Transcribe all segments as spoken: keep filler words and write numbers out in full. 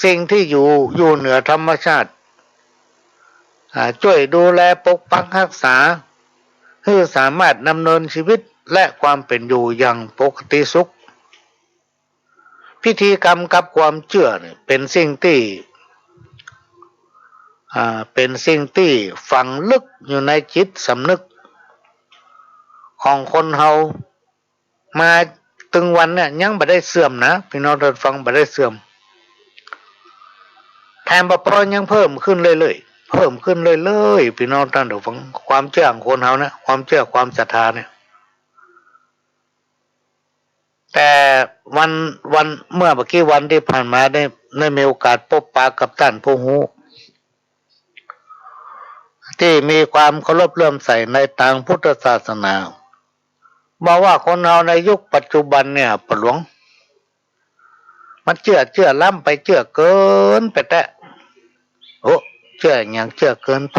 สิ่งตี้อยู่ อยู่เหนือธรรมชาติ อ่า จ้วยดูแลปกปักฮักษา หื้อสามารถดำเนินชีวิตและความเป๋นอยู่อย่างปกติสุข พิธีกรรมกับความเจื้อเนี่ยเป๋นสิ่งตี้ อ่า เป๋นสิ่งตี้ฝังลึกอยู่ในจิตสำนึกของคนเฮา มาตึงวันเนี่ยยังบ่ได้เสื่อมนะ ปี้น้องต้านฟัง บ่ได้เสื่อม แถมบ่ปอยังเพิ่มขึ้นเรื่อยๆ เพิ่มขึ้นเรื่อยๆ ปี้น้องต้านฟัง ความเจื้อของคนเฮาเนี่ย ความเจื้อความศรัทธาเนี่ย แต่วัน วัน เมื่อบ่ากี้วันตี้ผ่านมาได้ ได้มีโอกาสปบปะกับต้านผู้ฮู้ ตี้มีความเคารพเลื่อมใสในตางพุทธศาสนา บอกว่าคนเฮาในยุคปัจจุบันเนี่ย ป้อหลวง มันเจื้อ เจื้อล้ำไป เจื้อเกินไปแต๊ โอ้ เจื้อหยัง เจื้อเกินไป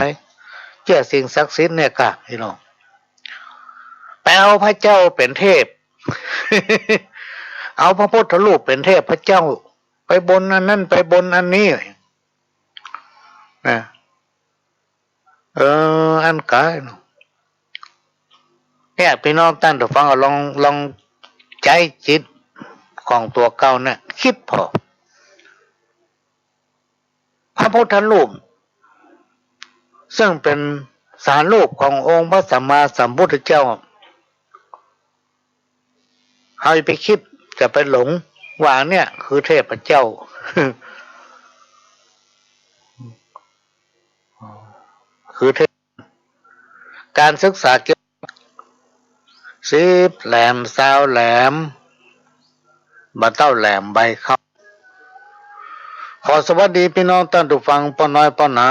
เจื้อสิ่งศักดิ์สิทธิ์เนี่ยก่ะ ปี้น้อง ไปเอาพระเจ้าเป๋นเทพ เอาพระพุทธรูปเป๋นเทพเจ้า ไปบนอันนั้น ไปบนอันนี้ นะ เออ อันก๋ายเนาะ เนี่ย ปี้น้องต้านผู้ฟัง เอาลอง ลองใจ๊จิตของตั๋วเก่าเนี่ย กึ๊ดผ่อ พระพุทธรูป ซึ่งเป๋นสารูปขององค์พระสัมมาสัมพุทธเจ้า เฮาอย่าไปกึ๊ด อย่าไปหลงว่าอันเนี่ยคือเทพเจ้า คือเทพ ก๋านศึกษาเกี่ยว สิบแหลม ซาวแหลม บ่าเต้าแหลมใบเข้า ขอสวัสดีปี้น้องต้านผู้ฟัง ป้อน้อย ป้อหนา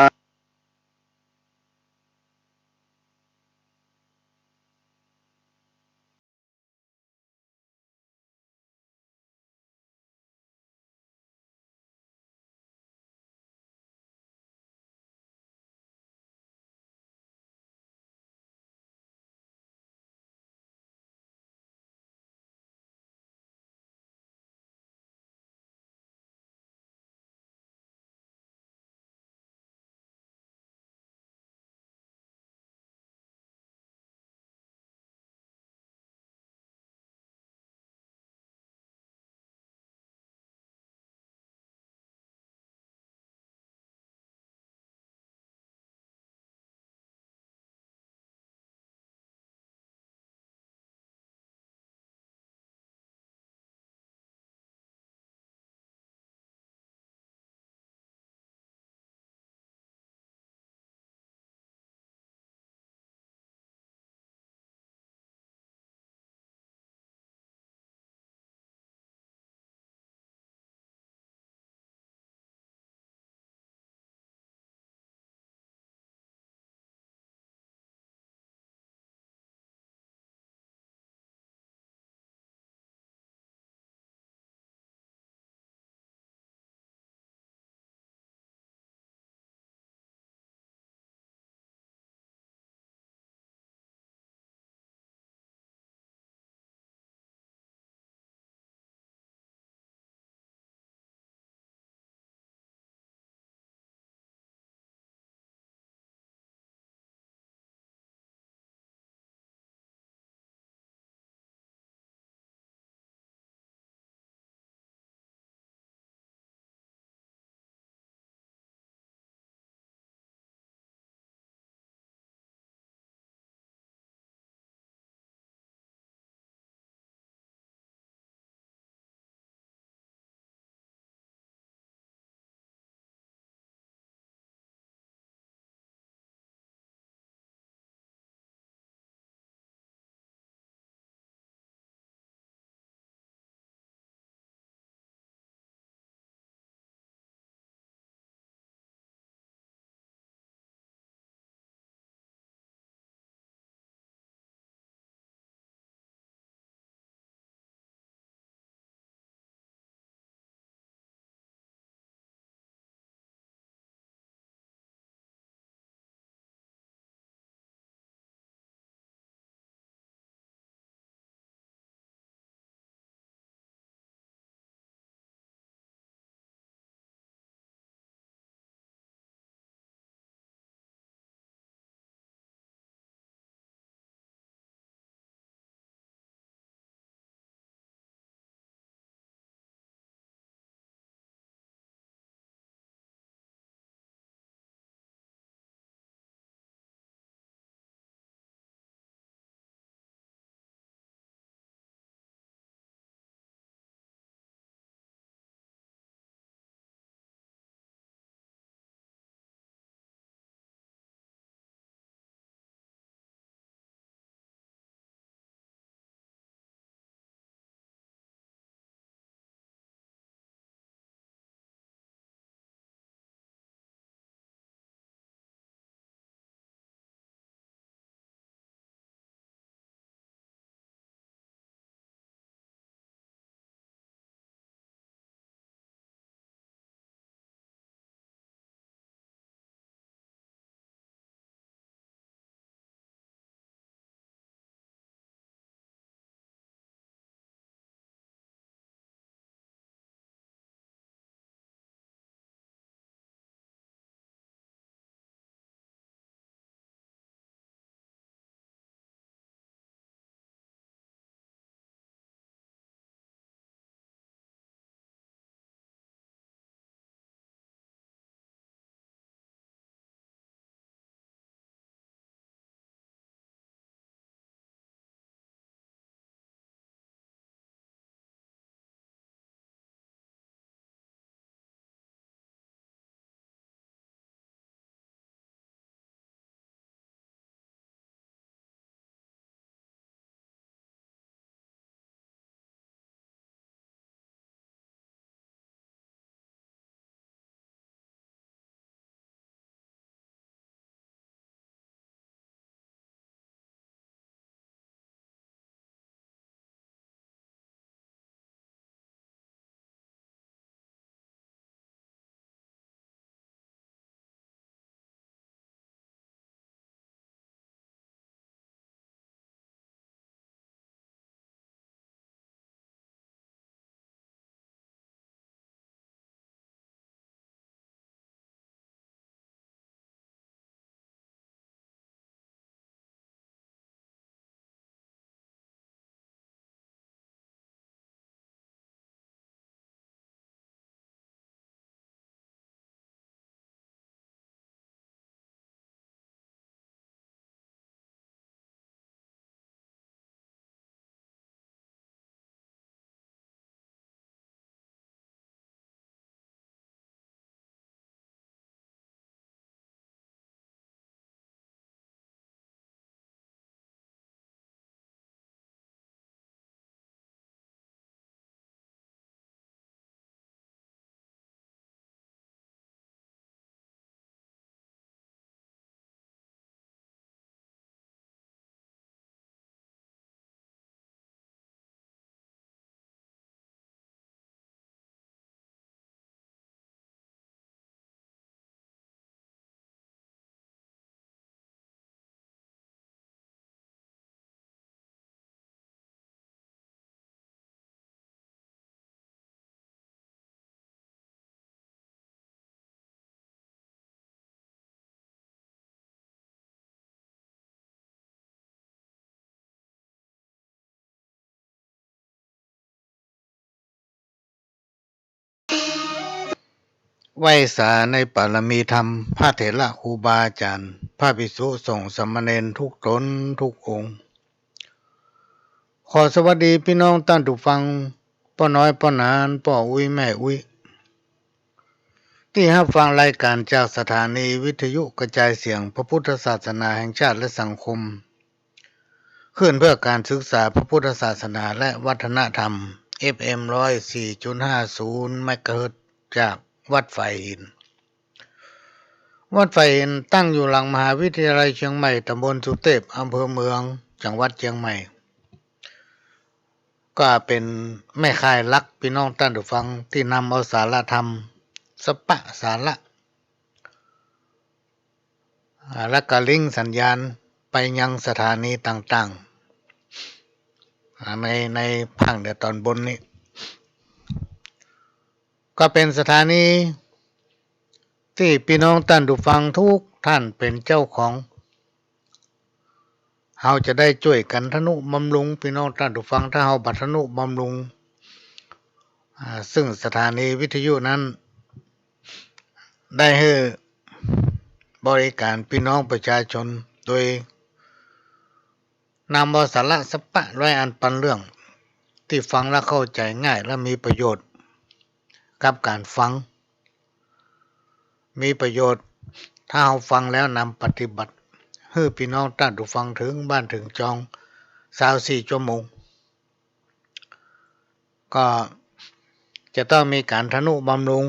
ไหว้สาในปารมีธรรม พระเถระครูบาอาจ๋ารย์ พระภิกษุสงฆ์สามเณรทุกต๋นทุกองค์ ขอสวัสดีปี้น้องต้านผู้ฟัง ป้อน้อยป้อหนาน ป้ออุ๊ยแม่อุ๊ย ตี้ฮับฟังรายก๋านจากสถานีวิทยุกระจายเสียงพระพุทธศาสนาแห่งชาติและสังคม คลื่นเพื่อการศึกษาพระพุทธศาสนาและวัฒนธรรม เอฟเอ็ม ร้อยสี่จุดห้าศูนย์ เมกะเฮิรตซ์ จากวัดฝายหิน วัดฝายหินตั้งอยู่หลังมหาวิทยาลัยเชียงใหม่ ตำบลสุเตพ อำเภอเมือง จังหวัดเชียงใหม่ ก็เป๋นแม่ข่ายหลักปี้น้องต้านผู้ฟัง ตี้นำเอาสาระธรรม สปะสาระ อ่า และก็ลิงก์สัญญาณไปยังสถานีต่างๆ อ่า ใน ในภาคเหนือต๋อนบนนี้ ก็เป๋นสถานีตี้ปี้น้องต้านผู้ฟังทุกท่านเป๋นเจ้าของ เฮาจะได้จ้วยกั๋นทะนุบำรุงปี้น้องต้านผู้ฟัง ถ้าเฮาบ่ทะนุบำรุง อ่า ซึ่งสถานีวิทยุนั้น ได้หื้อบริก๋านปี้น้องประชาชน โดยนำเอาสาระสปะร้อยอันปันเรื่อง ตี้ฟังแล้วเข้าใจ๋ง่ายและมีประโยชน์กับก๋านฟัง มีประโยชน์ ถ้าเฮาฟังแล้วนำปฏิบัติ หื้อปี้น้องต้านผู้ฟังเถิงบ้านเถิงจอง ซาวสี่ชั่วโมง ก็จะต้องมีก๋านทะนุบำรุง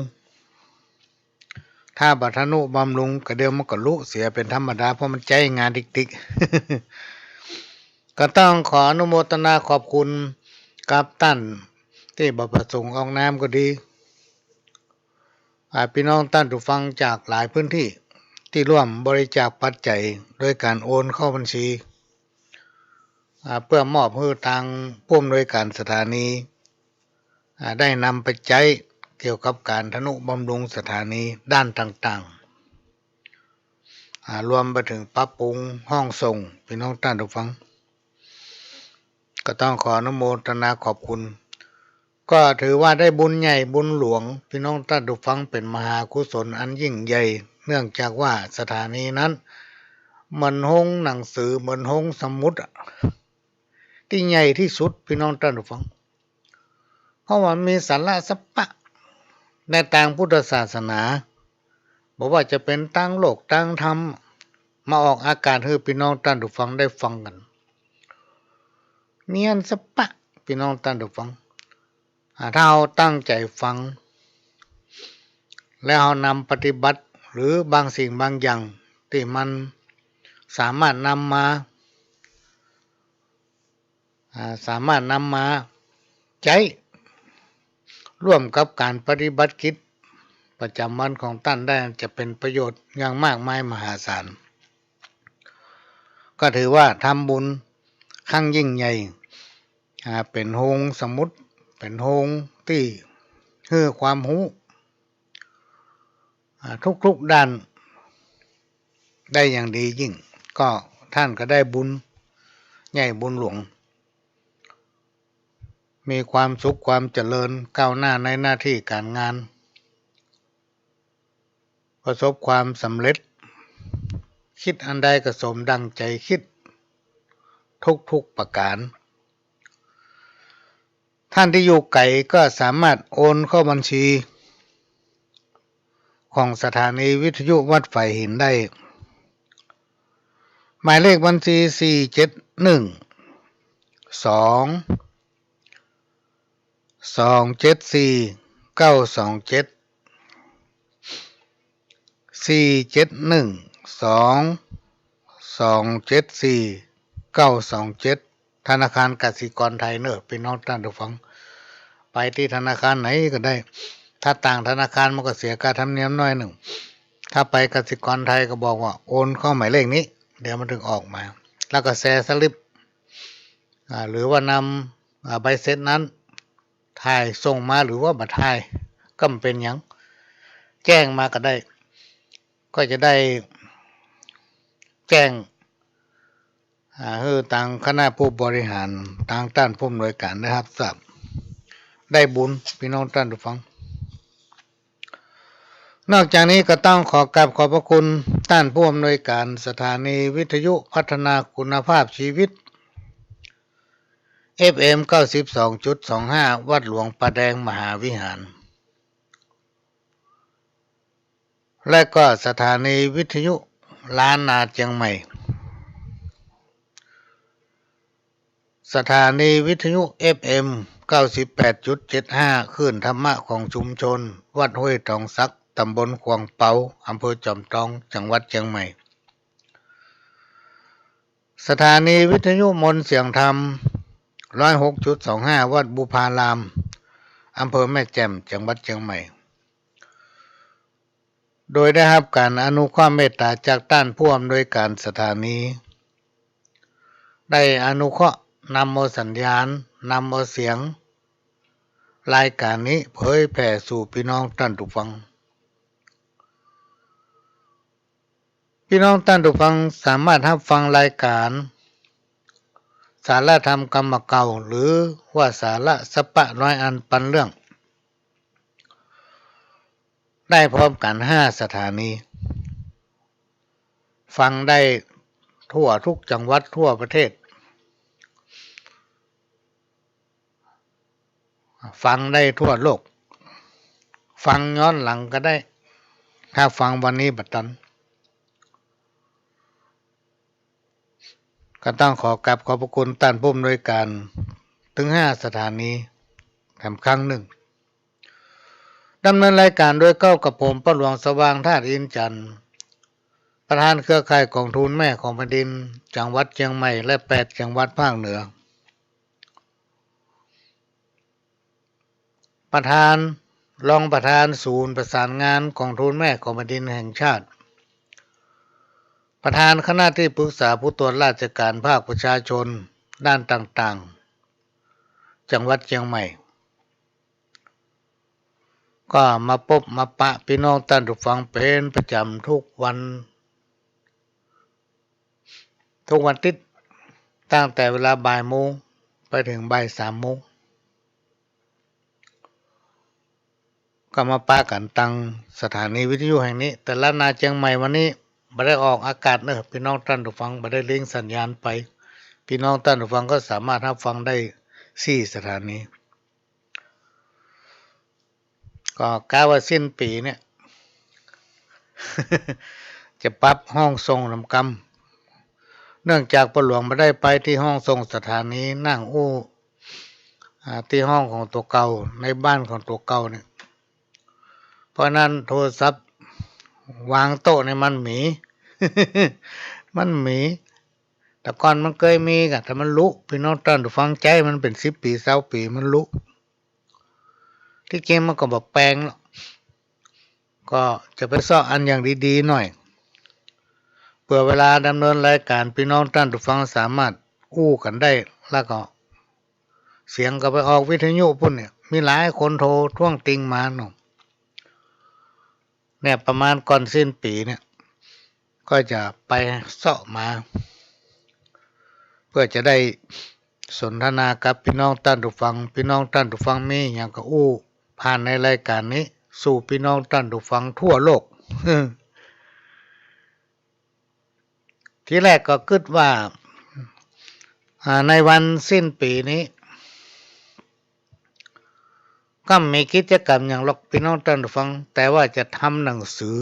ถ้าบ่ทะนุบำรุงก็เดี๋ยวมันก็ลุเสียเป๋นธรรมดา เพราะมันใจ๊งานติ๊กๆ ก็ต้องขออนุโมทนาขอบคุณกับต้านตี้บ่ประสงค์ออกนามก็ดี อ่า ปี้น้องต้านผู้ฟังจากหลายพื้นตี้ ตี้ร่วมบริจาคปัจจัยโดยก๋านโอนเข้าบัญชี อ่า เปื้อมอบหื้อตางผู้อำนวยก๋านสถานี อ่า ได้นำไปใจ๊เกี่ยวกับก๋านทะนุบำรุงสถานีด้านต่างๆ อ่า รวมไปเถิงปรับปรุงห้องส่ง ปี้น้องต้านผู้ฟัง ก็ต้องขออนุโมทนาขอบคุณ ก็ถือว่าได้บุญใหญ่บุญหลวง ปี้น้องต้านผู้ฟัง เป๋นมหากุศลอันยิ่งใหญ่ เนื่องจากว่าสถานีนั้นเหมือนโฮงหนังสือ เหมือนโฮงสมุดอะ ตี้ใหญ่ตี้สุด ปี้น้องต้านผู้ฟัง เพราะว่ามีสาระสปะในตางพุทธศาสนา บ่ว่าจะเป๋นตางโลกตางธรรม มาออกอากาศหื้อปี้น้องต้านผู้ฟังได้ฟังกั๋น เนียนสปะ ปี้น้องต้านผู้ฟัง อ่า ถ้าเฮาตั้งใจ๋ฟัง แล้วเฮานำปฏิบัติ หรือบางสิ่งบางอย่างตี้มันสามารถนำมา อ่า สามารถนำมาใจ๊ร่วมกับก๋านปฏิบัติกิจประจ๋ำวันของต้านได้ จะเป๋นประโยชน์อย่างมากมายมหาศาล ก็ถือว่าทำบุญครั้งยิ่งใหญ่ อ่า เป๋นโฮงสมุด เป๋นโฮงตี้หื้อความฮู้ อ่า ทุกๆ ด้านได้อย่างดียิ่ง ก็ต้านก็ได้บุญใหญ่บุญหลวง มีความสุขความเจริญก้าวหน้าในหน้าตี้ก๋านงาน ประสบความสำเร็จ คิดอันใดก็สมดังใจ๋คิด ทุกๆ ประก๋าน ต้านตี้อยู่ไก๋ก็สามารถโอนเข้าบัญชีของสถานีวิทยุวัดฝายหินได้ หมายเลขบัญชี สี่เจ็ดหนึ่ง สอง สองเจ็ดสี่ เก้าสองเจ็ด สี่เจ็ดหนึ่ง สอง สองเจ็ดสี่ เก้าสองเจ็ด ธนาคารกสิกรไทยเน่อ ปี้น้องต้านผู้ฟัง ไปตี้ธนาคารไหนก็ได้ ถ้าต่างธนาคารมันก็เสียค่าธรรมเนียมหน้อยนึ่ง ถ้าไปกสิกรไทยก็บอกว่าโอนเข้าหมายเลขนี้ เดี๋ยวมันถึงออกมา แล้วก็แชร์สลิป อ่า หรือว่านำ อ่า ใบเสร็จนั้น ถ่ายส่งมาหรือว่าบ่ถ่ายก็บ่เป๋นหยัง แจ้งมาก็ได้ ก็จะได้แจ้ง อ่า หื้อตางคณะผู้บริหาร ตางต้านผู้อำนวยก๋านได้ฮับทราบ ได้บุญ ปี้น้องต้านผู้ฟัง นอกจากนี้ก็ต้องขอกราบขอบพระคุณต้านผู้อำนวยการสถานีวิทยุพัฒนาคุณภาพชีวิต เอฟเอ็ม เก้าสิบสองจุดสองห้า วัดหลวงป่าแดงมหาวิหาร และก็สถานีวิทยุล้านนาเจียงใหม่ สถานีวิทยุ เอฟเอ็ม เก้าสิบแปดจุดเจ็ดห้า คลื่นธรรมะของชุมชนวัดห้วยตองสัก ตำบลขวางเปา อำเภอจอมตอง จังหวัดเจียงใหม่ สถานีวิทยุมนต์เสียงธรรม ร้อยหกจุดสองห้า วัดบุพาราม อำเภอแม่แจ่ม จังหวัดเจียงใหม่ โดยได้ฮับก๋านอนุเคราะห์เมตต๋าจากต้านผู้อำนวยการสถานี ได้อนุเคราะห์นำเอาสัญญาณ นำเอาเสียงรายก๋านนี้เผยแผ่สู่ปี้น้องต้านผู้ฟัง ปี้น้องต้านผู้ฟังสามารถฮับฟังรายก๋านสาระธรรมกำเก่า หรือว่าสาระสัปปะน้อยอันปันเรื่อง ได้พร้อมกั๋นห้าสถานี ฟังได้ทั่วทุกจังหวัดทั่วประเทศ ฟังได้ทั่วโลก ฟังย้อนหลังก็ได้ ถ้าฟังวันนี้บ่ตัน ก็ต้องขอกราบขอบพระคุณต้านผู้อำนวยการเถิงห้าสถานีแถมครั้งนึ่ง ดำเนินรายก๋านโดยเก้ากับผม ป้อหลวงสว่าง ธาตุอินทร์จันทร์ ประธานเครือข่ายก๋องทุนแม่ของแผ่นดิน จังหวัดเจียงใหม่ และแปดจังหวัดภาคเหนือ ประธาน รองประธานศูนย์ประสานงานก๋องทุนแม่ของแผ่นดินแห่งชาติ ประธานคณะตี้ปรึกษาผู้ตรวจราชก๋านภาคประชาชนด้านต่างๆ จังหวัดเจียงใหม่ ก็มาปบมาปะปี้น้องต้านผู้ฟังเป๋นประจ๋ำทุกวัน ทุกวันติ๊ด ตั้งแต่เวลาบ่ายโมงไปเถิงบ่ายสามโมง ก็มาปะกั๋นตังสถานีวิทยุแห่งนี้ แต่ล้านนาเจียงใหม่วันนี้บ่ได้ออกอากาศเน่อ ปี้น้องต้านผู้ฟัง บ่ได้ลิงก์สัญญาณไป ปี้น้องต้านผู้ฟังก็สามารถฮับฟังได้สี่สถานี ก็กะว่าสิ้นปี๋เนี่ย จะปรับห้องส่งนำกำ เนื่องจากป้อหลวงบ่ได้ไปตี้ห้องส่งสถานี นั่งอู้ อ่า ตี้ห้องของตั๋วเก่า ในบ้านของตั๋วเก่าเนี่ย เพราะนั้นโทรศัพท์วางโต๊ะเนี่ยมันหมี มันหมี แต่ก่อนมันเกยมีก่ะ แต่มันลุ ปี้น้องต้านผู้ฟัง ใจ๊มันเป๋นสิบปี๋ซาวปี๋มันลุ ตี้จริงมันก็บ่แปงหรอก ก็จะไปเซาะอันอย่างดีๆ หน่อย เปื้อเวลาดำเนินรายก๋าน ปี้น้องต้านผู้ฟังสามารถอู้กั๋นได้ แล้วก็เสียงก็ไปออกวิทยุปู๊นเนี่ย มีหลายคนโทรท้วงติงมาเนาะ เนี่ย ประมาณก่อนสิ้นปี๋เนี่ย ก็จะไปเซาะมา เปื้อจะได้สนทนากับปี้น้องต้านผู้ฟัง ปี้น้องต้านผู้ฟังมีหยังก็อู้ผ่านในรายก๋านนี้ สู่ปี้น้องต้านผู้ฟังทั่วโลก ทีแรกก็กึ๊ดว่า อ่า ในวันสิ้นปี๋นี้ ก็บ่มีกิจกรรมหยังหรอกปี้น้องต้านผู้ฟัง แต่ว่าจะทำหนังสือ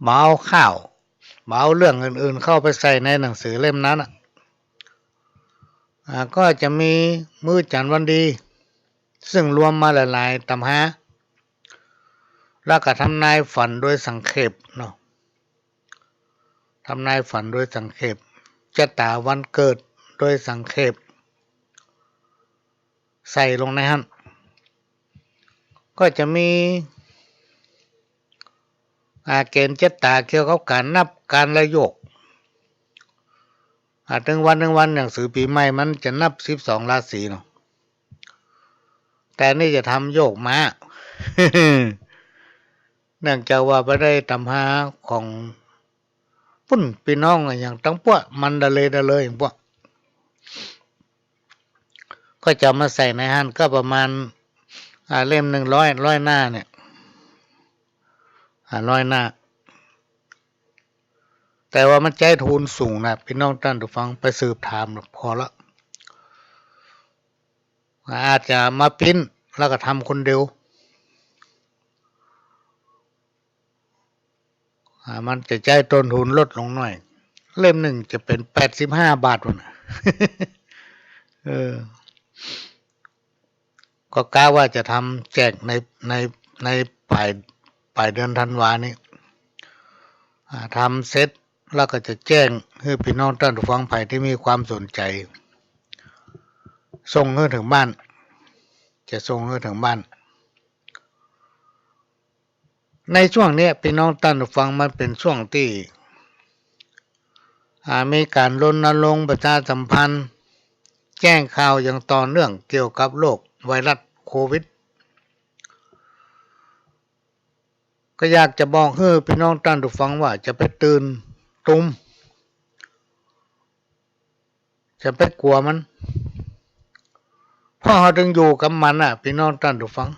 บ่เอาข่าว บ่เอาเรื่องอื่นๆ เข้าไปใส่ในหนังสือเล่มนั้นน่ะ อ่า ก็จะมีมื้อจั๋นทร์วันดี ซึ่งรวมมาหลายๆ ต๋ำรา แล้วก็ทำนายฝันโดยสังเขปเนาะ ทำนายฝันโดยสังเขป จะต๋าวันเกิดโดยสังเขป ใส่ลงในหั้น ก็จะมี อ่า เกณฑ์จะต๋าเกี่ยวกับก๋านนับก๋านละโยค อ่า เถิงวัน เถิงวัน หนังสือปี๋ใหม่มันจะนับสิบสองราศีเนาะ แต่นี่จะทำโยคม้า เนื่องจากว่าไปได้ต๋ำราของปุ้นปี้น้องอะ อย่างตังปั้วมันดาเลย์ ดาเลย์ อย่างปั้ว ก็จะเอามาใส่ในหั้น ก็ประมาณ อ่า เล่มนึ่งร้อย ร้อยหน้าเนี่ย อ่า น้อยนัก แต่ว่ามันใจ๊ทุนสูงนะ ปี้น้องต้านผู้ฟัง ไปสืบถามพอละ อาจจะมาปริ้นแล้วก็ทำคนเดียว อ่า มันจะใจ๊ต้นทุนลดลงหน้อย เล่มนึ่งจะเป๋นแปดสิบห้าบาทพุ้นน่ะ เออ ก็กะว่าจะทำแจกใน ใน ในป๋าย ป๋ายเดือนธันวานี้ อ่า ทำเสร็จแล้วก็จะแจ้งหื้อปี้น้องต้านผู้ฟังใผตี้มีความสนใจ๋ ส่งหื้อเถิงบ้าน จะส่งหื้อเถิงบ้าน ในช่วงเนี้ย ปี้น้องต้านผู้ฟัง มันเป๋นช่วงตี้ อ่า มีก๋านรณรงค์ประชาสัมพันธ์ แจ้งข่าวอย่างต่อเนื่องเกี่ยวกับโรคไวรัสโควิด ก็อยากจะบอกหื้อปี้น้องต้านผู้ฟังว่า จะไปตื่นตูม จะไปกั๋วมัน เพราะเฮาตึงอยู่กับมันน่ะ ปี้น้องต้านผู้ฟัง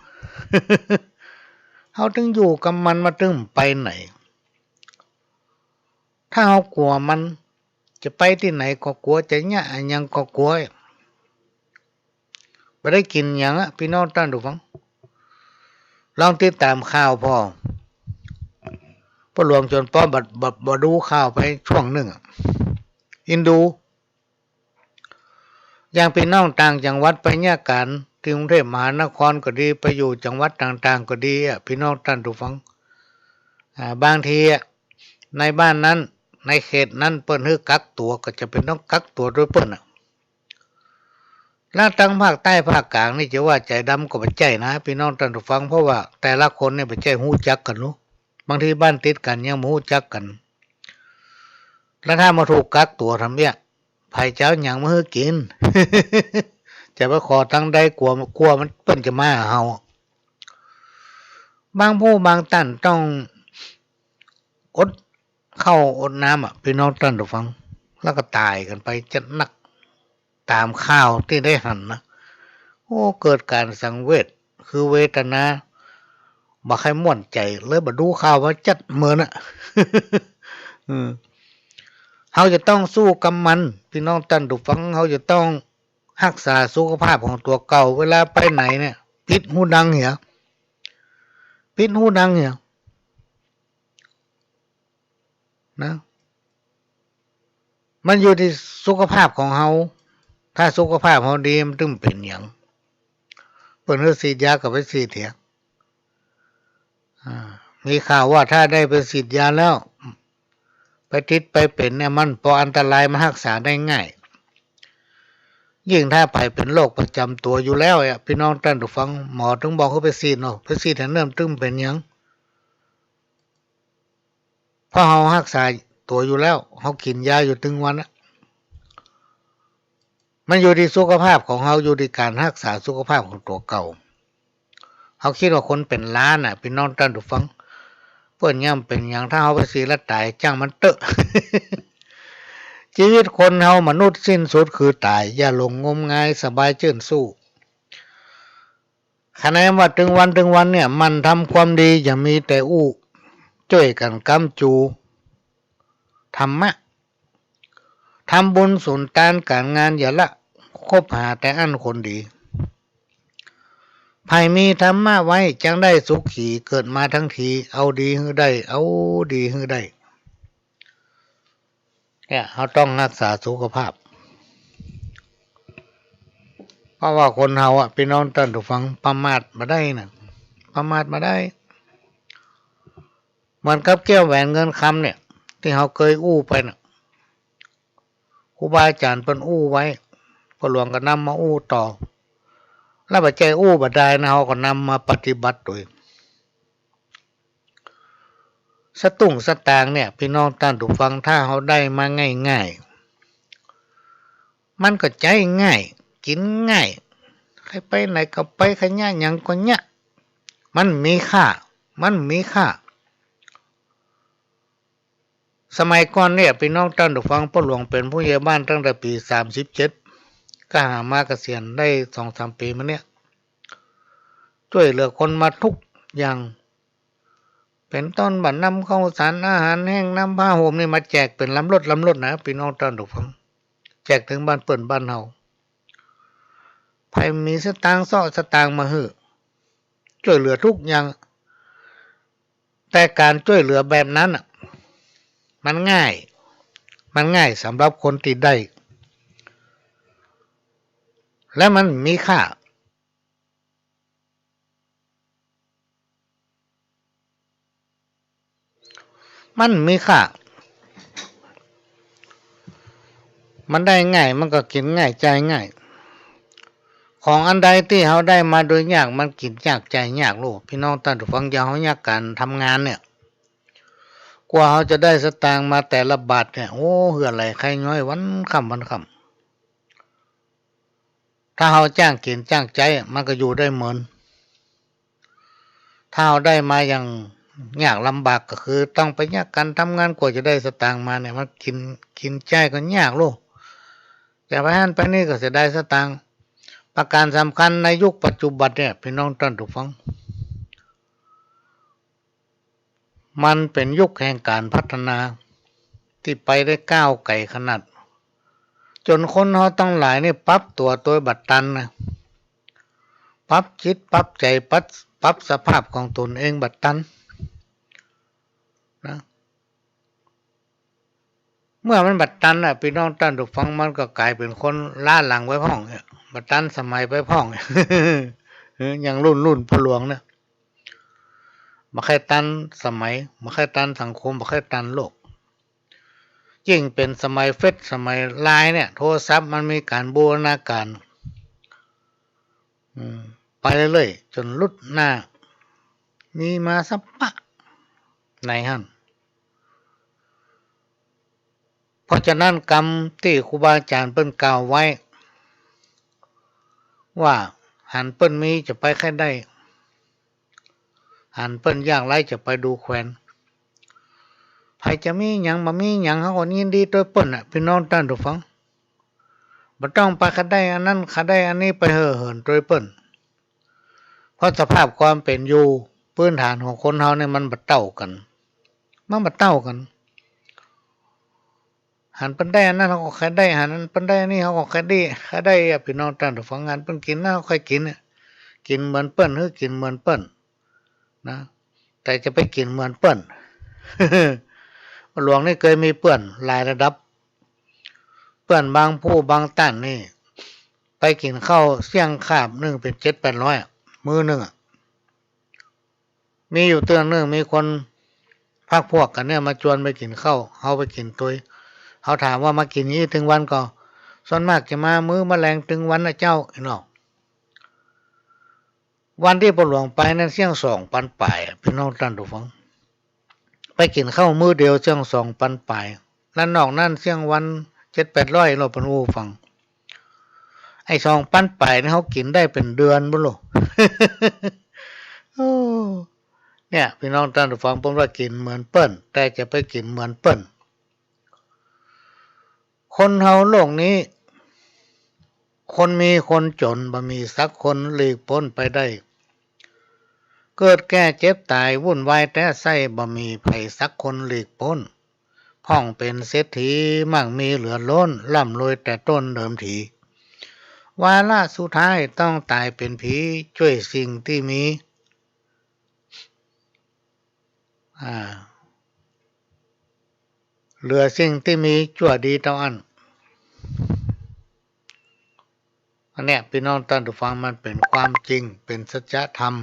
เฮาตึงอยู่กับมัน มันตึงไปไหน ถ้าเฮากั๋วมัน จะไปตี้ไหนก็กั๋ว จะเยียะอะหยังก็กั๋ว บ่ได้กิ๋นหยังอะ ปี้น้องต้านผู้ฟัง ลองติดต๋ามข่าวผ่อ ป้อหลวงจ๋วนป้อม บ่ บ่ บ่ดูข่าวไปช่วงนึ่งอะ อินดู อย่างปี้น้องต่างจังหวัดไปเยียะก๋านตี้กรุงเทพมหานครก็ดี ไปอยู่จังหวัดต่างๆ ก็ดีอะ ปี้น้องต้านผู้ฟัง อ่า บางทีอะ ในบ้านนั้น ในเขตนั้น เปิ้นหื้อกักตั๋ว ก็จะเป๋นต้องกักตั๋วตวยเปิ้นน่ะ แล้วตังภาคใต้ภาคกลางนี่จะว่าใจ๋ดำก็บ่ใจ้นะ ปี้น้องต้านผู้ฟัง เพราะว่าแต่ละคนนี่บ่ใจ้ฮู้จักกั๋นหรอก บางทีบ้านติดกั๋นยังบ่ฮู้จักกั๋น แล้วถ้ามาถูกกักตั๋วทำเยียะ ใผจะเอาหยังมาหื้อกิ๋น จะไปขอตังใด กั๋ว กั๋วมัน เปิ้นจะมาหาเฮา บางผู้บางต้านต้องอดข้าวอดน้ำอะ ปี้น้องต้านผู้ฟัง แล้วก็ต๋ายกั๋นไปจัดนัก ต๋ามข่าวตี้ได้หันนะ โอ้ เกิดก๋านสังเวช คือเวทนา บ่ใค่ม่วนใจ๋ เลยบ่ดูข่าวมาจัดเมินน่ะ อืม เฮาจะต้องสู้กับมัน ปี้น้องต้านผู้ฟัง เฮาจะต้องฮักษาสุขภาพของตั๋วเก่า เวลาไปไหนเนี่ย ปิดหูดังเหีย ปิดหูดังเหีย นะ มันอยู่ตี้สุขภาพของเฮา ถ้าสุขภาพเฮาดี มันตึงบ่เป๋นหยัง เปิ้นหื้อฉีดยาก็ไปฉีดเหีย อ่า มีข่าวว่าถ้าได้ไปฉีดยาแล้ว ไปติดไปเป๋นเนี่ย มันปออันตราย มันฮักษาได้ง่าย ยิ่งถ้าใผเป๋นโรคประจ๋ำตั๋วอยู่แล้วอะ ปี้น้องต้านผู้ฟัง หมอตึงบอกหื้อไปฉีดเนาะ ไปฉีดเหียเนิ่น ตึงบ่เป๋นหยัง เพราะเฮาฮักษาตั๋วอยู่แล้ว เฮากิ๋นยาอยู่ตึงวันอะ มันอยู่ตี้สุขภาพของเฮา อยู่ตี้ก๋านฮักษาสุขภาพของตั๋วเก่า เฮาคิดว่าคนเป๋นล้านน่ะ ปี้น้องต้านผู้ฟัง เปิ้นยังบ่เป๋นหยัง ถ้าเฮาไปฉีดแล้วต๋าย จ้างมันเต๊อะ ชีวิตคนเฮามนุษย์สิ้นสุดคือต๋าย อย่าหลงงมงาย สบายจื้นสู้ คะแนนว่าตึงวันตึงวันเนี่ย หมั่นทำความดี อย่ามีแต่อู้ จ้วยกั๋นก๊ำจู๋ ธรรมะ ทำบุญสุนตานก๋านงานอย่าละ คบหาแต่อั้นคนดี ใผมีธรรมะไว้ จักได้สุขี เกิดมาทั้งที เอาดีหื้อได้ เอาดีหื้อได้ เนี่ย เฮาต้องฮักษาสุขภาพ เพราะว่าคนเฮาอะ ปี้น้องต้านผู้ฟัง ประมาทบ่ได้นะ ประมาทบ่ได้ เหมือนกับแก้วแหวนเงินคำเนี่ย ตี้เฮาเกยอู้ไปน่ะ ครูบาอาจ๋ารย์เปิ้นอู้ไว้ ป้อหลวงก็นำมาอู้ต่อ แล้วบ่ใจ้อู้บ่ดายนะ เฮาก็นำมาปฏิบัติตวย สตุ้งสตางค์เนี่ย ปี้น้องต้านผู้ฟัง ถ้าเฮาได้มาง่ายๆ มันก็ใจ๊ง่าย กิ๋นง่าย ใค่ไปไหนก็ไป ใค่เยียะหยังก็เยียะ มันมีค่า มันมีค่า สมัยก่อนเนี่ย ปี้น้องต้านผู้ฟัง ป้อหลวงเป๋นผู้ใหญ่บ้านตั้งแต่ปี๋สามสิบเจ็ด ก็หามาเกษียณได้สองสามปี๋มาเนี่ย จ้วยเหลือคนมาทุกอย่าง เป๋นต้นบ่านำข้าวสารอาหารแห้ง นำผ้าห่มนี่มาแจกเป๋นลำรถลำรถนะ ปี้น้องต้านผู้ฟัง แจกเถิงบ้านเปิ้นบ้านเฮา ใผมีสตางค์เซาะสตางค์มาหื้อ จ้วยเหลือกู้อย่าง แต่ก๋านจ้วยเหลือแบบนั้นน่ะ มันง่าย มันง่ายสำหรับคนตี้ได้ และมันมีค่า มันมีค่า มันได้ง่าย มันก็กิ๋นง่าย จ่ายง่าย ของอันใดตี้เฮาได้มาโดยยาก มันกิ๋นยาก จ่ายยากโลด ปี้น้องต้านผู้ฟัง อย่างเฮาเยียะก๋านทำงานเนี่ย กว่าเฮาจะได้สตางค์มาแต่ละบาทเนี่ย โอ้ เหื่อไหลไข้ย้อยวันค่ำวันค่ำ ถ้าเฮาจ้างกิ๋นจ้างใจ๊อะ มันก็อยู่ได้เหมิน ถ้าเฮาได้มาอย่างยากลำบาก ก็คือต้องไปเยียะก๋านทำงาน กว่าจะได้สตางค์มาเนี่ย มันกิ๋น กิ๋นใจ๊ก็ยากโลด จะไปหั้นไปนี่ก็เสียดายสตางค์ ประก๋านสำคัญในยุคปัจจุบันเนี่ย ปี้น้องต้านผู้ฟัง มันเป๋นยุคแห่งก๋านพัฒนาตี้ไปได้ก้าวไก๋ขนาด จ๋นคนเฮาตังหลายนี่ปรับตั๋วโตยบ่ตันนะ ปรับจิตปรับใจ๋ ปรับ ปรับสภาพของตนเองบ่ตันนะ เมื่อมันบ่ตันน่ะ ปี้น้องต้านผู้ฟัง มันก็ก๋ายเป๋นคนล้าหลังไปพ่องเนี่ย บ่ตันสมัยไปพ่อง เออ อย่างรุ่น รุ่นพ่อหลวงเนี่ย บ่ใค่ตันสมัย บ่ใค่ตันสังคม บ่ใค่ตันโลก ยิ่งเป๋นสมัยเฟซ สมัยไลน์เนี่ย โทรศัพท์มันมีก๋านบูรณาก๋าน อืม ไปเรื่อยๆ จ๋นลุดหน้า มีมาสะปะไหนหั้น เพราะฉะนั้นกำตี้ครูบาอาจ๋ารย์เปิ้นกล่าวไว้ ว่าหันเปิ้นมีจะไปใค่ได้ หันเปิ้นยากไร้จะไปดูแควน ใผจะมีหยังบ่มีหยัง เฮาก็ยินดีโตยเปิ้นน่ะ ปี้น้องต้านผู้ฟัง บ่ต้องไปใค่ได้อันนั้นใค่ได้อันนี้ ไปเห่อเหินโตยเปิ้น เพราะสภาพความเป๋นอยู่ พื้นฐานของคนเฮาเนี่ยมันบ่เต้ากั๋น มันบ่เต้ากั๋น หันเปิ้นได้อันนั้น เฮาก็ใค่ได้ หันเปิ้นได้อันนี้ เฮาก็ใค่ได้ ใค่ได้อะ ปี้น้องต้านผู้ฟัง หันเปิ้นกิ๋นนั้น เฮาก็ใค่กิ๋นน่ะ กิ๋นเหมือนเปิ้น หื้อกิ๋นเหมือนเปิ้นนะ แต่จะไปกิ๋นเหมือนเปิ้น หลวงนี่เกยมีเปื้อนหลายระดับ เปื้อนบางผู้บางต้านนี่ ไปกิ๋นข้าวเสี้ยงคาบนึ่งเป๋นเจ็ดแปดร้อยอะ มื้อนึ่งอะ มีอยู่เตื้องนึ่ง มีคนพรรคพวกกั๋นเนี่ยมาจวนไปกิ๋นข้าว เฮาไปกิ๋นตวย เฮาถามว่ามากิ๋นอย่างอี้ตึงวันก่อ ส่วนมากจะมามื้อมะแลงตึงวันน่ะเจ้า อี้เนาะ วันตี้ป้อหลวงไปนั้นเสี้ยงสองปันป๋ายอะ ปี้น้องต้านผู้ฟัง ไปกิ๋นข้าวมื้อเดียวเสี้ยงสองปันป๋าย และนอกนั้นเสี้ยงวันเจ็ดแปดร้อย เล่าปันอู้ฟัง ไอ้สองปันป๋ายนี่เฮากิ๋นได้เป๋นเดือนปุ้นโล โอ้ เนี่ย ปี้น้องต้านผู้ฟัง เปิ้นว่ากิ๋นเหมือนเปิ้น แต่จะไปกิ๋นเหมือนเปิ้น คนเฮาโลกนี้ คนมีคนจ๋นบ่มีสักคนหลีกป๊นไปได้ เกิดแก่เจ็บต๋ายวุ่นวายแต๊ไส้ บ่มีใผสักคนหลีกป๊น พ่องเป๋นเศรษฐีมั่งมีเหลือล้น ร่ำรวยแต่ต้นเดิมที วาระสุดท้ายต้องต๋ายเป๋นผี จ้วยสิ่งตี้มี อ่า เหลือสิ่งตี้มีจั่วดีเต้าอั้น อันเนี้ย ปี้น้องต้านผู้ฟัง มันเป๋นความจริง เป๋นสัจธรรม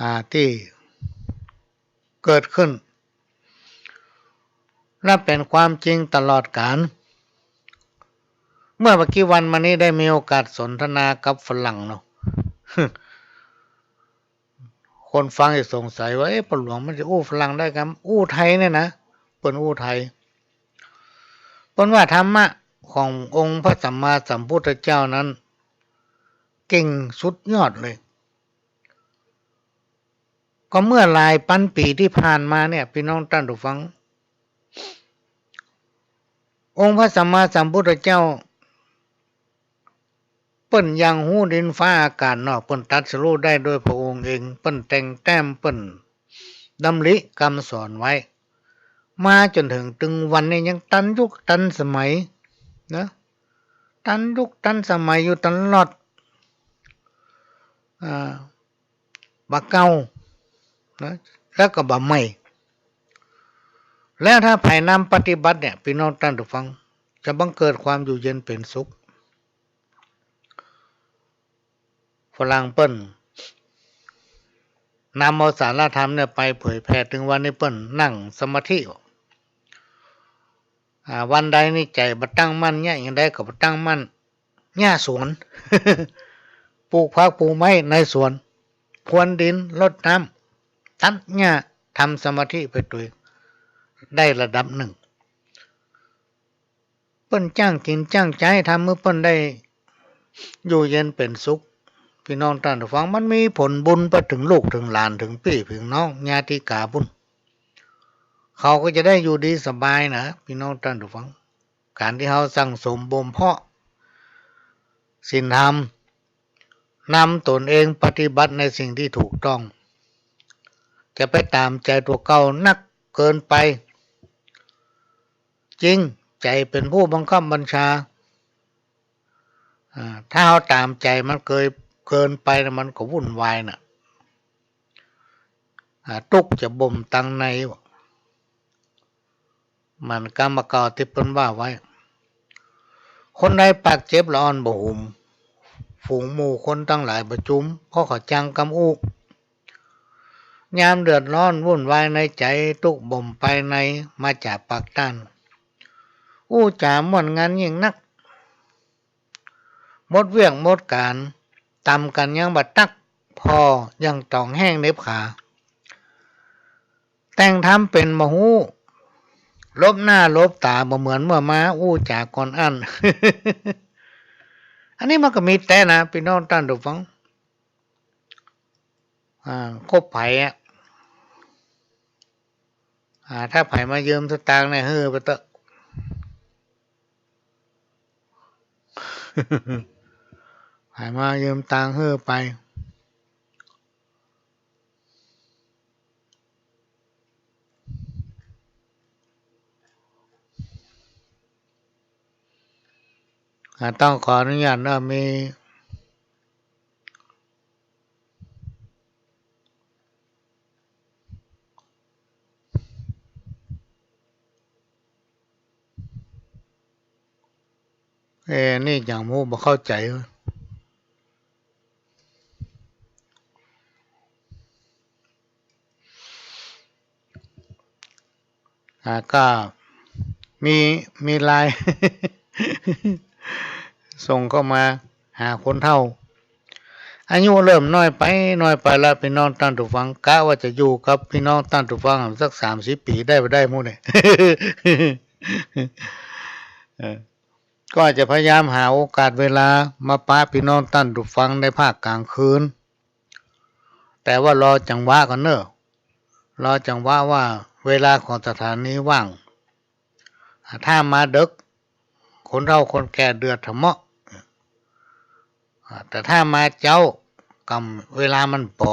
อ่า ตี้เกิดขึ้น และเป๋นความจริงตลอดกาล เมื่อบ่กี่วันมานี้ได้มีโอกาสสนทนากับฝรั่งเนาะ คนฟังจะสงสัยว่า เอ๊ะ ป้อหลวงมันจะอู้ฝรั่งได้กำ อู้ไทยเนี่ยนะ เปิ้นอู้ไทย เปิ้นว่าธรรมะขององค์พระสัมมาสัมพุทธเจ้านั้น เก่งสุดยอดเลย ก็เมื่อหลายปันปี๋ตี้ผ่านมาเนี่ย ปี้น้องต้านผู้ฟัง องค์พระสัมมาสัมพุทธเจ้า ปิ้นยังฮู้ดินฟ้าอากาศเนาะ ปิ้นตรัสรู้ได้โดยพระองค์เอง ปิ้นแต่งแต้ม ปิ้นดำริกำสอนไว้ มาจ๋นเถิงตึงวันนี้ยังตันยุคตันสมัยนะ ตันยุคตันสมัยอยู่ตลอด อ่า บ่าเก่านะ แล้วก็บ่าใหม่ แล้วถ้าใผนำปฏิบัติเนี่ย ปี้น้องต้านผู้ฟัง จะบังเกิดความอยู่เย็นเป๋นสุข ฝรั่งเปิ้นนำเอาสารธรรมเนี่ยไปเผยแผ่ ตึงวันนี้เปิ้นนั่งสมาธิ อ่า วันใดนี่ใจ๋บ่ตั้งมั่นเนี่ย อย่างใดก็บ่ตั้งมั่น หญ้าสวน ปลูกผักปลูกไม้ในสวน พรวนดิน รดน้ำ ตัดหญ้า ทำสมาธิไปตวย ได้ระดับนึ่ง เปิ้นจ้างกิ๋นจ้างใจ๊ ทำหื้อเปิ้นได้อยู่เย็นเป๋นสุข ปี้น้องต้านผู้ฟัง มันมีผลบุญไปเถิงลูกเถิงหลาน เถิงปี้เถิงน้อง ญาติกาปุ้น เขาก็จะได้อยู่ดีสบายนะ ปี้น้องต้านผู้ฟัง ก๋านตี้เฮาสั่งสมบ่มเพาะศีลธรรม นำตนเองปฏิบัติในสิ่งที่ถูกต้อง จะไปต๋ามใจ๋ตั๋วเก่านักเกินไป จิ่งใจ๋เป๋นผู้บังคับบัญชา อ่า ถ้าเฮาต๋ามใจ๋มันเกิน เกินไปนะ มันก็วุ่นวายน่ะ อ่า ตุ๊กจะบ่มตังใน เหมือนกำบ่าเก่าตี้เปิ้นว่าไว้ คนใดปากเจ็บละอ่อนบ่หุม ฝูงหมู่คนตังหลายบ่จุม เพราะเขาจั่งกำอุก ยามเดือดร้อนวุ่นวายในใจ๋ ตุ๊กบ่มไปใน มาจากปากต้าน อู้จ๋าม่วนงันยิ่งนัก หมดเวียกหมดก๋าน ต๋ำกั๋นยังบ่ตัก ผ่อยังต้องแห้งเหน็บขา แต่งธรรมเป๋นบ่ฮู้ หลบหน้าหลบต๋าบ่เหมือนเมื่อมา อู้จ๋าก่อนอั้น อันนี้มันก็มีแต๊นะ ปี้น้องต้านผู้ฟัง อ่า คบใผอะ อ่า ถ้าใผมายืมสตางค์เนี่ย หื้อไปเต๊อะ ใผมายืมตังค์ หื้อไป อ่า ต้องขออนุญาตเนาะ มี เอ๊ะ นี่อย่างหมู่บ่เข้าใจ๋ อ่า ก็มี มีไลน์ ส่งเข้ามาหาคนเฒ่า อายุเริ่มน้อยไป น้อยไปละ ปี้น้องต้านผู้ฟัง กะว่าจะอยู่กับปี้น้องต้านผู้ฟังสักสามสิบปี๋ ได้บ่ได้หมู่เนี่ย เออ ก็จะพยายามหาโอกาสเวลามาปะปี้น้องต้านผู้ฟังในภาคกลางคืน แต่ว่ารอจังหวะก่อนเนาะ รอจังหวะว่าเวลาของสถานีว่าง ถ้ามาเดิ็ก คนเฒ่าคนแก่เดือดถะเมาะ แต่ถ้ามาเจ๊า กำเวลามันปอ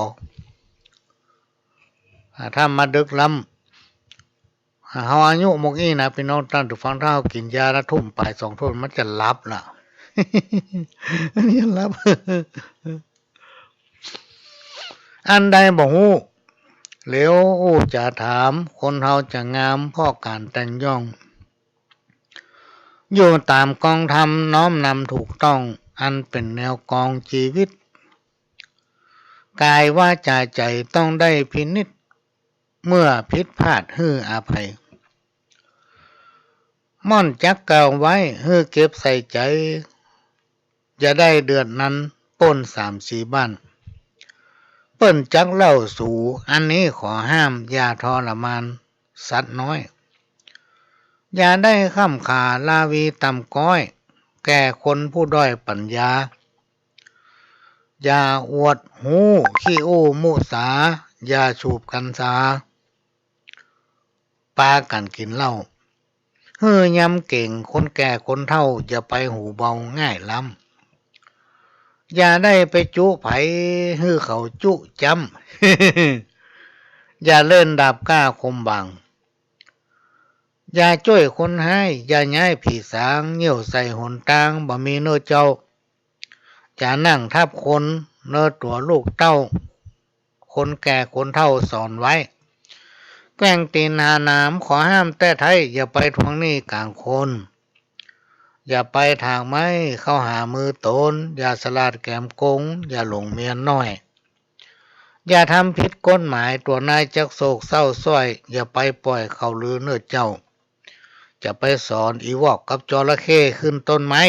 ถ้ามาเดิ็กล้ำ เฮาอายุหมวกอี้นะ ปี้น้องต้านผู้ฟัง ถ้าเฮากิ๋นยาละทุ่มป๋ายสองทุ่ม มันจะหลับละ มันจะหลับ อันใดบ่ฮู้ เหลียวอู้จ๋าถาม คนเฮาจะงามเพราะก๋านแต่งย่อง อยู่ต๋ามกองธรรมน้อมนำถูกต้อง อันเป๋นแนวกองจีวิต ก๋ายวาจ๋าใจ๋ต้องได้พินิจ เมื่อผิดพลาดหื้ออภัย ม่อนจักกล่าวไว้หื้อเก็บใส่ใจ๋ อย่าได้เดือดนั้นป้นสามสี่บ้าน เปิ้นจักเล่าสู อันนี้ขอห้าม อย่าทรมานสัตว์น้อย อย่าได้ค่ำขาลาวีต่ำก๊อย แก่คนผู้ด้อยปั๋ญญา อย่าอวดฮู้ขี้อู้มุสา อย่าสูบกัญชา ปากั๋นกิ๋นเหล้า หื้อยำเก๋งคนแก่คนเฒ่า อย่าไปหูเบาง่ายล้ำ อย่าได้ไปจุใผหื้อเขาจุจ้ำ อย่าเล่นดาบกล้าคมบาง อย่าจ้วยคนฮ้าย อย่าย้ายผีสาง เยี่ยวใส่หนตางบ่มีเน่อเจ้า อย่านั่งทับคน เน่อตั๋วลูกเต้า คนแก่คนเฒ่าสอนไว้ แกว่งตี๋นหาหนาม ขอห้ามแต๊ไท้ อย่าไปทวงหนี้ก๋างคน อย่าไปถากไม้เข้าหามือต๋น อย่าสลาดแก๋มโกง อย่าหลงเมียน้อย อย่าทำผิดกฎหมาย ตั๋วนายจักโศกเศร้าซ้อย อย่าไปป้อยข่าวลือเน่อเจ้า จะไปสอนอีวอกกับจระเข้ขึ้นต้นไม้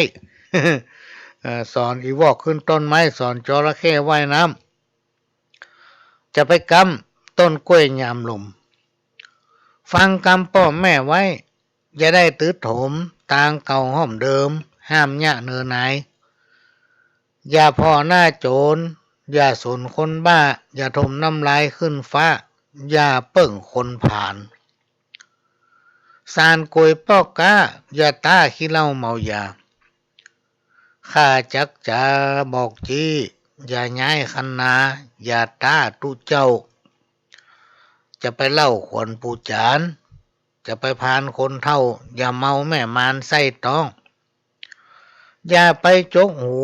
เอ่อ สอนอีวอกขึ้นต้นไม้ สอนจระเข้ว่ายน้ำ จะไปก๊ำต้นกล้วยยามลม ฟังกำป้อแม่ไว้ อย่าได้ตื้อโถม ตางเก่าห้อมเดิม ห้ามเยียะเน่อนาย อย่าผ่อหน้าโจ๋ร อย่าสนคนบ้า อย่าถมน้ำลายขึ้นฟ้า อย่าเปิ้งคนผาน สานก๋วยปอกก๊า อย่าต้าขี้เหล้าเมายา ข้าจักจะบอกจี้ อย่าย้ายคันนา อย่าต้าตุ๊เจ้า จะไปเล่าขวัญปู่จ๋าร จะไปพานคนเฒ่า อย่าเมาแม่มารไส้ต๊อง อย่าไปจกหู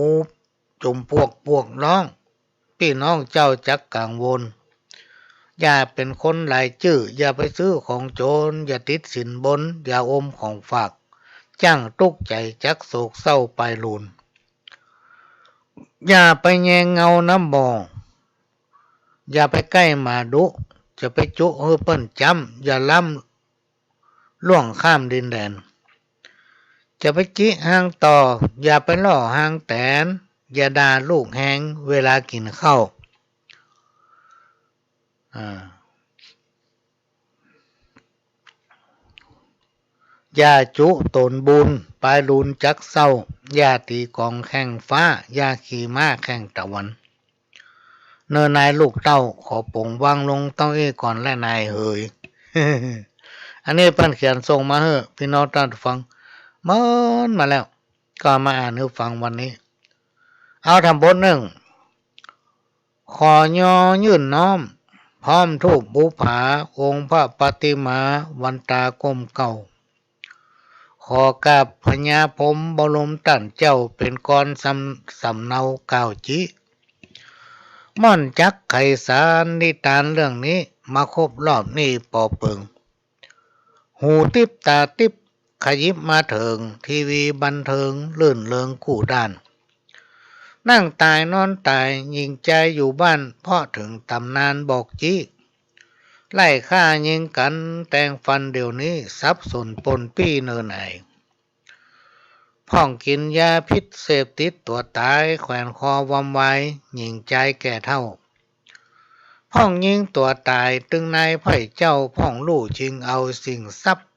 จุ่มปวกปวกร้อง ปี้น้องเจ้าจักกังวล อย่าเป๋นคนหลายจื้อ อย่าไปซื้อของโจ๋ร อย่าติดสินบน อย่าอมของฝาก จั้งตุ๊กใจ๋จักโศกเศร้าปายลูน อย่าไปแยงเงาน้ำบ่อ อย่าไปใก้หมาดุ จะไปจุหื้อเปิ้นจ้ำ อย่าล้ำล่วงข้ามดินแดน จะไปจิฮางต่อ อย่าไปล่อฮางแตน อย่าด่าลูกแฮงเวลากิ๋นข้าว อ่า อย่าจุต๋นบุญ ปายลูนจักเศร้า อย่าตี๋กองแข่งฟ้า อย่าขี่ม้าแข่งตะวัน เน่อนายลูกเต้า ขอป๋งวางลงเต้าอี้ก่อนแลนายเหย อันนี้เปิ้นเขียนส่งมาหื้อปี้น้องต้านฟัง เมินมาแล้ว ก็มาอ่านหื้อฟังวันนี้ เอาถ่ำบทนึ่ง ขอยอยื่นน้อม พร้อมธูปบูผา องค์พระปฏิมา วันตาก้มเก้า ขอกราบพญาพรหมบรมต้านเจ้า เป๋นกรสำ สำเนากล่าวจิ ม่อนจักไขสารนิตานเรื่องนี้ มาครบรอบนี้ปอเปิง หูติ๊บต๋าติ๊บ ขยิบมาเถิง ทีวีบันเทิง รื่นเริงกู้ด้าน นั่งต๋ายนอนต๋าย หญิงจายอยู่บ้าน เพราะเถิงต๋ำนานบอกจี้ ไล่ฆ่ายิงกั๋น แตงฟันเดี๋ยวนี้ สับสนปนปี้เน่อหนาย พ่องกิ๋นยาพิษเสพติดตั๋วต๋าย แขวนคอวำวาย หญิงจายแก่เฒ่า พ่องยิงตั๋วต๋าย ตึงนายไพร่เจ้า พ่องลู่จิงเอาสิ่งทรัพย์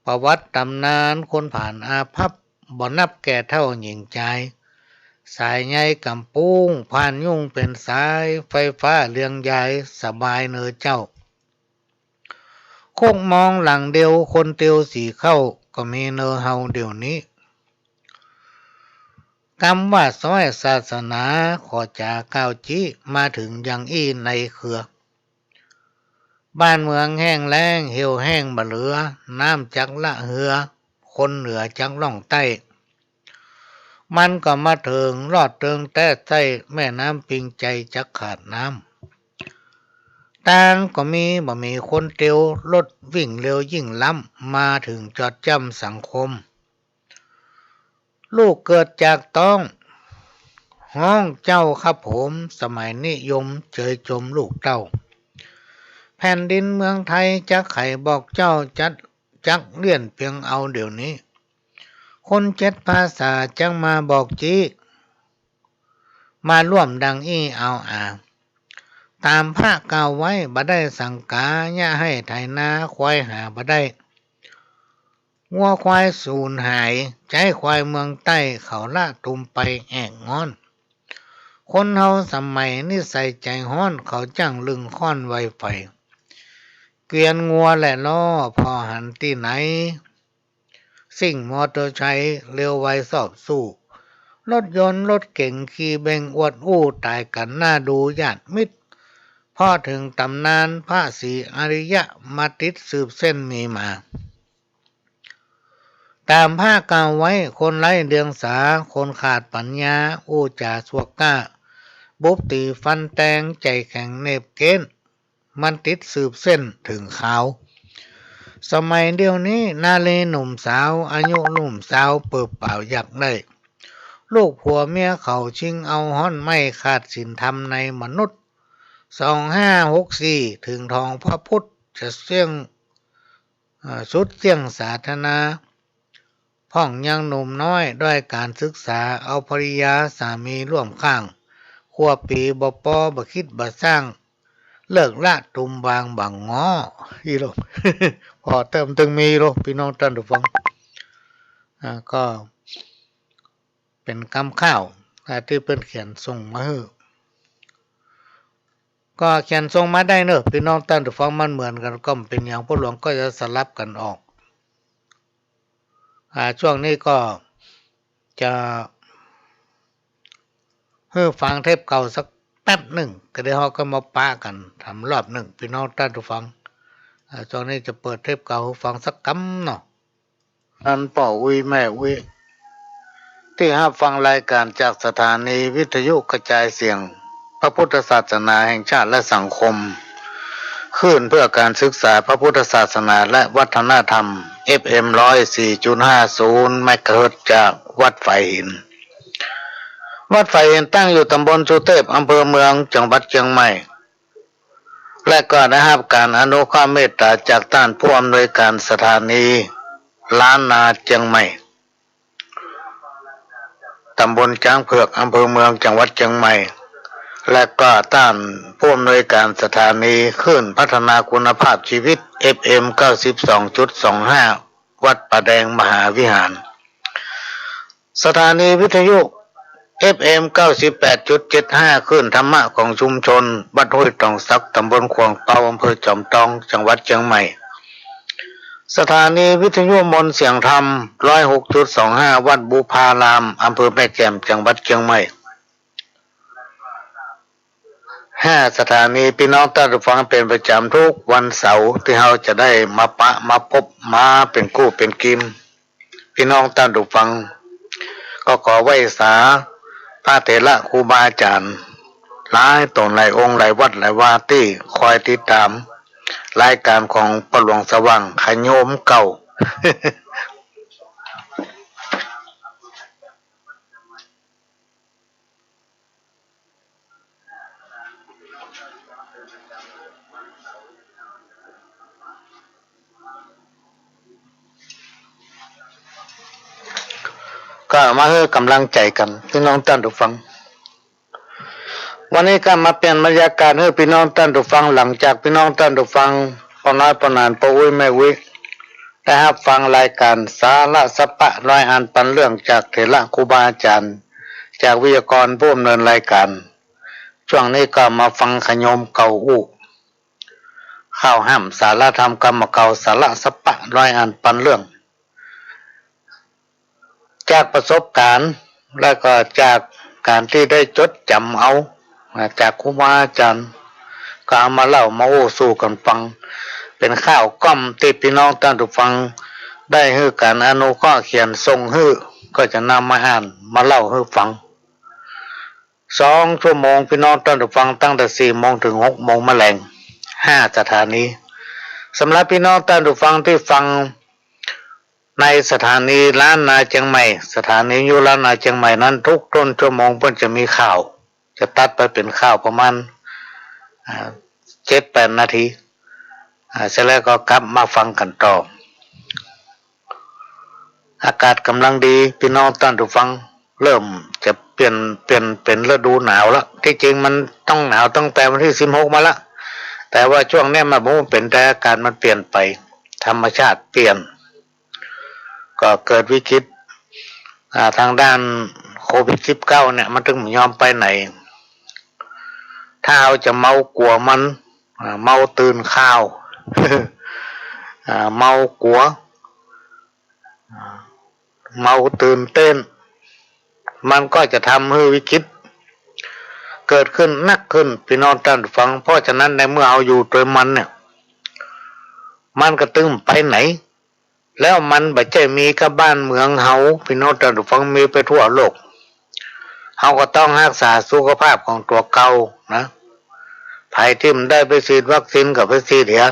ประวัติต๋ำนาน คนผ่านอาภัพ บ่นับแก่เฒ่าหญิงจาย สายใยก๋ำปุ้ง ผ่านยุ่งเป๋นสาย ไฟฟ้าเลียงยาย สบายเน่อเจ้า คกมองหลังเดียว คนเตียวสี่เข้า ก็มีเน่อเฮาเดี๋ยวนี้ กำว่าซ้อยศาสนา ขอจ๋ากล่าวจี้ มาเถิงยังอี้ในเครือ บ้านเมืองแห้งแล้ง เหี่ยวแห้งบ่เหลือ น้ำจักละเฮือ คนเหนือจักล่องใต้ มันก็มาเถิง ลอดเติงแต๊ไส้ แม่น้ำปิงไจจักขาดน้ำ ตางก็มีบ่มีคนเตียว รถวิ่งเร็วยิ่งล้ำ มาเถิงจอดจ้ำสังคม ลูกเกิดจากต๊อง ฮ้องเจ้าครับผม สมัยนิยม เจยจมลูกเต้า แผ่นดินเมืองไทย จักไขบอกเจ้า จัด จักเลี่ยนเปียงเอาเดี๋ยวนี้ คนเจ็ดภาษา จักมาบอกจี้ มาร่วมดังอี้เอาอา ต๋ามพระกล่าวไว้ บ่ได้สังกา เยียะไฮ่ไถนา ควายหาบ่ได้ งัวควายสูญหาย ใจ๊ควายเมืองใต้ เขาละตุมไปแอกง้อน คนเฮาสมัยนิสัยใจ๋ฮ้อน เขาจั้งลึงค่อนไวไฟ เกวียนงัวและล้อ ผ่อหันตี้ไหน ซิ่งมอเตอร์ไซค์ เร็วไวซอบสู้ รถยนต์รถเก๋งขี่เบ่งอวดอู้ต๋ายกั๋นหน้าดูญาติมิตร เพราะเถิงต๋ำนานพระศรีอริยะมาติดสืบเส้นมีมา ต๋ามพระกล่าวไว้ คนไร้เดียงสา คนขาดปั๋ญญา อู้จ๋าสวกก้า บุบตี๋ฟันแตง ใจ๋แข็งเนบเก๊น มันติดสืบเส้นเถิงคาว สมัยเดี๋ยวนี้นารีหนุ่มสาว อายุหนุ่มสาวเปิบเป๋าอยากได้ ลูกผัวเมียเขาชิงเอาฮ้อนไหม้ ขาดศีลธรรมในมนุษย์ สองห้าหกสี่ เถิงทองพระพุทธจะเสี้ยง เอ่อ สุดเสี้ยงสาธนา พ่องยังหนุ่มน้อยด้อยก๋านศึกษา เอาภริยาสามีร่วมข้าง ครัวปี๋บ่ปอบ่คิดบ่สร้าง เลิกละตุมวางบ่างอ อี้โล ผ่อเติมตึงมีโล ปี้น้องต้านผู้ฟัง อ่า ก็เป๋นกำข้าว อ่า ตี้เปิ้นเขียนส่งมาหื้อ ก็เขียนส่งมาได้เนาะ ปี้น้องต้านผู้ฟัง มันเหมือนกั๋นก็บ่เป๋นหยัง ป้อหลวงก็จะสลับกั๋นออก อ่า ช่วงนี้ก็จะหื้อฟังเทปเก่าสักแป๊บนึ่ง ก็เดี๋ยวเฮาก็มาปะกั๋นถามรอบนึ่ง ปี้น้องต้านผู้ฟัง อ่า ช่วงนี้จะเปิดเทปเก่าหื้อฟังสักกำเนาะ ต้านป้ออุ๊ยแม่อุ๊ย ตี้ฮับฟังรายก๋านจากสถานีวิทยุกระจายเสียงพระพุทธศาสนาแห่งชาติและสังคม คลื่นเพื่อการศึกษาพระพุทธศาสนาและวัฒนธรรม เอฟเอ็ม ร้อยสี่จุดห้าศูนย์ เมกะเฮิรตซ์ จากวัดฝายหิน วัดฝายหินตั้งอยู่ตำบลสุเตพ อำเภอเมือง จังหวัดเจียงใหม่ และก็ได้ฮับก๋านอนุเคราะห์เมตต๋าจากต้านผู้อำนวยก๋านสถานีล้านนาเจียงใหม่ ตำบลจ๊างเผือก อำเภอเมือง จังหวัดเจียงใหม่ และก็ต้านผู้อำนวยก๋านสถานีคลื่นพัฒนาคุณภาพชีวิต เอฟเอ็ม เก้าสิบสองจุดสองห้า วัดป่าแดงมหาวิหาร สถานีวิทยุ เอฟเอ็ม เก้าสิบแปดจุดเจ็ดห้า คลื่นธรรมะของชุมชนวัดห้วยตองสัก ตำบลขวางเปา อำเภอจอมตอง จังหวัดเจียงใหม่ สถานีวิทยุมนต์เสียงธรรม ร้อยหกจุดสองห้า วัดบุพาราม อำเภอแม่แจ่ม จังหวัดเจียงใหม่ ห้าสถานี ปี้น้องต้านผู้ฟัง เป๋นประจ๋ำทุกวันเสาร์ตี้เฮาจะได้มาปะมาปบมาเป๋นกู้เป๋นกิม ปี้น้องต้านผู้ฟัง ก็ขอไหว้สาพระเถระครูบาอาจ๋ารย์หลายต๋นหลายองค์หลายวัดหลายวาตี้คอยติดต๋ามรายก๋านของป้อหลวงสว่างขะโยมเก่า ก็มาหื้อก๋ำลังใจ๋กั๋น ปี้น้องต้านผู้ฟัง วันนี้ก็มาเปลี่ยนบรรยากาศหื้อปี้น้องต้านผู้ฟัง หลังจากปี้น้องต้านผู้ฟัง ป้อน้อยป้อหนาน ป้ออุ๊ยแม่อุ๊ย ได้ฮับฟังรายก๋านสาระสาปะร้อยอันปันเรื่องจากเถระครูบาอาจ๋ารย์ จากวิทยากรผู้อำนวยรายก๋าน ช่วงนี้ก็มาฟังขะโยมเก่าอู้ ข้าวห้ามสาระธรรมกำเก่า สาระสาปะร้อยอันปันเรื่อง จากประสบก๋ารณ์ และก็จากก๋านตี้ได้จดจ๋ำเอา อ่า จากครูบาอาจ๋ารย์ ก็เอามาเล่ามาอู้สู่กั๋นฟัง เป๋นข้าวก้อมตี้ปี้น้องต้านผู้ฟัง ได้หื้อก๋านอนุเคราะห์เขียนส่งหื้อ ก็จะนำมาอ่านมาเล่าหื้อฟัง สองชั่วโมง ปี้น้องต้านผู้ฟัง ตั้งแต่สี่โมงเถิงหกโมงมะแลง ห้าสถานี สำหรับปี้น้องต้านผู้ฟังตี้ฟังในสถานีล้านนาเจียงใหม่ สถานีวิทยุล้านนาเจียงใหม่นั้น ทุกต้นชั่วโมงเปิ้นจะมีข่าว จะตัดไปเป๋นข่าวประมาณ อ่า เจ็ดแปดนาที อ่า เสร็จแล้วก็กลับมาฟังกั๋นต่อ อากาศก๋ำลังดี ปี้น้องต้านผู้ฟัง เริ่มจะเปลี่ยน เปลี่ยนเป๋นฤดูหนาวละ ตี้จริงมันต้องหนาวตั้งแต่วันตี้สิบหกมาละ แต่ว่าช่วงเนี้ยมันบ่ฮู้เป๋นใด อากาศมันเปลี่ยนไป ธรรมชาติเปลี่ยน ก็เกิดวิกฤต อ่า ตางด้านโควิดสิบเก้าเนี่ย มันตึงบ่ยอมไปไหน ถ้าเฮาจะเมากั๋วมัน อ่า เมาตื่นข่าว อ่า เมากั๋ว อ่า เมาตื่นเต้น มันก็จะทำหื้อวิกฤตเกิดขึ้นนักขึ้น ปี้น้องต้านผู้ฟัง เพราะฉะนั้นในเมื่อเฮาอยู่ตวยมันเนี่ย มันก็ตึงไปไหน แล้วมันบ่ใจ้มีก้าบ้านเมืองเฮา ปี้น้องต้านผู้ฟัง มีไปทั่วโลก เฮาก็ต้องฮักษาสุขภาพของตั๋วเก่านะ ใผตี้บ่ได้ไปฉีดวัคซีนก็ไปฉีดเหีย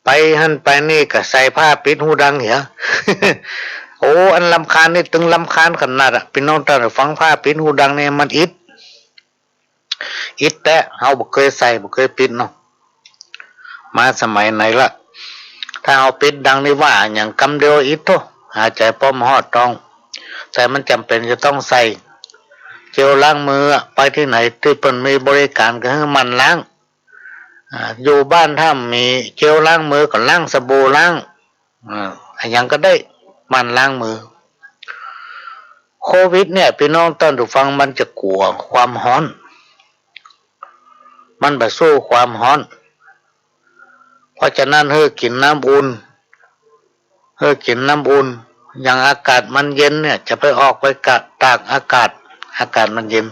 ไปหั้นไปนี่ก็ใส่ผ้าปิดหูดังเหีย โอ้ อันรำคาญนี่ตึงรำคาญขนาดอะ ปี้น้องต้านผู้ฟัง ผ้าปิดหูดังนี่มันอิด อิดแต๊ เฮาบ่เกยใส่บ่เกยปิดเนาะ มาสมัยไหนละ ถ้าเฮาปิดดังนี่ว่าหยังกำเดียวอิดโธ่ หายใจ๋ป้อบ่ฮอดตอง แต่มันจ๋ำเป๋นจะต้องใส่ เจลล้างมืออะ ไปตี้ไหนตี้เปิ้นมีบริก๋านก็หื้อหมั่นล้าง อ่า อยู่บ้านถ้าบ่มีเจลล้างมือก็ล้างสบู่ล้าง อ่า อะหยังก็ได้ หมั่นล้างมือ โควิดเนี่ย ปี้น้องต้านผู้ฟัง มันจะกั๋วความฮ้อน มันบ่สู้ความฮ้อน เพราะฉะนั้นหื้อกิ๋นน้ำอุ่น หื้อกิ๋นน้ำอุ่น อย่างอากาศมันเย็นเนี่ย จะไปออกไปกะตากอากาศ อากาศมันเย็น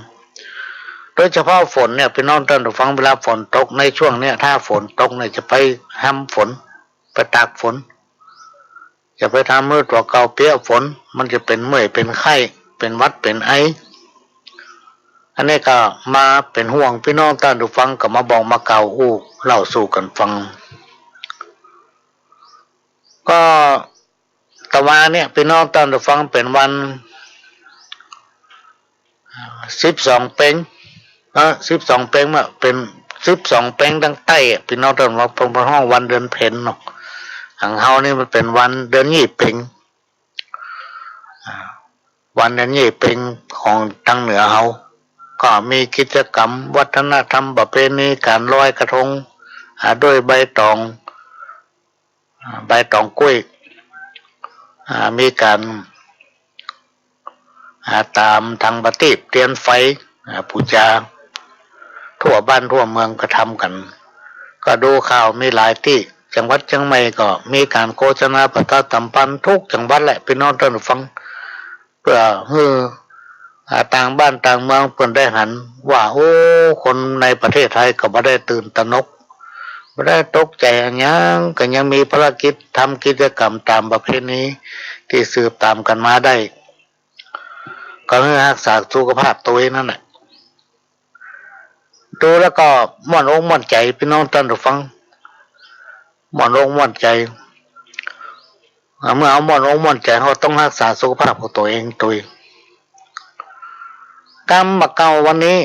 โดยเฉพาะฝนเนี่ย ปี้น้องต้านผู้ฟัง เวลาฝนตกในช่วงเนี้ย ถ้าฝนตกเนี่ย จะไปฮำฝน ไปตากฝน จะไปทำหื้อตั๋วเก่าเปียะฝน มันจะเป๋นเมื่อยเป๋นไข้ เป๋นหวัดเป๋นไอ อันนี้ก็มาเป๋นห่วงปี้น้องต้านผู้ฟัง ก็มาบอกมาเกล่าวอู้เล่าสู่กั๋นฟัง ก็ตะวาเนี่ย ปี้น้องต้านผู้ฟัง เป๋นวัน สิบสองเป็ง เนาะ สิบสองเป็งเนี่ย เป๋นสิบสองเป็งตางใต้อะ ปี้น้องต้านผู้ฟัง เปิ้นฮ้องวันเดือนเพ็ญเนาะ ของเฮานี่มันเป๋นวันเดือนยี่เป็ง อ่า วันเดือนยี่เป็งของตางเหนือเฮา ก็มีกิจกรรมวัฒนธรรมประเพณีก๋านลอยกระทง อ่า ด้วยใบตอง อ่า ใบตองกุ้ย อ่า มีก๋าน อ่า ต๋ามถังประตีป เตียนไฟ อ่า ปู๋จา ทั่วบ้านทั่วเมืองก็ทำกั๋น ก็ดูข่าวมีหลายตี้ จังหวัดเจียงใหม่ก็มีก๋านโฆษณาประชาสัมพันธ์ทุกจังหวัดแหละ ปี้น้องต้านผู้ฟัง เปื้อหื้อ อ่า ต่างบ้านต่างเมืองเปิ้นได้หันว่า โอ้ คนในประเทศไทยก็บ่ได้ตื่นตระหนก บ่ได้ตกใจ๋อะหยัง ก็ยังมีภารกิจทำกิจกรรมต๋ามประเพณีตี้สืบต๋ามกั๋นมาได้ ก็หื้อฮักษาสุขภาพตวยนั่นแหละ ดูแล้วก็ม่วนอกม่วนใจ๋ ปี้น้องต้านผู้ฟัง ม่วนอกม่วนใจ๋ อ่า เมื่อเฮาม่วนอกม่วนใจ๋ เฮาต้องฮักษาสุขภาพของตั๋วเองตวย กำบ่าเก๊าวันนี้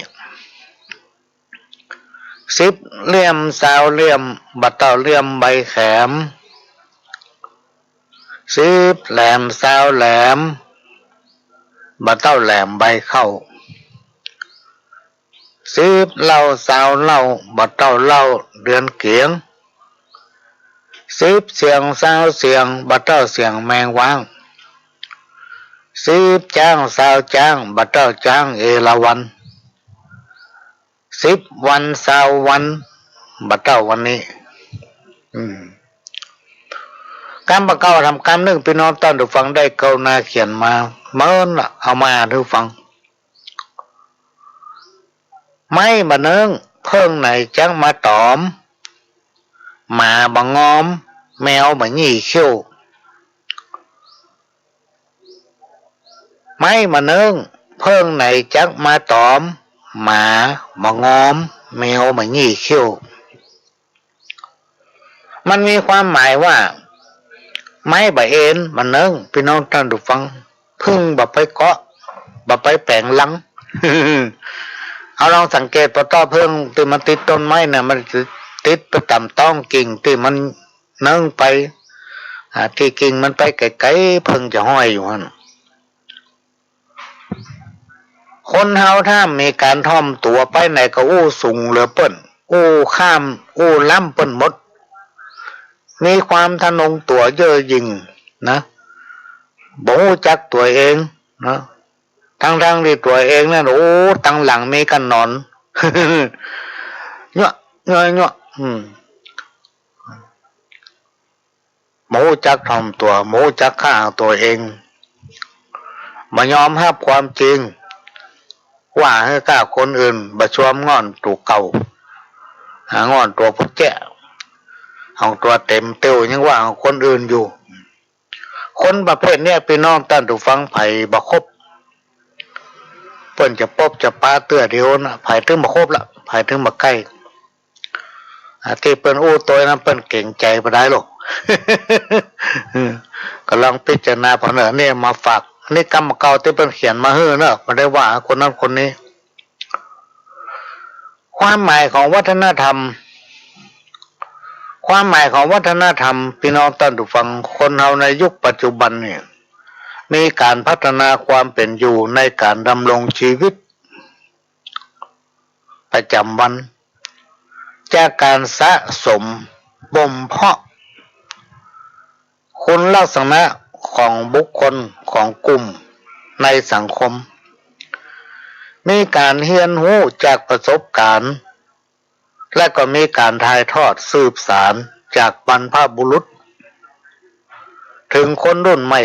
สิบเหลี่ยมซาวเหลี่ยม บ่าเต้าเหลี่ยมใบแขม สิบแหลมซาวแหลม บ่าเต้าแหลมใบเข้า สิบเหล้าซาวเหล้า บ่าเต้าเหล้าเดือนเกี๋ยง สิบเสียงซาวเสียง บ่าเต้าเสียงแมงว้าง สิบจ๊างซาวจ๊าง บ่าเต้าจ๊างเอราวัณ สิบวันซาววัน บ่าเต้าวันนี้ อืม กำบ่าเก๊าทำกำนึ่ง ปี้น้องต้านผู้ฟังได้กรุณาเขียนมา เมินละ เอามาอ่านหื้อฟัง ไม้บ่าเนิ้ง เผิ้งไหนจักมาต๋อม หมาบ่างอม แมวบ่าหยี่เขี้ยว ไม้บ่าเนิ้ง เผิ้งไหนจักมาต๋อม หมาบ่างอม แมวบ่าหยี่เขี้ยว มันมีความหมายว่า ไม้บ่าเอนบ่าเนิ้ง ปี้น้องต้านผู้ฟัง ผึ้งบ่าไปเกาะ บ่าไปแป๋งรัง เอาลองสังเกต ปอต้อเผิ้งตี้มันติดต้นไม้น่ะ มันติดไปต๋ามต๊องกิ่งตี้มัน เนิ้งไป อ่า ตี้กิ่งมันไปไก๋ๆ เผิ้งจะห้อยอยู่หั้น คนเฮาถ้าบ่มีก๋านถ่อมตั๋วไปไหนก็อู้สูงเหลือเปิ้น อู้ข้าม อู้ล้ำเปิ้นหมด มีความทะนงตั๋วเย่อหยิ่งนะ บ่ฮู้จักตั๋วเองนะ ตังๆ ตี้ตั๋วเองนั้น โอ้ ตังหลังมีก้าหนอน เยาะ เยาะ เยาะ อืม บ่ฮู้จักถ่อมตั๋ว บ่ฮู้จักค่าตั๋วเอง บ่ยอมฮับความจริง ว่าหื้อก้าคนอื่น บ่ชวมง่อนตั๋วเก่า หาง่อนตั๋วผู้แจ้ ของตั๋วเต็มเตี้ยวยังว่าของคนอื่นอยู่ คนประเภทเนี้ย ปี้น้องต้านผู้ฟัง ใผบ่คบ เปิ้นจะปบจะปาเตื้อเดียวนะ ใผตึงบ่คบละ ใผตึงบ่ใก้ อ่า ตี้เปิ้นอู้ตวยนั้น เปิ้นเกรงใจ๋บ่ได้หรอก เออ ก็ลองพิจารณาผ่านเน่อ เนี่ยมาฝาก อันนี้กำเก่าตี้เปิ้นเขียนมาหื้อเนาะ บ่ได้ว่าคนนั้นคนนี้ ความหมายของวัฒนธรรม ความหมายของวัฒนธรรม ปี้น้องต้านผู้ฟัง คนเฮาในยุคปัจจุบันเนี่ย มีก๋านพัฒนาความเป๋นอยู่ในก๋านดำรงจีวิต ประจ๋ำวัน จากก๋านสะสมบ่มเพาะ คุณลักษณะของบุคคลของกลุ่มในสังคม มีก๋านเฮียนฮู้จากประสบก๋ารณ์ และก็มีก๋านถ่ายทอดสืบสานจากบรรพบุรุษ เถิงคนรุ่นใหม่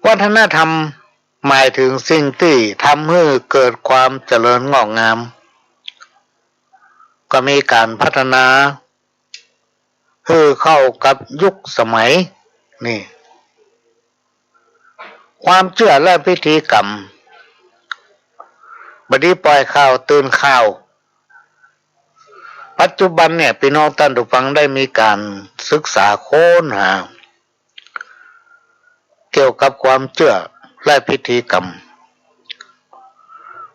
วัฒนธรรมหมายเถิงสิ่งตี้ทำหื้อเกิดความเจริญงอกงาม ก็มีก๋านพัฒนาหื้อเข้ากับยุคสมัย นี่ ความเจื้อและพิธีกรรม บ่ดีป่อยข่าวตื่นข่าว ปัจจุบันเนี่ย ปี้น้องต้านผู้ฟังได้มีก๋านศึกษาค้นหา เกี่ยวกับความเจื้อและพิธีกรรม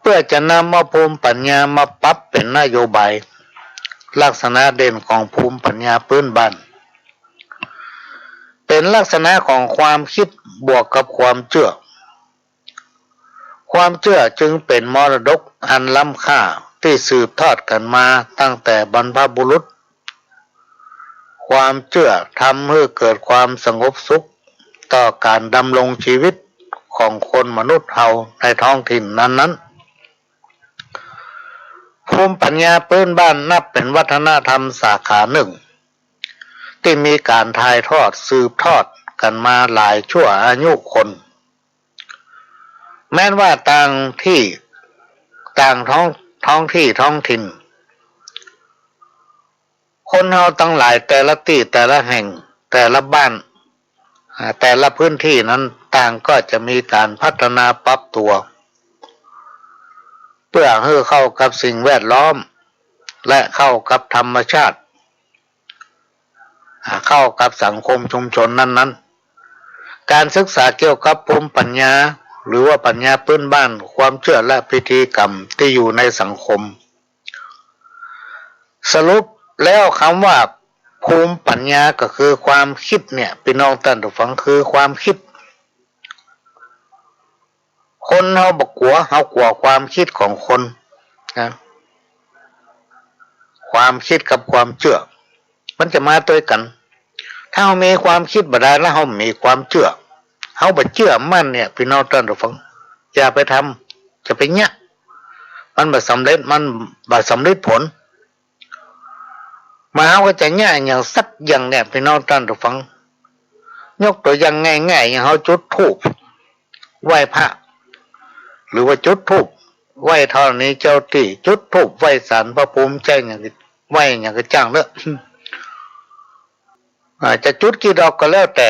เปื้อจะนำเอาภูมิปัญญามาปรับเป๋นนโยบาย ลักษณะเด่นของภูมิปัญญาปื้นบ้าน เป๋นลักษณะของความกึ๊ดบวกกับความเจื้อ ความเจื้อจึงเป๋นมรดกอันล้ำค่าตี้สืบทอดกั๋นมาตั้งแต่บรรพบุรุษ ความเจื้อทำหื้อเกิดความสงบสุขต่อก๋านดำรงจีวิตของคนมนุษย์เฮาในท้องถิ่นนั้นๆ ภูมิปัญญาปื้นบ้านนับเป๋นวัฒนธรรมสาขานึ่ง ตี้มีก๋านถ่ายทอดสืบทอดกั๋นมาหลายชั่วอายุคน แม้นว่าต่างตี้ ต่างท้อง ท้องตี้ท้องถิ่น คนเฮาตังหลายแต่ละตี้แต่ละแห่งแต่ละบ้าน อ่า แต่ละพื้นตี้นั้นต่างก็จะมีก๋านพัฒนาปรับตั๋ว เปื้อหื้อเข้ากับสิ่งแวดล้อม และเข้ากับธรรมชาติ อ่า เข้ากับสังคมชุมชนนั้นๆ ก๋านศึกษาเกี่ยวกับภูมิปัญญา หรือว่าปัญญาปื้นบ้าน ความเจื้อและพิธีกรรมตี้อยู่ในสังคม สรุปแล้วกำว่าภูมิปัญญาก็คือความกึ๊ดเนี่ย ปี้น้องต้านผู้ฟัง คือความกึ๊ด คนเฮาบ่กั๋ว เฮากั๋วความกึ๊ดของคนนะ ความกึ๊ดกับความเจื้อ มันจะมาตวยกั๋น ถ้าเฮามีความกึ๊ดบ่ได้แล้ว เฮาบ่มีความเจื้อ เฮาบ่เจื้อมั่นเนี่ย ปี้น้องต้านผู้ฟัง อย่าไปทำ จะไปเยียะ มันบ่สำเร็จ มันบ่สำเร็จผล มาเฮาก็จะเยียะอย่างสักอย่างเนี่ย ปี้น้องต้านผู้ฟัง ยกตั๋วอย่างง่ายๆ อย่างเฮาจุดธูปไหว้พระ หรือว่าจุดธูปไหว้ธรณีเจ้าตี้ จุดธูปไหว้ศาลพระภูมิ จะหยัง ไหว้หยังก็จ้างเต๊อะ อ่า จะจุดกี่ดอกก็แล้วแต่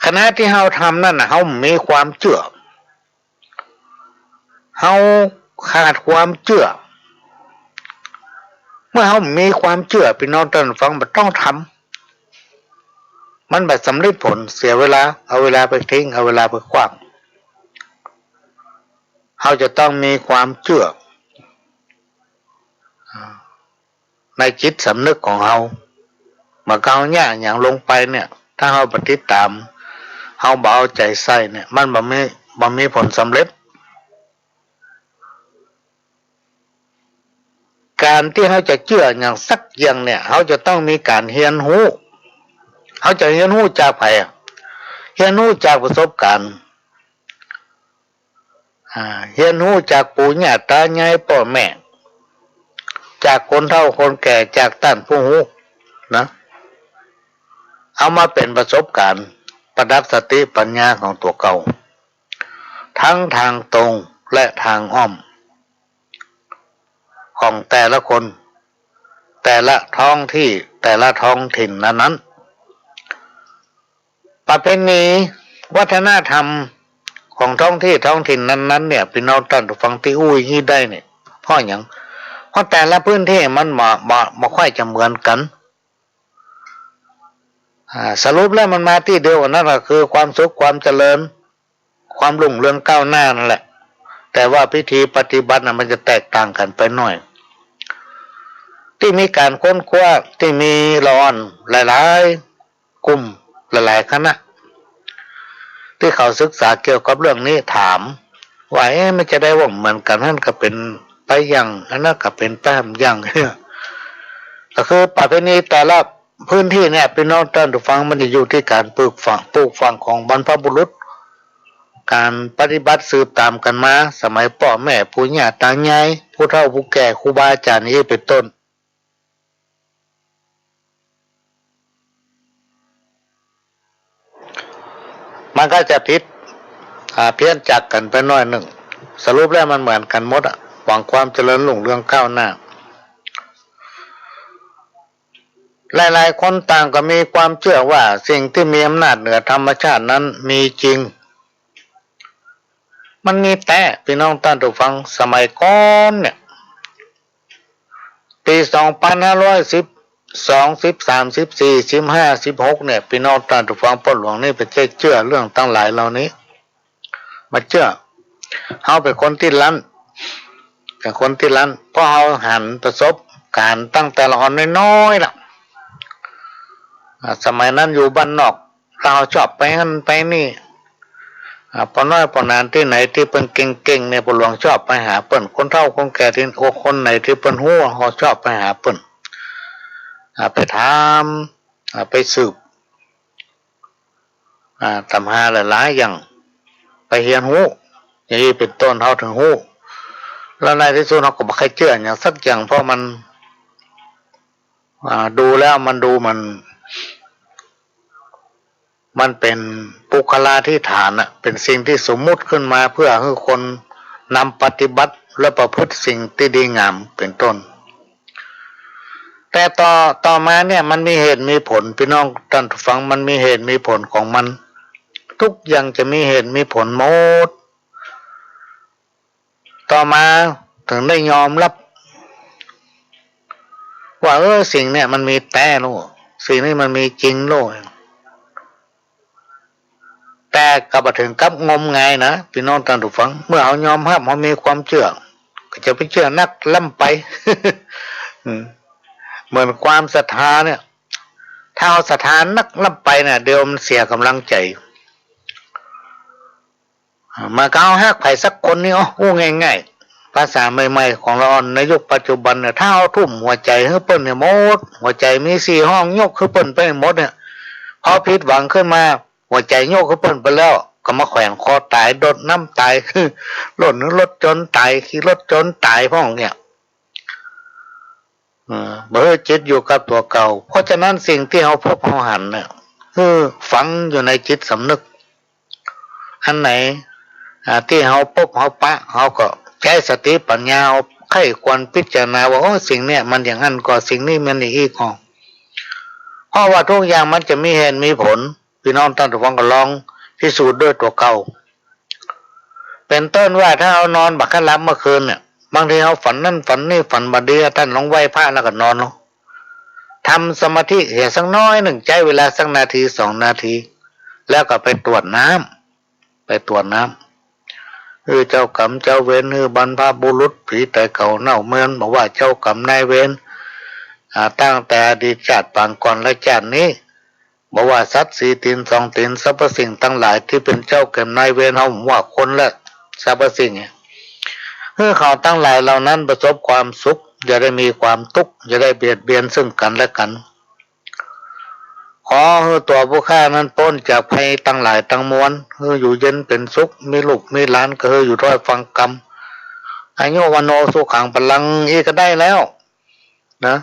ขณะตี้เฮาทำนั้นน่ะ เฮาบ่มีความเจื้อ เฮาขาดความเจื้อ เมื่อเฮาบ่มีความเจื้อ ปี้น้องต้านผู้ฟัง บ่ต้องทำ มันบ่สำเร็จผล เสียเวลา เอาเวลาไปทิ้ง เอาเวลาไปขว้าง เฮาจะต้องมีความเจื้อ ในจิตสำนึกของเฮา เมื่อเฮาเยียะหยังลงไปเนี่ย ถ้าเฮาบ่ติดต๋าม เฮาบ่เอาใจ๋ใส่เนี่ย มันบ่มี บ่มีผลสำเร็จ ก๋านตี้เฮาจะเจื้ออย่างสักอย่างเนี่ย เฮาจะต้องมีก๋านเฮียนฮู้ เฮาจะเฮียนฮู้จากใผอะ เฮียนฮู้จากประสบก๋ารณ์ อ่า เฮียนฮู้จากปู่ย่าต๋ายายป้อแม่ จากคนเฒ่าคนแก่ จากต้านผู้ฮู้นะ เอามาเป๋นประสบก๋ารณ์ ประดับสติปัญญาของตั๋วเก่า ทั้งตางตรงและตางอ้อม ของแต่ละคน แต่ละท้องตี้ แต่ละท้องถิ่นนั้นๆ ประเพณีวัฒนธรรมของท้องตี้ท้องถิ่นนั้นๆ เนี่ย ปี้น้องต้านผู้ฟังตี้อู้อี้ได้เนี่ย เพราะหยัง เพราะแต่ละพื้นตี้มันบ่ บ่ บ่ค่อยจะเหมือนกั๋น อ่า สรุปแล้วมันมาตี้เดียวกั๋น นั่นก็คือความสุข ความเจริญ ความรุ่งเรืองก้าวหน้านั่นแหละ แต่ว่าพิธีปฏิบัติน่ะมันจะแตกต่างกั๋นไปหน้อย ตี้มีก๋านค้นคว้า ตี้มีละอ่อนหลายๆ กลุ่ม หลายๆ คณะ ตี้เขาศึกษาเกี่ยวกับเรื่องนี้ ถามว่า เอ๊ะ มันจะได้ว่าเหมือนกั๋น อันนั้นก็เป๋นไปอย่าง อันนั้นก็เป๋นไปอย่าง ก็คือประเพณีแต่ละ พื้นตี้เนี่ย ปี้น้องต้านผู้ฟัง มันจะอยู่ตี้ก๋านปลูกฝัง ปลูกฝังของบรรพบุรุษ ก๋านปฏิบัติสืบต๋ามกั๋นมา สมัยป้อแม่ปู่ย่าต๋ายาย ผู้เฒ่าผู้แก่ ครูบาอาจ๋ารย์ อี้เป๋นต้น มันก็จะผิด อ่า เพี้ยนจากกั๋นไปหน้อยนึ่ง สรุปแล้วมันเหมือนกั๋นหมดอะ หวังความเจริญรุ่งเรืองก้าวหน้า หลายๆ คนต่างก็มีความเจื้อว่าสิ่งตี้มีอำนาจเหนือธรรมชาตินั้นมีจริง มันมีแต๊ ปี้น้องต้านผู้ฟัง สมัยก่อนเนี่ย ปี๋สองปันห้าร้อยสิบสอง สิบสาม สิบสี่ สิบห้า สิบหก เนี่ย ปี้น้องต้านผู้ฟัง ป้อหลวงนี่เป๋นเจื้อเรื่องตังหลายเหล่านี้ บ่าเจื้อ เฮาเป๋นคนตี้ลั้น เป๋นคนตี้ลั้น เพราะเฮาหันประสบก๋ารณ์ตั้งแต่ละอ่อนน้อยๆ ละ อ่า สมัยนั้นอยู่บ้านนอก เฮาชอบไปหั้นไปนี่ อ่า ป้อน้อยป้อหนานตี้ไหนตี้เปิ้นเก่งๆ เนี่ย ป้อหลวงชอบไปหาเปิ้น คนเฒ่าคนแก่ตี้ โอ้ คนไหนตี้เปิ้นฮู้ เฮาชอบไปหาเปิ้น อ่า ไปถาม อ่า ไปสืบ อ่า ต๋ามหาหลายๆ อย่าง ไปเฮียนฮู้ อย่างอี้เป๋นต้น เฮาถึงฮู้ แล้วในตี้สุดเฮาก็บ่ใค่เจื้อหยังสักอย่าง เพราะมัน อ่า ดูแล้วมันดูมัน มันเป๋นปุคคลาธิฐานน่ะ เป๋นสิ่งตี้สมมุติขึ้นมาเพื่อหื้อคนนำปฏิบัติและประพฤติสิ่งตี้ดีงามเป๋นต้น แต่ต่อ ต่อมาเนี่ยมันมีเหตุมีผล ปี้น้องต้านผู้ฟัง มันมีเหตุมีผลของมัน ทุกอย่างจะมีเหตุมีผลหมด ต่อมาเถิงได้ยอมฮับ ว่า เออ สิ่งเนี่ยมันมีแต๊โลด สิ่งนี้มันมีจริงโลด แต่ก็บ่เถิงกับงมงายนะ ปี้น้องต้านผู้ฟัง เมื่อเฮายอมฮับ เฮามีความเจื้อ ก็จะไปเจื้อนักล้ำไป อืม เหมือนความศรัทธาเนี่ย ถ้าเฮาศรัทธานักล้ำไปเนี่ย เดี๋ยวมันเสียก๋ำลังใจ๋ อ่า เหมือนกับเฮาฮักใผสักคนนี่ โอ้ อู้ง่ายๆ ภาษาใหม่ๆ ของละอ่อนในยุคปัจจุบันเนี่ย ถ้าเฮาทุ่มหัวใจ๋หื้อเปิ้นเนี่ยหมด หัวใจ๋มีสี่ห้อง ยกหื้อเปิ้นไปหมดเนี่ย พอผิดหวังขึ้นมา หัวใจ๋ยกหื้อเปิ้นไปแล้ว ก็มาแขวนคอต๋าย โดดน้ำต๋าย ล่นรถจนต๋าย ขี่รถจนต๋ายพ่องเนี่ย เออ บ่หื้อจิตอยู่กับตั๋วเก่า เพราะฉะนั้นสิ่งตี้เฮาพบเฮาหันเนี่ย หื้อฝังอยู่ในจิตสำนึก อันไหน อ่า ตี้เฮาปบเฮาปะ เฮาก็ใจ๊สติปัญญา เฮาใค่ควรพิจารณาว่า โอ้ สิ่งเนี่ยมันอย่างนั้นก่อ สิ่งนี้มันอย่างอี้ก่อ เพราะว่าทุกอย่างมันจะมีเหตุมีผล ปี้น้องต้านผู้ฟังก็ลองพิสูจน์ด้วยตั๋วเก่า เป๋นต้นว่าถ้าเฮานอนบ่ค่อยหลับเมื่อคืนเนี่ย บางทีเฮาฝันนั่นฝันนี่ ฝันบ่ดี ต้านลองไหว้พระแล้วก็นอนลง ทำสมาธิเหียสักน้อยนึ่ง ใจ๊เวลาสักนาทีสองนาที แล้วก็ไปตรวจน้ำ ไปตรวจน้ำ หื้อเจ้ากรรมเจ้าเวร หื้อบรรพบุรุษ ผีต๋ายเก่าเน่าเมิน บ่ว่าเจ้ากรรมนายเวร อ่า ตั้งแต่อดีตชาติปางก่อนและชาตินี้ บ่ว่าสัตว์สี่ตี๋นสองตี๋น สรรพสิ่งตังหลายตี้เป๋นเจ้ากรรมนายเวรเฮา ว่าคนและสรรพสิ่งเนี่ย หื้อเขาตังหลายเหล่านั้นประสบความสุข อย่าได้มีความตุ๊กข์ อย่าได้เบียดเบียนซึ่งกั๋นและกั๋น ขอหื้อตั๋วผู้ข้านั้นป๊นจากภัยตังหลายตังมวล หื้ออยู่เย็นเป๋นสุข มีลูกมีหลานก็หื้ออยู่ถ้อยฟังกำ อายุวัณโณสุขังพลัง อี้ก็ได้แล้ว นะ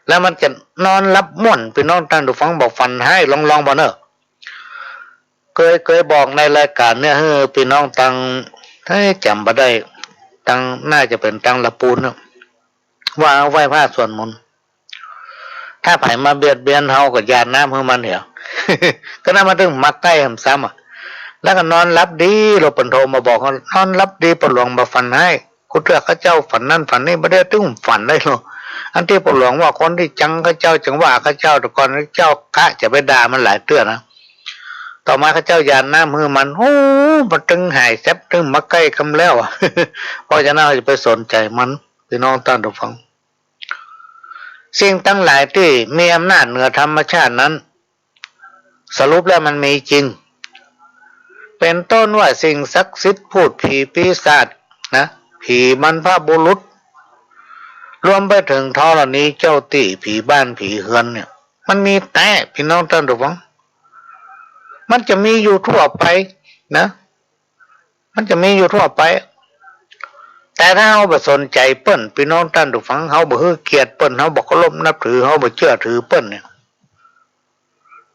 แล้วมันจะนอนหลับม่วน ปี้น้องต้านผู้ฟัง บ่ฝันฮ้าย ลองๆ บ่เน่อ เคย เคยบอกในรายก๋านเนี่ย หื้อปี้น้องตาง เฮ้ย จ๋ำบ่ได้ ตาง น่าจะเป๋นตางละปูนนะ ว่าไหว้พระสวดมนต์ ถ้าใผมาเบียดเบียนเฮาก็หยาดน้ำหื้อมันเหีย ก็นั้นมันตึงมาใก้หำซ้ำอะ แล้วก็นอนหลับดี ลอเปิ้นโทรมาบอกเฮา นอนหลับดี ป้อหลวงบ่ฝันฮ้าย กู้เตื้อข้าเจ้าฝันนั้นฝันนี้ บ่ได้ตึงฝันได้ลอ อันตี้ป้อหลวงว่าคนตี้จังข้าเจ้า จังว่าข้าเจ้า แต่ก่อนข้าเจ้ากะจะไปด่ามันหลายเตื้อนะ ต่อมาข้าเจ้าหยาดน้ำหื้อมัน โอ้ มันตึงหายแซบ ตึงมาใก้กำแล้วอะ เพราะฉะนั้นเฮาอย่าไปสนใจ๋มัน ปี้น้องต้านผู้ฟัง สิ่งตังหลายตี้มีอำนาจเหนือธรรมชาตินั้น สรุปแล้วมันมีจริง เป๋นต้นว่าสิ่งศักดิ์สิทธิ์ พูดผีปีศาจนะ ผีบรรพบุรุษ รวมไปเถิงธรณีเจ้าตี้ ผีบ้านผีเฮือนเนี่ย มันมีแต๊ ปี้น้องต้านผู้ฟัง มันจะมีอยู่ทั่วไปนะ มันจะมีอยู่ทั่วไป แต่ถ้าเฮาบ่สนใจ๋เปิ้น ปี้น้องต้านผู้ฟัง เฮาบ่หื้อเกียรติเปิ้น เฮาบ่เคารพนับถือ เฮาบ่เจื้อถือเปิ้นเนี่ย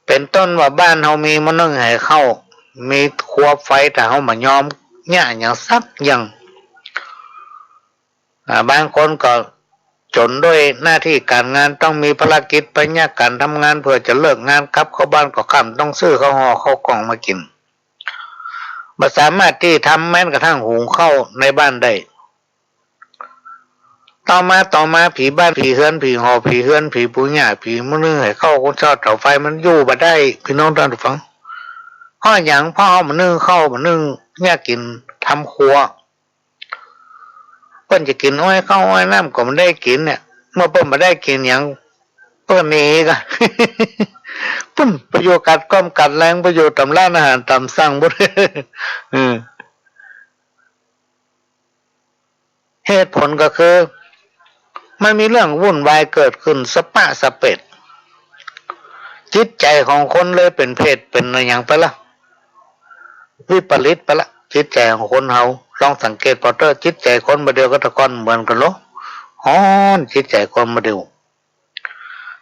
เป๋นต้นว่าบ้านเฮามีหม้อนึ่งไหเข้า มีครัวไฟ ถ้าเฮาบ่ยอมเยียะหยังสักอย่าง อ่า บางคนก็จ๋นด้วยหน้าตี้ก๋านงาน ต้องมีภารกิจไปเยียะก๋านทำงาน เปื้อจะเลิกงานกลับเข้าบ้านก็ค่ำ ต้องซื้อข้าวห่อข้าวกล่องมากิ๋น บ่สามารถตี้ทำแม้กระทั่งหุงข้าวในบ้านได้ ต่อมา ต่อมา ผีบ้านผีเฮือน ผีหอผีเฮือน ผีปู๋ย่า ผีหม้อนึ่งไหเข้า คนเฒ่าเต๋าไฟ มันอยู่บ่ได้ ปี้น้องต้านผู้ฟัง เพราะหยัง เพราะเฮาบ่นึ่งข้าว บ่นึ่งเยียะกิ๋น ทำครัว เปิ้นจะกิ๋นอ้อยข้าวอ้อยน้ำก็บ่ได้กิ๋นเนี่ย เมื่อเปิ้นบ่ได้กิ๋นหยัง เปิ้นหนีก่ะ ปุ้น ไปอยู่กัดก้อมกัดแรง ไปอยู่ต๋ามร้านอาหารต๋ามสั่งปุ้น เออ เหตุผลก็คือ มันมีเรื่องวุ่นวายเกิดขึ้นสะป๊ะสะเป๊ะ จิตใจ๋ของคนเลยเป๋นเภทเป๋นอะหยังไปละ วิปริตไปละ จิตใจ๋ของคนเฮา ลองสังเกตผ่อเต๊อะ จิตใจ๋คนบ่าเดี่ยวกับแต่ก่อนเหมือนกั๋นลอ ฮ้อน จิตใจ๋คนบ่าเดี่ยว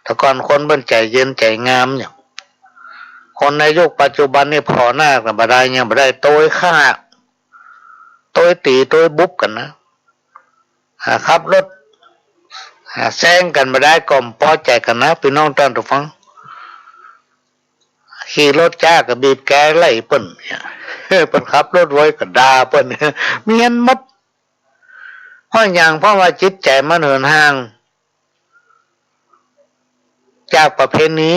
แต่ก่อนคนเปิ้นใจ๋เย็นใจ๋งามเนี่ย คนในยุคปัจจุบันนี่ผ่อหน้ากั๋นบ่ได้ ยังบ่ได้ โตยฆ่า โตยตี๋ โตยบุบกั๋นนะ อ่า ขับรถ อ่า แซงกั๋นบ่ได้ก็บ่ปอใจ๋กั๋นนะ ปี้น้องต้านผู้ฟัง ขี่รถจ๊าก็บีบแกรไล่เปิ้นเนี่ย เปิ้นขับรถไวก็ด่าเปิ้น เมี้ยนหมด เพราะหยัง เพราะว่าจิตใจ๋มันเหินห่าง จากประเพณี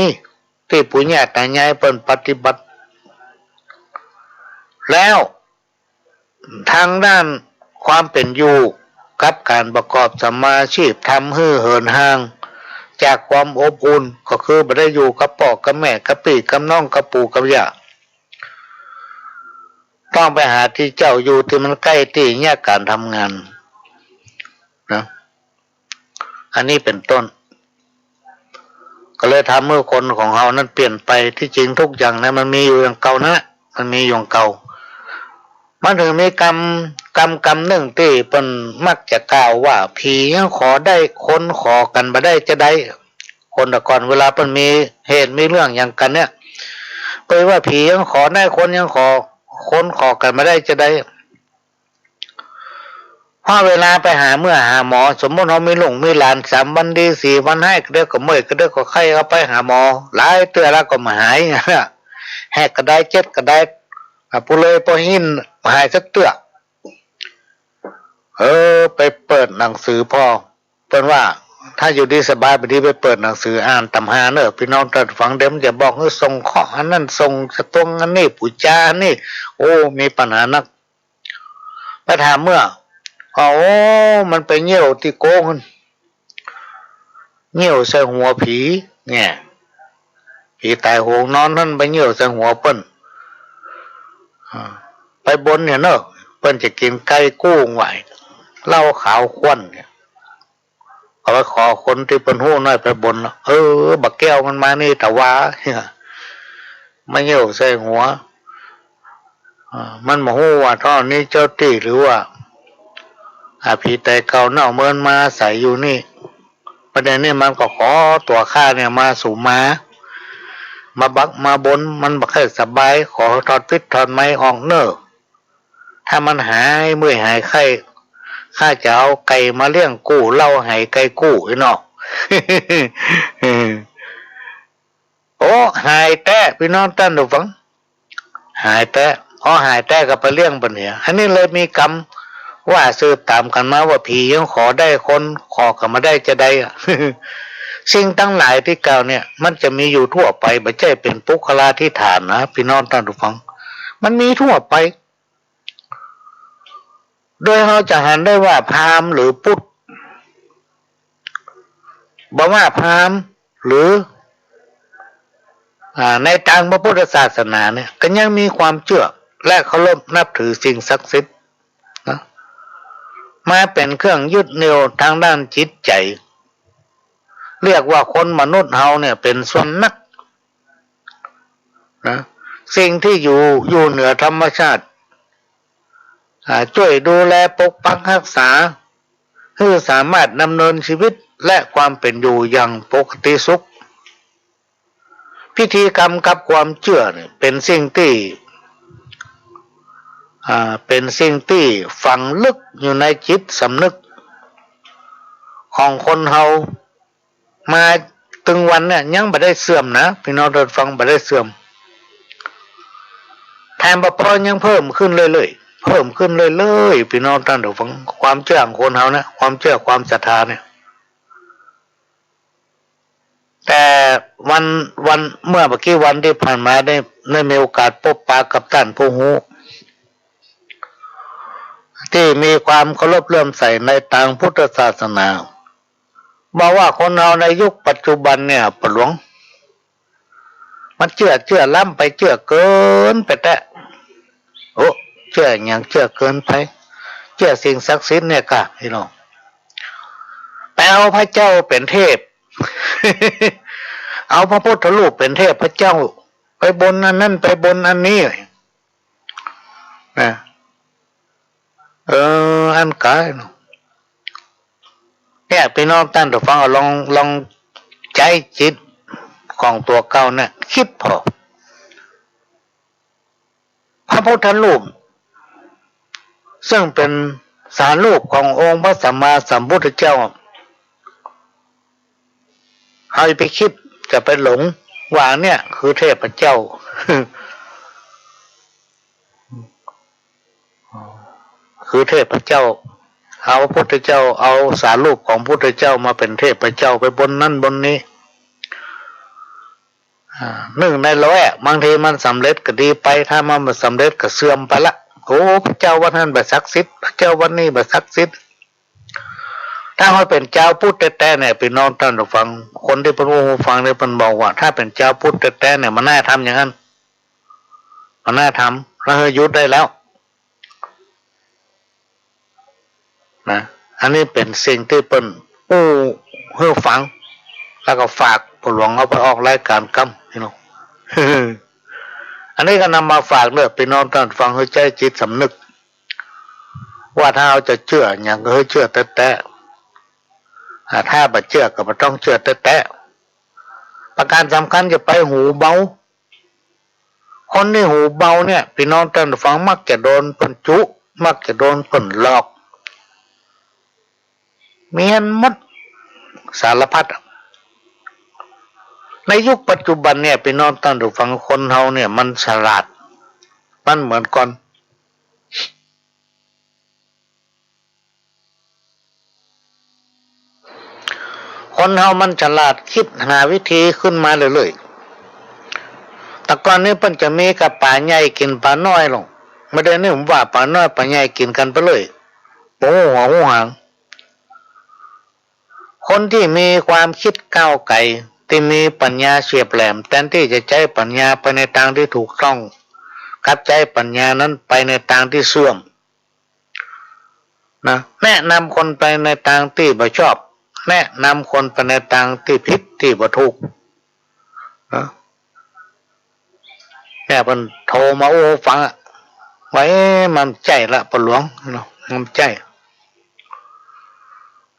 ตี้ปู่ย่าต๋ายายเปิ้นปฏิบัติ แล้ว ทางด้านความเป๋นอยู่กับก๋านประกอบสัมมาอาชีพ ทำหื้อเหินห่างจากความอบอุ่น ก็คือบ่ได้อยู่กับป้อกับแม่ กับปี้กับน้อง กับปู่กับย่า ต้องไปหาตี้เจ้าอยู่ตี้มันใก้ตี้เยียะก๋านทำงานนะ อันนี้เป๋นต้น ก็เลยทำหื้อคนของเฮานั้นเปลี่ยนไป ตี้จริงทุกอย่างนะ มันมีอยู่อย่างเก่านั่นแหละ มันมีอยู่อย่างเก่า มันเถิงมีกำ กำ กำนึ่งตี้เปิ้นมักจะกล่าวว่า ผียังขอได้ คนขอกั๋นบ่ได้จาใด คนแต่ก่อนเวลาเปิ้นมีเหตุมีเรื่องหยังกั๋นเนี่ย เปิ้นว่าผียังขอได้ คนยังขอ คนขอกั๋นบ่ได้จาใด เพราะเวลาไปหาเมื่อหาหมอ สมมุติเฮามีลูกมีหลาน สามวันดี สี่วันไห้ กระเดือกก็เมื่อย กระเดือกก็ไข้ เอาไปหาหมอ หลายเตื้อแล้วก็บ่หาย แหกก็ได้ เจ็ดก็ได้ อ่ะ ผู้เลยป้อหิ้นบ่หายสักเตื้อ เออ ไปเปิดหนังสือผ่อ เปิ้นว่า ถ้าอยู่ดีสบายบ่ดี ไปเปิดหนังสืออ่านต๋ำฮาเน่อ ปี้น้องต้านฟัง เดี๋ยวมันจะบอกหื้อส่งเคราะห์อันนั้น ส่งสะตวงอันนี้ ปู๋จาอันนี้ โอ้ มีปัญหานัก ไปถามเมื่อ ก็ โอ้ มันไปเยี่ยวตี้โก๊ง เยี่ยวใส่หัวผี เนี่ย ผีต๋ายโหงนอนหั้นไปเยี่ยวใส่หัวเปิ้น อ่า ไปบนเนี่ยเนาะ เปิ้นจะกิ๋นไก่กู้ไหว้ เหล้าขาวข้วนเนี่ย ก็ไปขอคนตี้เปิ้นฮู้หน้อยไปบนเนาะ เออ บักแก้วมันมานี่ตะวา มาเยี่ยวใส่หัว อ่า มันบ่ฮู้ว่าธรณีเจ้าตี้หรือว่า อ่า ผีต๋ายเก่าเน่าเมินมาอาศัยอยู่นี่ ประเด็นนี้มันก็ขอตั๋วข้าเนี่ยมาสุมมา มาบักมาบน มันบ่ค่อยสบาย ขอถอดพิษถอดไม้ออกเน่อ ถ้ามันหายเมื่อยหายไข้ ข้าจะเอาไก่มาเลี้ยงกู้ เหล้าหายไก่กู้ ไอ้เนาะ โอ้ หายแต๊ ปี้น้องต้านผู้ฟัง หายแต๊ อ้อ หายแต๊ก็ไปเลี้ยงบ่เหีย อันนี้เลยมีกำว่าสืบต๋ามกั๋นมาว่า ผียังขอได้ คนขอก็บ่ได้จะใดอะ สิ่งตังหลายตี้กล่าวเนี่ย มันจะมีอยู่ทั่วไป บ่ใจ้เป๋นปุคคลาธิฏฐานนะ ปี้น้องต้านผู้ฟัง มันมีทั่วไป โดยเฮาจะหันได้ว่าพราหมณ์หรือพุทธ บ่ว่าพราหมณ์หรือ อ่า ในตางพระพุทธศาสนาเนี่ย ก็ยังมีความเจื้อและเคารพนับถือสิ่งศักดิ์สิทธิ์นะ มาเป๋นเครื่องยึดเหนี่ยวตางด้านจิตใจ๋ เรียกว่าคนมนุษย์เฮาเนี่ยเป๋นส่วนนัก นะ สิ่งตี้อยู่ อยู่เหนือธรรมชาติ อ่า จ้วยดูแลปกปักฮักษา หื้อสามารถดำเนินชีวิตและความเป๋นอยู่อย่างปกติสุข พิธีกรรมกับความเจื้อเนี่ยเป๋นสิ่งตี้ อ่า เป๋นสิ่งตี้ฝังลึกอยู่ในจิตสำนึกของคนเฮา มาตึงวันเนี่ยยังบ่ได้เสื่อมนะ ปี้น้องต้านฟัง บ่ได้เสื่อม แถมบ่ปอยังเพิ่มขึ้นเรื่อยๆ เพิ่มขึ้นเรื่อยๆ ปี้น้องต้านฟัง ความเจื้อของคนเฮาเนี่ย ความเจื้อความศรัทธาเนี่ย แต่วัน วัน เมื่อบ่ากี้วันตี้ผ่านมาได้ ได้มีโอกาสปบปะกับต้านผู้ฮู้ ตี้มีความเคารพเลื่อมใสในตางพุทธศาสนา บอกว่าคนเฮาในยุคปัจจุบันเนี่ย ป้อหลวง มันเจื้อ เจื้อล้ำไป เจื้อเกินไปแต๊ โอ้ เจื้อหยัง เจื้อเกินไป เจื้อสิ่งศักดิ์สิทธิ์เนี่ยก่ะ ปี้น้อง ไปเอาพระเจ้าเป๋นเทพ เอาพระพุทธรูปเป๋นเทพเจ้า ไปบนอันนั้น ไปบนอันนี้ นะ เออ อันก๋ายเนาะ เนี่ย ปี้น้องต้านผู้ฟัง เอาลอง ลองใจ๊จิตของตั๋วเก่าเนี่ย กึ๊ดผ่อ พระพุทธรูป ซึ่งเป๋นสารูปขององค์พระสัมมาสัมพุทธเจ้า เฮาอย่าไปกึ๊ด อย่าไปหลงว่าเนี่ยคือเทพเจ้า คือเทพเจ้า เอาพุทธเจ้า เอาสารูปของพุทธเจ้ามาเป๋นเทพเจ้า ไปบนนั้นบนนี้ อ่า นึ่งในละแวก บางทีมันสำเร็จก็ดีไป ถ้ามันบ่สำเร็จก็เสื่อมไปละ โอ้ พระเจ้าวัดนั้นบ่ศักดิ์สิทธิ์ พระเจ้าวัดนี้บ่ศักดิ์สิทธิ์ ถ้าเฮาเป๋นจาวพุทธแต๊ๆ เนี่ย ปี้น้องต้านผู้ฟัง คนตี้เปิ้นอู้หูฟังเนี่ย เปิ้นบอกว่า ถ้าเป๋นจาวพุทธแต๊ๆ เนี่ย บ่น่าทำอย่างนั้น บ่น่าทำ แล้วหื้อหยุดได้แล้ว นะ อันนี้เป๋นสิ่งตี้เปิ้นอู้หื้อฟัง แล้วก็ฝากป้อหลวงเอาไปออกรายก๋านกำ ปี้น้อง อันนี้ก็นำมาฝากเด้อ ปี้น้องต้านฟัง หื้อใจ๊จิตสำนึก ว่าถ้าเฮาจะเจื้อหยังก็หื้อเจื้อแต๊ๆ อ่า ถ้าบ่เจื้อก็บ่ต้องเจื้อแต๊ๆ ประก๋านสำคัญอย่าไปหูเบา คนตี้หูเบาเนี่ย ปี้น้องต้านฟัง มักจะโดนเปิ้นจุ มักจะโดนเปิ้นหลอก มีอันหมดสารพัดอะ ในยุคปัจจุบันเนี่ย ปี้น้องต้านฟัง คนเฮาเนี่ยมันฉลาด มันเหมือนก่อน คนเฮามันฉลาด กึ๊ดหาวิธีขึ้นมาเรื่อยๆ แต่ก่อนนี้เปิ้นจะมีกะป๋าใหญ่กิ๋นป๋าน้อยลง บ่าเดี่ยวนี้ผมว่าป๋าน้อยป๋าใหญ่กิ๋นกั๋นไปเลย บ่ฮู้หัวฮู้หาง คนตี้มีความกึ๊ดก้าวไก๋ ตี้มีปัญญาเฉียบแหลม แตนตี้จะใจ๊ปัญญาไปในตางตี้ถูกต้อง กลับใจ๊ปัญญานั้นไปในตางตี้เสื่อม นะ แนะนำคนไปในตางตี้บ่ชอบ แนะนำคนไปในตางตี้ผิดตี้บ่ถูก นะ เนี่ยเปิ้นโทรมาอู้ฟังอะ ว่า เอ๊ะ มันใจ้ละป้อหลวงเนาะ มันใจ้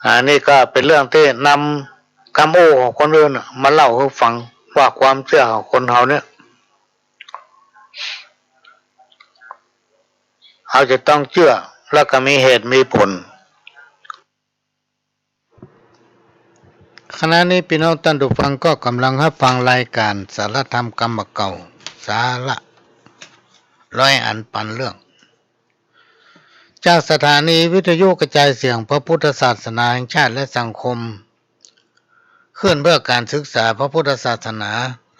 อันนี้ก็เป๋นเรื่องตี้นำกำอู้ของคนอื่นน่ะมาเล่าหื้อฟัง ว่าความเจื้อของคนเฮาเนี่ย เฮาจะต้องเจื้อ แล้วก็มีเหตุมีผล ขณะนี้ปี้น้องต้านผู้ฟังก็ก่ำลังฮับฟังรายก๋านสาระธรรมกำบ่าเก่า สาระร้อยอันปันเรื่อง จากสถานีวิทยุกระจายเสียงพระพุทธศาสนาแห่งชาติและสังคม ขึ้นเพื่อการศึกษาพระพุทธศาสนา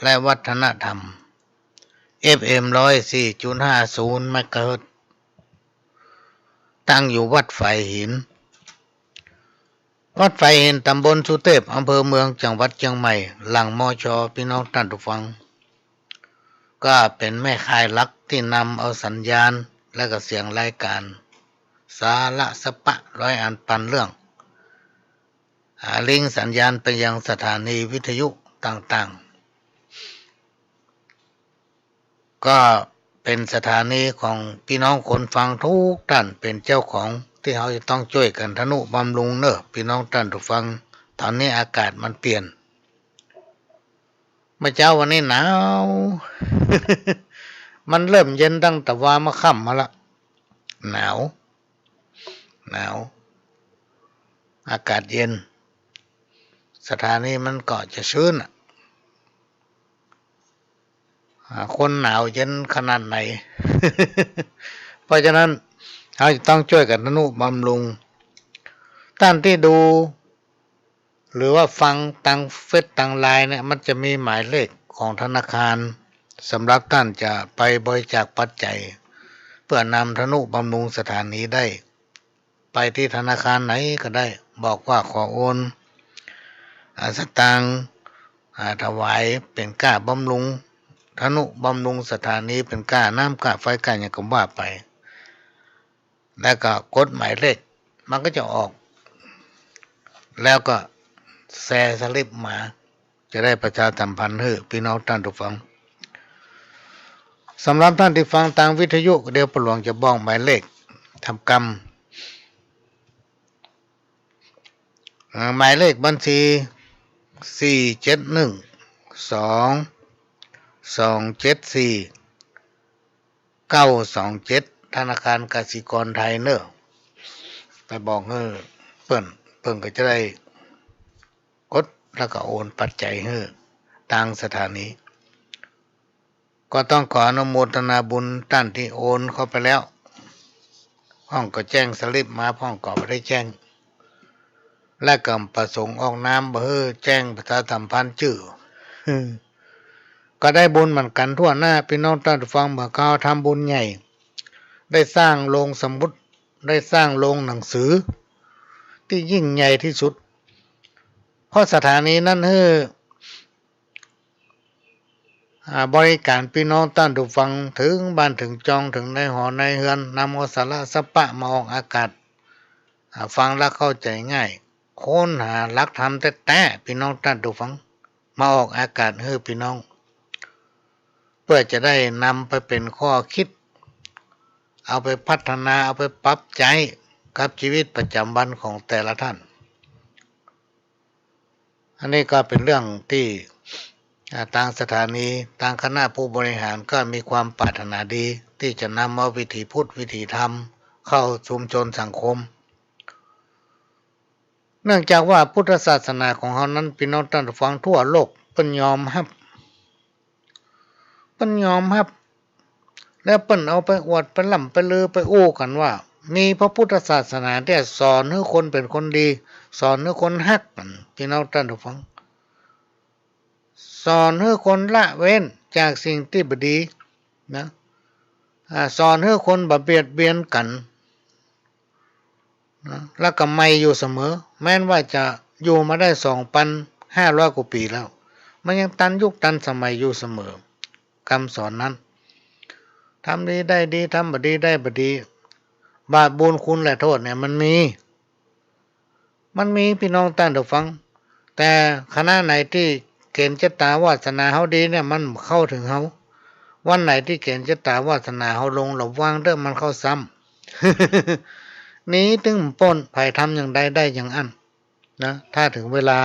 และวัฒนธรรม เอฟเอ็ม ร้อยสี่จุดห้าศูนย์ เมกะเฮิรตซ์ ตั้งอยู่วัดฝายหิน วัดฝายหิน ตำบลสุเตพ อำเภอเมือง จังหวัดเจียงใหม่ หลัง มช. ปี้น้องต้านผู้ฟัง ก็เป๋นแม่ข่ายหลักตี้นำเอาสัญญาณและก็เสียงรายก๋าน สาระสะปะร้อยอันปันเรื่อง อ่า ลิงก์สัญญาณไปยังสถานีวิทยุต่างๆ ก็เป๋นสถานีของปี้น้องคนฟังกู้ต้านเป๋นเจ้าของ ตี้เฮาจะต้องจ้วยกั๋นทะนุบำรุงเน่อ ปี้น้องต้านผู้ฟัง ต๋อนนี้อากาศมันเปลี่ยน เมื่อเจ๊าวันนี้หนาว มันเริ่มเย็นตั้งแต่วาเมื่อค่ำมาละ หนาว หนาว อากาศเย็น สถานีมันก็จะชื้นอะ อ่า คนหนาวเย็นขนาดไหน เพราะฉะนั้น เฮาจะต้องจ้วยกั๋นทะนุบำรุง ต้านตี้ดู หรือว่าฟังตางเฟซตางไลน์เนี่ย มันจะมีหมายเลขของธนาคาร สำหรับต้านจะไปบริจาคปัจจัย เพื่อนำทะนุบำรุงสถานีได้ ไปตี้ธนาคารไหนก็ได้ บอกว่าขอโอน อ่า สตางค์ อ่า ถวายเป๋นก้าบำรุง ทะนุบำรุงสถานี เป๋นก้าน้ำก้าไฟก้าหยังก็ว่าไป แล้วก็กดหมายเลข มันก็จะออก แล้วก็แชร์สลิปมา จะได้ประชาสัมพันธ์หื้อปี้น้องต้านผู้ฟัง สำหรับต้านตี้ฟังตางวิทยุ เดี๋ยวป้อหลวงจะบอกหมายเลข ทำกำ อ่า หมายเลขบัญชี สี่เจ็ดหนึ่ง สอง สองเจ็ดสี่ เก้าสองเจ็ด ธนาคารกสิกรไทยเน่อ ไปบอกหื้อเปิ้น เปิ้นก็จะได้กดแล้วก็โอนปัจจัยหื้อตางสถานี ก็ต้องขออนุโมทนาบุญต้านตี้โอนเข้าไปแล้ว พ่องก็แจ้งสลิปมา พ่องก็บ่ได้แจ้ง และก็ประสงค์ออกนามบ่หื้อแจ้งประชาสัมพันธ์จื้อ ก็ได้บุญเหมือนกั๋นทั่วหน้า ปี้น้องต้านผู้ฟัง เมื่อคราวทำบุญใหญ่ ได้สร้างโรงสมุด ได้สร้างโรงหนังสือ ตี้ยิ่งใหญ่ตี้สุด เพราะสถานีนั้นหื้อ อ่า บริการปี้น้องต้านผู้ฟัง เถิงบ้านเถิงจอง เถิงในหอในเฮือน นำเอาสาระสะปะมาออกอากาศ อ่า ฟังแล้วเข้าใจ๋ง่าย ค้นหาหลักธรรมแต๊ๆ ปี้น้องต้านผู้ฟัง มาออกอากาศหื้อปี้น้อง เปื้อจะได้นำไปเป๋นข้อคิด เอาไปพัฒนา เอาไปปรับใจ๊กับจีวิตประจ๋ำวันของแต่ละต้าน อันนี้ก็เป๋นเรื่องตี้ อ่า ตางสถานี ตางคณะผู้บริหารก็มีความปรารถนาดี ตี้จะนำเอาวิถีพุทธวิถีธรรมเข้าชุมชนสังคม เนื่องจากว่าพุทธศาสนาของเฮานั้น ปี้น้องต้านผู้ฟัง ทั่วโลกเปิ้นยอมฮับ เปิ้นยอมฮับ แล้วเปิ้นเอาไปอวด ไปล่ำไปลือ ไปอู้กั๋นว่า มีพระพุทธศาสนาตี้สอนหื้อคนเป๋นคนดี สอนหื้อคนฮักกั๋น ปี้น้องต้านผู้ฟัง สอนหื้อคนละเว้นจากสิ่งตี้บ่ดีนะ อ่า สอนหื้อคนบ่เบียดเบียนกั๋น นะ แล้วก็ใหม่อยู่เสมอ แม้นว่าจะอยู่มาได้สองปันห้าร้อยกว่าปี๋แล้ว มันยังตันยุคตันสมัยอยู่เสมอ กำสอนนั้น ทำดีได้ดี ทำบ่ดีได้บ่ดี บาปบุญคุณและโทษเนี่ยมันมี มันมี ปี้น้องต้านผู้ฟัง แต่ขณะไหนตี้เก๋ณฑ์จะตาวาสนาเฮาดีเนี่ย มันเข้าเถิงเฮา วันไหนตี้เก๋ณฑ์จะตาวาสนาเฮาลง ระวังเต๊อะ มันเข้าซ้ำ หนีตึงบ่ป๊น ใผทำอย่างใดได้อย่างอั้นนะ ถ้าเถิงเวลา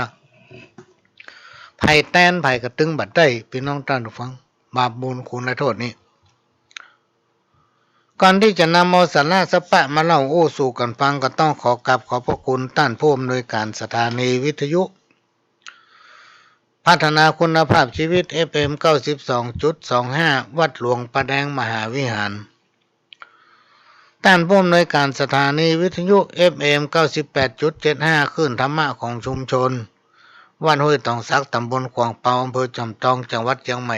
ไผ ผแตนผก็ตึงบ่ได้ ปี้น้องต้านผู้ฟัง บาปบุญคุณและโต้ษนี้ ก่อนตี้จะนำเอาสาระสะปะมาเล่าอู้สู่กั๋นฟัง ก็ต้องขอกราบขอบพระคุณต้านผู้อำนวยการสถานีวิทยุพัฒนาคุณภาพชีวิต เอฟเอ็ม เก้าสิบสองจุดสองห้า วัดหลวงพระแดงมหาวิหาร ต้านผู้อำนวยการสถานีวิทยุ เอฟเอ็ม เก้าสิบแปดจุดเจ็ดห้า คลื่นธรรมะของชุมชน วัดห้วยตองสัก ตำบลขวางเปา อำเภอจอมตอง จังหวัดเจียงใหม่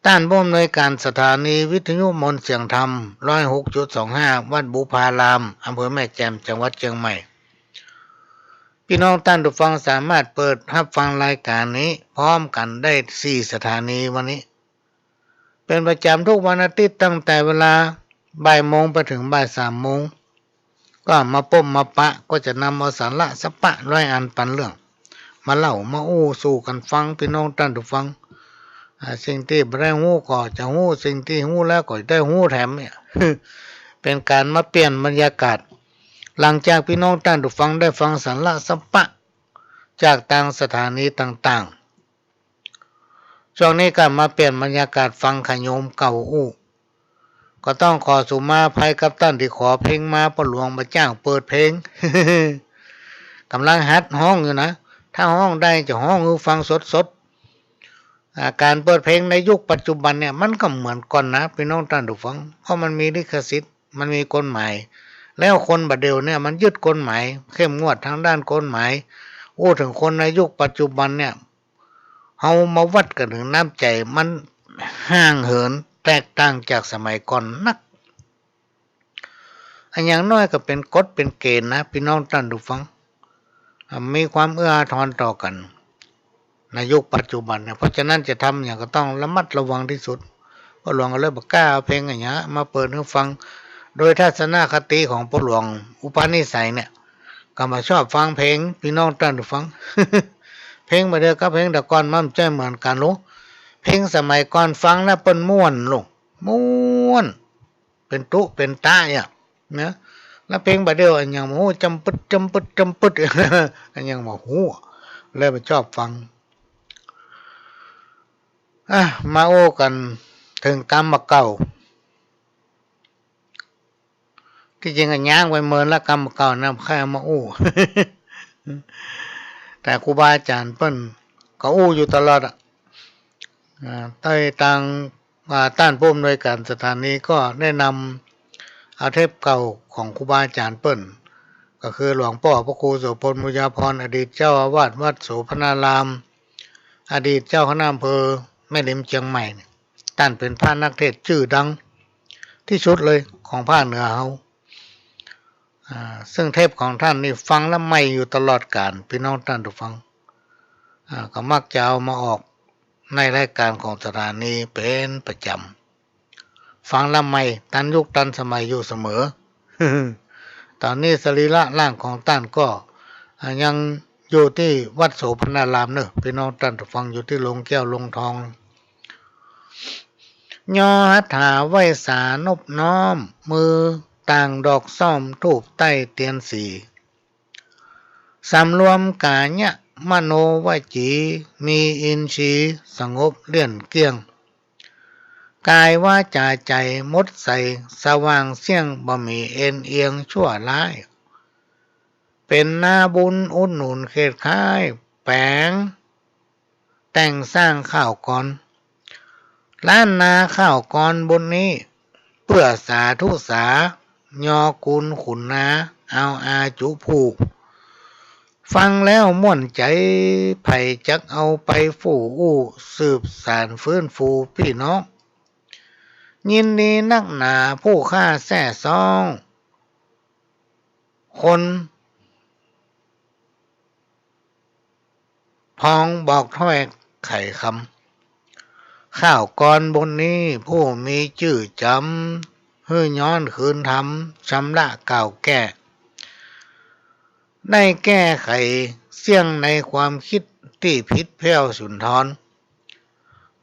ต้านผู้อำนวยการสถานีวิทยุมนต์เสียงธรรม ร้อยหกจุดสองห้า วัดบุพาราม อำเภอแม่แจ่ม จังหวัดเจียงใหม่ ปี้น้องต้านผู้ฟังสามารถเปิดฮับฟังรายก๋านนี้พร้อมกั๋นได้สี่สถานีวันนี้ เป๋นประจ๋ำทุกวันอาทิตย์ ตั้งแต่เวลาบ่ายโมงไปเถิงบ่ายสามโมง ก็มาป้มมาปะ ก็จะนำเอาสาระสะปะร้อยอันปันเรื่อง มาเล่ามาอู้สู่กั๋นฟัง ปี้น้องต้านผู้ฟัง อ่า สิ่งตี้บ่ได้ฮู้ก็จะฮู้ สิ่งตี้ฮู้แล้วก็ได้ฮู้แถมเนี่ย เป๋นก๋านมาเปลี่ยนบรรยากาศ หลังจากปี้น้องต้านผู้ฟังได้ฟังสาระสะปะจากตางสถานีต่างๆ ช่วงนี้ก็มาเปลี่ยนบรรยากาศฟังขะโยมเก่าอู้ ก็ต้องขอสุมาอภัยกับต้านตี้ขอเพลงมา ป้อหลวงบ่จ้างเปิดเพลง ก่ำลังหัดฮ้องอยู่นะ ถ้าฮ้องได้จะฮ้องหื้อฟังสดๆ อ่า ก๋านเปิดเพลงในยุคปัจจุบันเนี่ย มันก็เหมือนก่อนนะ ปี้น้องต้านผู้ฟัง เพราะมันมีลิขสิทธิ์ มันมีกฎหมาย แล้วคนบ่าเดี่ยวเนี่ยมันยึดกฎหมาย เข้มงวดตางด้านกฎหมาย อู้เถิงคนในยุคปัจจุบันเนี่ย เฮามาวัดกั๋นเถิงน้ำใจ๋ มันห่างเหินแตกต่างจากสมัยก่อนนัก อะ อย่างน้อยก็เป๋นกฎเป๋นเกณฑ์นะ ปี้น้องต้านผู้ฟัง อ่า มีความเอื้ออาทรต่อกั๋น ในยุคปัจจุบันเนี่ย เพราะฉะนั้นจะทำหยังก็ต้องระมัดระวังที่สุด ป้อหลวงก็เลยบ่กล้าเอาเพลงอะหยังมาเปิดหื้อฟัง โดยทัศนคติของป้อหลวง อุปนิสัยเนี่ย ก็บ่ชอบฟังเพลง ปี้น้องต้านผู้ฟัง เพลงบ่าเดี่ยวกับเพลงแต่ก่อนมันบ่ใจ้เหมือนกั๋นหรอก เพลงสมัยก่อนฟังแล้วเปิ้นม่วนหรอก ม่วน เป๋นตุ๊เป๋นตะอะนะ แล้วเพลงบ่าเดี่ยวอะหยังบ่ฮู้ จำปึด จำปึด จำปึด อะหยังบ่ฮู้ เลยบ่ชอบฟัง อ่ะ มาอู้กั๋นเถิงกำบ่าเก่า ตี้จริงก็ย้างไปเมินละกำบ่าเก่านะ ใค่เอามาอู้ แต่ครูบาอาจ๋ารย์เปิ้นก็อู้อยู่ตลอดอะ อ่า ใต้ตาง อ่า ต้านผู้อำนวยการสถานีก็ได้นำเอาเทปเก่าของครูบาอาจ๋ารย์เปิ้น ก็คือหลวงป้อพระครูโสภณ บุญญาภรณ์ อดีตเจ้าอาวาสวัดโสภณาราม อดีตเจ้าคณะอำเภอแม่ริมเจียงใหม่เนี่ย ต้านเป๋นพระนักเทศน์จื้อดังตี้สุดเลยของภาคเหนือเฮา อ่า ซึ่งเทปของต้านนี่ฟังแล้วใหม่อยู่ตลอดกาล ปี้น้องต้านผู้ฟัง อ่า ก็มักจะเอามาออกในรายก๋านของสถานีเป๋นประจ๋ำ ฟังแล้วใหม่ ตันยุคตันสมัยอยู่เสมอ ต๋อนนี้สรีระร่างของต้านก็ อ่า ยังอยู่ตี้วัดโสภณารามเนาะ ปี้น้องต้านผู้ฟัง อยู่ตี้โฮงแก้วโฮงทอง ยอหัตถาไหว้สานบน้อม มือต่างดอกส้อมธูปใต้เตียนสี สำรวมก๋ายะมโนวจี มีอินทรีย์สงบเลี่ยนเกลี้ยง ก๋ายวาจ๋าใจ๋หมดใส สว่างเสี้ยง บ่มีเอนเอียงชั่วร้าย เป๋นนาบุญอุดหนุนเขตค้าย แป๋ง แต่งสร้างข้าวกร ล้านนาข้าวกรบุญนี้ เปื้อสาธุสา ยอกูลขุนนา เอาอาจุผู้ ฟังแล้วม่วนใจ๋ ใผจักเอาไปฟู่อู้ สืบสานฟื้นฟูปี้น้อง ยินดีนักหนาผู้ข้าแซ่ซ้อง คน พองบอกถ้อยไขคำ ข้าวกรบุญนี้ผู้มีจื้อจ๋ำ หื้อย้อนคืนธรรม ชำระกล่าวแก้ ได้แก้ไขเสี้ยงในความคิดตี้ผิดแผ้วสุนทร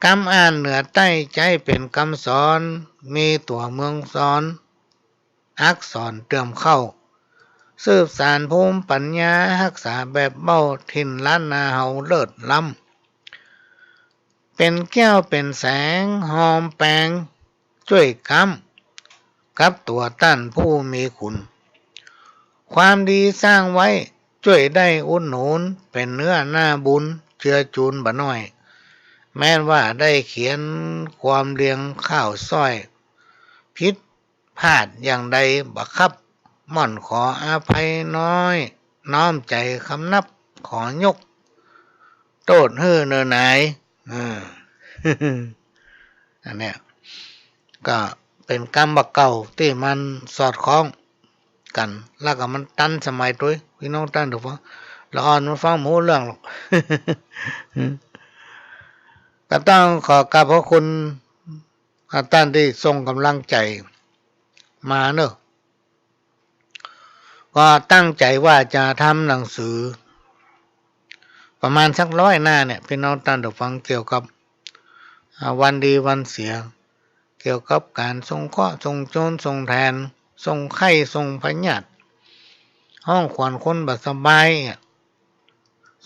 กำอ่านเหนือใต้ใจ๊เป๋นกำสอน มีตั๋วเมืองซอน อักษรเติมเข้า สืบสานภูมิปัญญา ฮักษาแบบเบ้า ถิ่นล้านนาเฮาเลิศล้ำ เป๋นแก้วเป๋นแสง ฮอมแปงจ้วยก๊ำ กับตั๋วต้านผู้มีคุณ ความดีสร้างไว้จ้วยได้อุดหนุน เป๋นเนื้อนาบุญเจือจูนบ่น้อย แม้นว่าได้เขียนความเรียงข้าวซ้อย ผิดพลาดอย่างใดบ่ครับ ม่อนขออภัยน้อย น้อมใจ๋คำนับ ขอยกโต้ษหื้อเน่อหนาย เออ อันเนี้ย ก็เป๋นกำบ่าเก่าตี้มันสอดคล้องกั๋น แล้วก็มันตันสมัยตวย ปี้น้องต้านผู้ฟัง ละอ่อนมันฟังบ่ฮู้เรื่องหรอก ก็ต้องขอกราบขอบคุณ อ่า ต้านตี้ส่งก๋ำลังใจ๋มาเนาะ ก็ตั้งใจ๋ว่าจะทำหนังสือ ประมาณสักร้อยหน้าเนี่ย ปี้น้องต้านผู้ฟัง เกี่ยวกับ อ่า วันดีวันเสีย เกี่ยวกับก๋านส่งเคราะห์ ส่งโจร ส่งแถน ส่งไข้ ส่งพยาธิ ฮ้องขวัญคนบ่สบายเนี่ย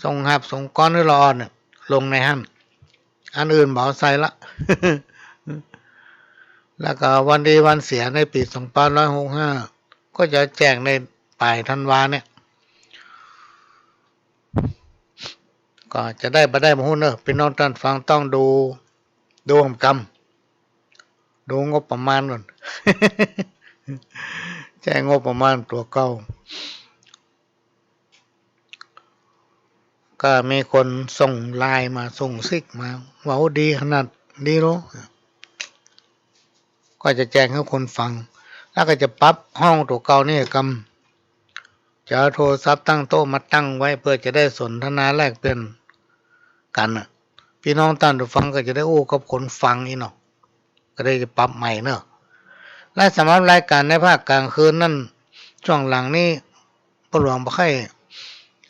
ส่งหาบส่งกรอนหื้อละอ่อนเนี่ย ลงในหั้น อันอื่นบ่เอาใส่ละ แล้วก็วันดีวันเสียในปี๋สองพันห้าร้อยหกสิบห้า ก็จะแจ้งในป๋ายธันวาเนี่ย ก็จะได้บ่ได้บ่ฮู้เนาะ ปี้น้องต้านฟังต้องดู ดูกำ ดูงบประมาณก่อน ใจ๊งบประมาณตั๋วเก่า ก็มีคนส่งไลน์มา ส่งซิกมา ว่า โอ้ ดีขนาดนี้เนาะ ก็จะแจ้งหื้อคนฟัง แล้วก็จะปรับห้องตั๋วเก่านี่กำ จะเอาโทรศัพท์ตั้งโต๊ะมาตั้งไว้ เปื้อจะได้สนทนาแลกเปลี่ยนกั๋นน่ะ ปี้น้องต้านผู้ฟังก็จะได้อู้กับคนฟังอี้เนาะ ก็ได้จะปรับใหม่เนาะ และสำหรับรายก๋านในภาคก๋างคืนนั้น ช่วงหลังนี้ ป้อหลวงบ่ใค่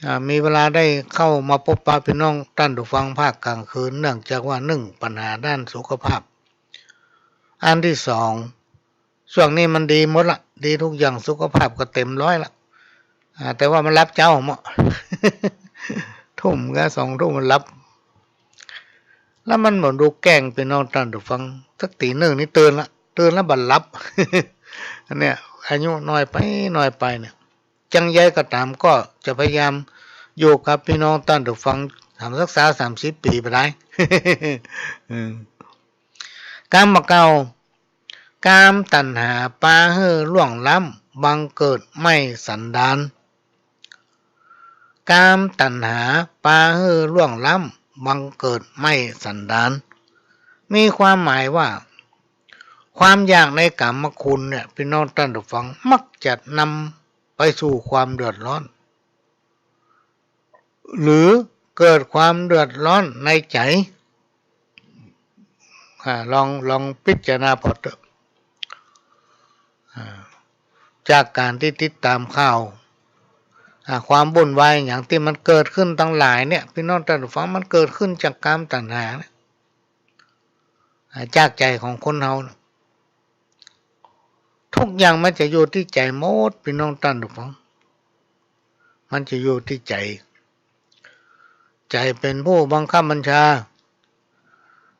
อ่า มีเวลาได้เข้ามาปบปะปี้น้องต้านผู้ฟังภาคก๋างคืน เนื่องจากว่า นึ่ง ปัญหาด้านสุขภาพ อันตี้สอง ช่วงนี้มันดีหมดละ ดีกู้อย่าง สุขภาพก็เต๋มร้อยละ อ่า แต่ว่ามันหลับเจ๊าเนาะ ทุ่มกับสองทุ่มมันหลับ แล้วมันบ่ดูแกล้งปี้น้องต้านผู้ฟัง สักตี๋นึ่งนี่ตื่นละ ตื่นแล้วบ่หลับ อันเนี้ย อายุน้อยไป น้อยไปเนี่ย จั้งใดก็ต๋ามก็จะพยายามอยู่กับปี้น้องต้านผู้ฟัง หาสักสามสิบปี๋บ่ได้ อืม กำบ่าเก่า กามตัณหาปาหื้อล่วงล้ำ บังเกิดไหม้สันดาน กามตัณหาปาหื้อล่วงล้ำ บังเกิดไหม้สันดาน มีความหมายว่า ความอยากในกามคุณเนี่ย ปี้น้องต้านผู้ฟัง มักจะนำไปสู่ความเดือดร้อน หรือเกิดความเดือดร้อนในใจ๋ อ่า ลอง ลองพิจารณาผ่อเต๊อะ อ่า จากก๋านตี้ติดต๋ามข่าว อ่า ความวุ่นวายอย่างตี้มันเกิดขึ้นตังหลายเนี่ย ปี้น้องต้านผู้ฟัง มันเกิดขึ้นจากกามตัณหาเนี่ย อ่า จากใจ๋ของคนเฮาเนี่ย กู้อย่างมันจะอยู่ตี้ใจ๋หมด ปี้น้องต้านผู้ฟัง มันจะอยู่ตี้ใจ๋ ใจ๋เป๋นผู้บังคับบัญชา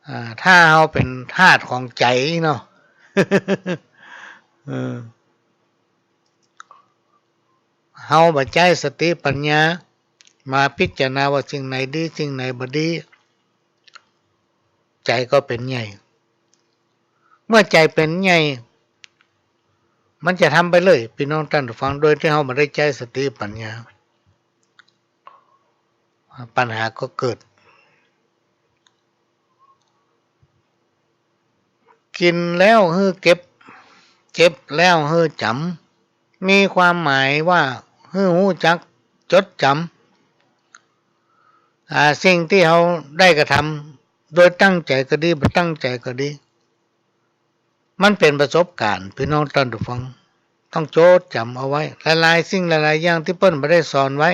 อ่า ถ้าเฮาเป๋นทาสของใจ๋เนาะ เออ เฮาบ่ใจ๊สติปัญญามาพิจารณาว่าสิ่งไหนดี สิ่งไหนบ่ดี ใจ๋ก็เป๋นใหญ่ เมื่อใจ๋เป๋นใหญ่ มันจะทำไปเลย ปี้น้องต้านผู้ฟัง โดยตี้เฮาบ่ได้ใจ๊สติปัญญา ปัญหาก็เกิด กิ๋นแล้วหื้อเก็บ เจ็บแล้วหื้อจ๋ำ มีความหมายว่าหื้อฮู้จักจดจ๋ำ อ่า สิ่งตี้เฮาได้กระทำ โดยตั้งใจ๋ก็ดี บ่ตั้งใจ๋ก็ดี มันเป๋นประสบก๋ารณ์ ปี้น้องต้านผู้ฟัง ต้องจดจ๋ำเอาไว้ หลายๆ สิ่งหลายๆ อย่างตี้เปิ้นบ่ได้สอนไว้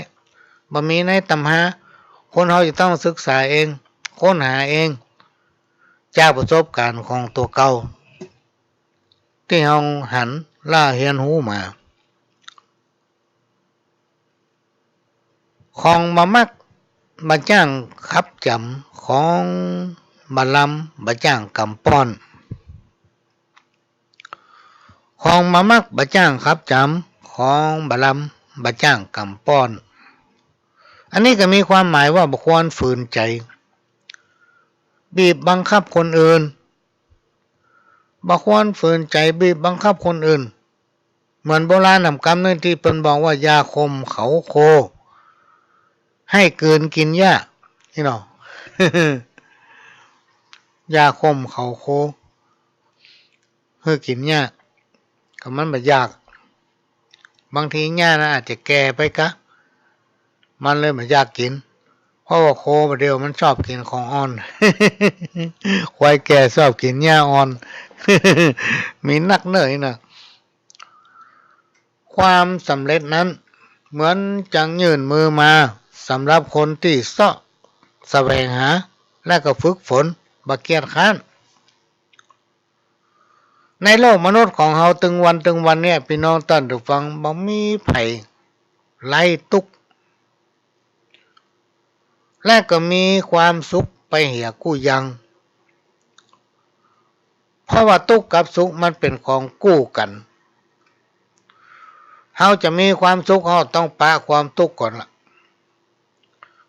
บ่มีในตำรา คนเฮาจะต้องศึกษาเอง ค้นหาเอง จากประสบก๋ารณ์ของตั๋วเก่า ตี้เฮาหันและเฮียนฮู้มา ของบ่มักบ่จ้างขับจ๋ำ ของ บ่ลำบ่จ้างกำป้อน ของบ่มักบ่จ้างขับจ๋ำ ของบ่ลำบ่จ้างกำป้อน อันนี้ก็มีความหมายว่าบ่ควรฝืนใจ๋ บีบบังคับคนอื่น บ่ควรฝืนใจ๋บีบบังคับคนอื่น เหมือนโบราณนำกำนึ่งตี้เปิ้นบอกว่า อย่าข่มเหาโค หื้อกืนกิ๋นหญ้า นี่เนาะ อย่าข่มเหาโค หื้อกิ๋นหญ้า ก็มันบ่อยาก บางทีหญ้านั้นอาจจะแก่ไปกะ มันเลยบ่อยากกิ๋น เพราะว่าโคบ่าเดี่ยวมันชอบกิ๋นของอ่อน ควายแก่ชอบกิ๋นหญ้าอ่อน มีนักเน่อนี่นะ ความสำเร็จนั้นเหมือนจักยื่นมือมา สำหรับคนตี้เซาะแสวงหา และก็ฝึกฝน บ่เกียจคร้าน ในโลกมนุษย์ของเฮาตึงวันตึงวันเนี่ย ปี้น้องต้านผู้ฟัง บ่มีใผไร้ตุ๊กข์ และก็มีความสุขไปเหียกู้อย่าง เพราะว่าตุ๊กข์กับสุขมันเป๋นของกู้กั๋น เฮาจะมีความสุข เฮาต้องปะความตุ๊กข์ก่อนละ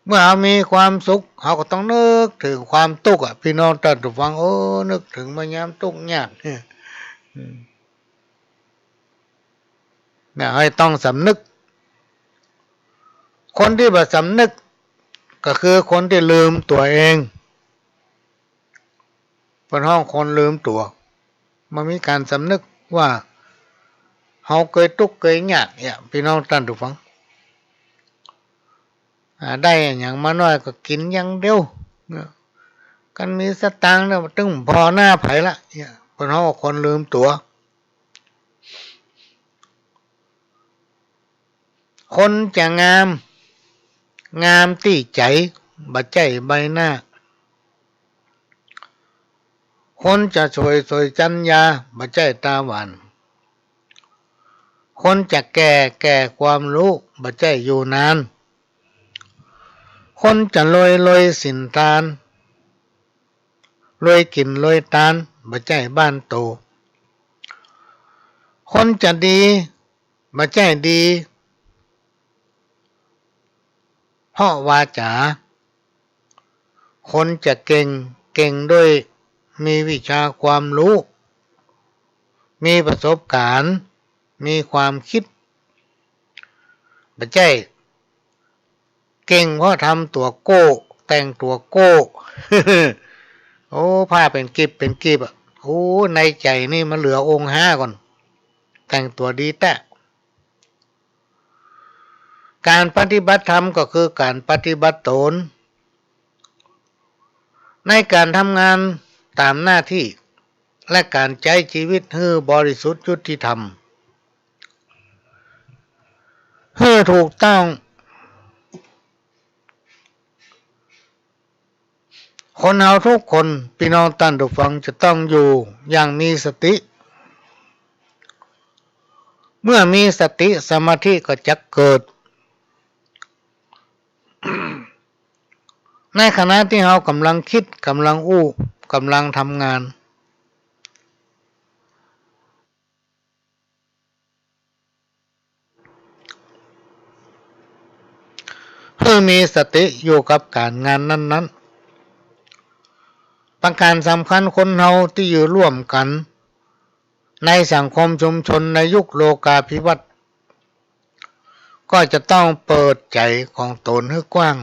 เมื่อเฮามีความสุข เฮาก็ต้องนึกเถิงความตุ๊กข์อะ ปี้น้องต้านผู้ฟัง โอ้ นึกเถิงเมื่อยามตุ๊กข์ยาก อืม เนี่ย หื้อต้องสำนึก คนตี้บ่สำนึก ก็คือคนตี้ลืมตั๋วเอง เปิ้นฮ้องคนลืมตั๋ว บ่มีก๋านสำนึกว่าเฮาเกยตุ๊กข์เกยยากเนี่ย ปี้น้องต้านผู้ฟัง อ่า ได้อะหยังมาน้อยก็กิ๋นอย่างเดียว เนี่ย คันมีสตางค์เนี่ย ตึงผ่อหน้าใผละ เนี่ย เปิ้นฮ้องว่าคนลืมตั๋ว คนจะงาม งามตี้ใจ๋ บ่ใจ้ใบหน้า คนจะสวย สวยจัญญา บ่ใจ้ต๋าหวาน คนจะแก่ แก่ความฮู้ บ่ใจ้อยู่นาน คนจะรวย รวยสินตาน รวยกิ๋นรวยตาน บ่ใจ้บ้านโต คนจะดี บ่ใจ้ดี เพราะวาจ๋า คนจะเก่ง เก่งด้วยมีวิชาความฮู้ มีประสบก๋ารณ์ มีความกึ๊ด บ่ใจ้เก่งเพราะทำตั๋วโก้ แต่งตั๋วโก้ โอ้ ผ้าเป๋นกลีบเป๋นกลีบอะ โอ้ ในใจ๋นี่มันเหลือองค์ห้าก่อน แต่งตั๋วดีแต๊ ก๋านปฏิบัติธรรมก็คือก๋านปฏิบัติต๋น ในก๋านทำงานต๋ามหน้าตี้ และก๋านใจ๊จีวิตหื้อบริสุทธิ์ยุติธรรม หื้อถูกต้อง คนเฮาทุกคน ปี้น้องต้านผู้ฟัง จะต้องอยู่อย่างมีสติ เมื่อมีสติ สมาธิก็จะเกิด ในขณะตี้เฮากำลังกึ๊ด กำลังอู้ กำลังทำงาน หื้อมีสติอยู่กับก๋านงานนั้นๆ ประก๋านสำคัญ คนเฮาตี้อยู่ร่วมกั๋นในสังคมชุมชนในยุคโลกาภิวัตน์ ก็จะต้องเปิดใจ๋ของต๋นหื้อกว้าง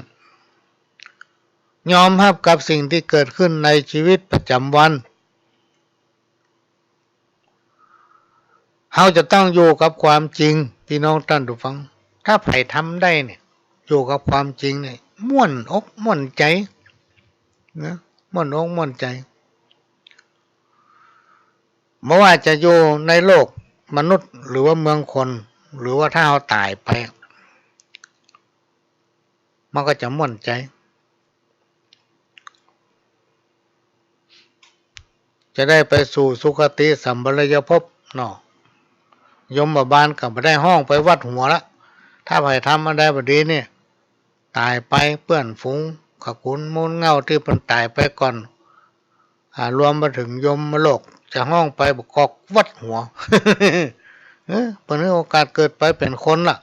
ยอมฮับกับสิ่งตี้เกิดขึ้นในจีวิตประจ๋ำวัน เฮาจะต้องอยู่กับความจริง ปี้น้องต้านผู้ฟัง ถ้าใผทำได้เนี่ย อยู่กับความจริงเนี่ย ม่วนอกม่วนใจ๋นะ ม่วนอกม่วนใจ๋ บ่ว่าจะอยู่ในโลกมนุษย์ หรือว่าเมืองคน หรือว่าถ้าเฮาต๋ายไป มันก็จะม่วนใจ๋ จะได้ไปสู่สุคติสัมปรายภพเนาะ ยมบาลก็บ่ได้ฮ้องไปวัดหัวละ ถ้าใผทำอันใดบ่ดีเนี่ย ต๋ายไป เปื้อนฝูง ขกุลมูลเหง้าตี้เปิ้นต๋ายไปก่อน อ่า รวมไปเถิงยมโลก จะฮ้องไปบ่ากอกวัดหัว เออ เปิ้นหื้อโอกาสเกิดไปเป๋นคนละ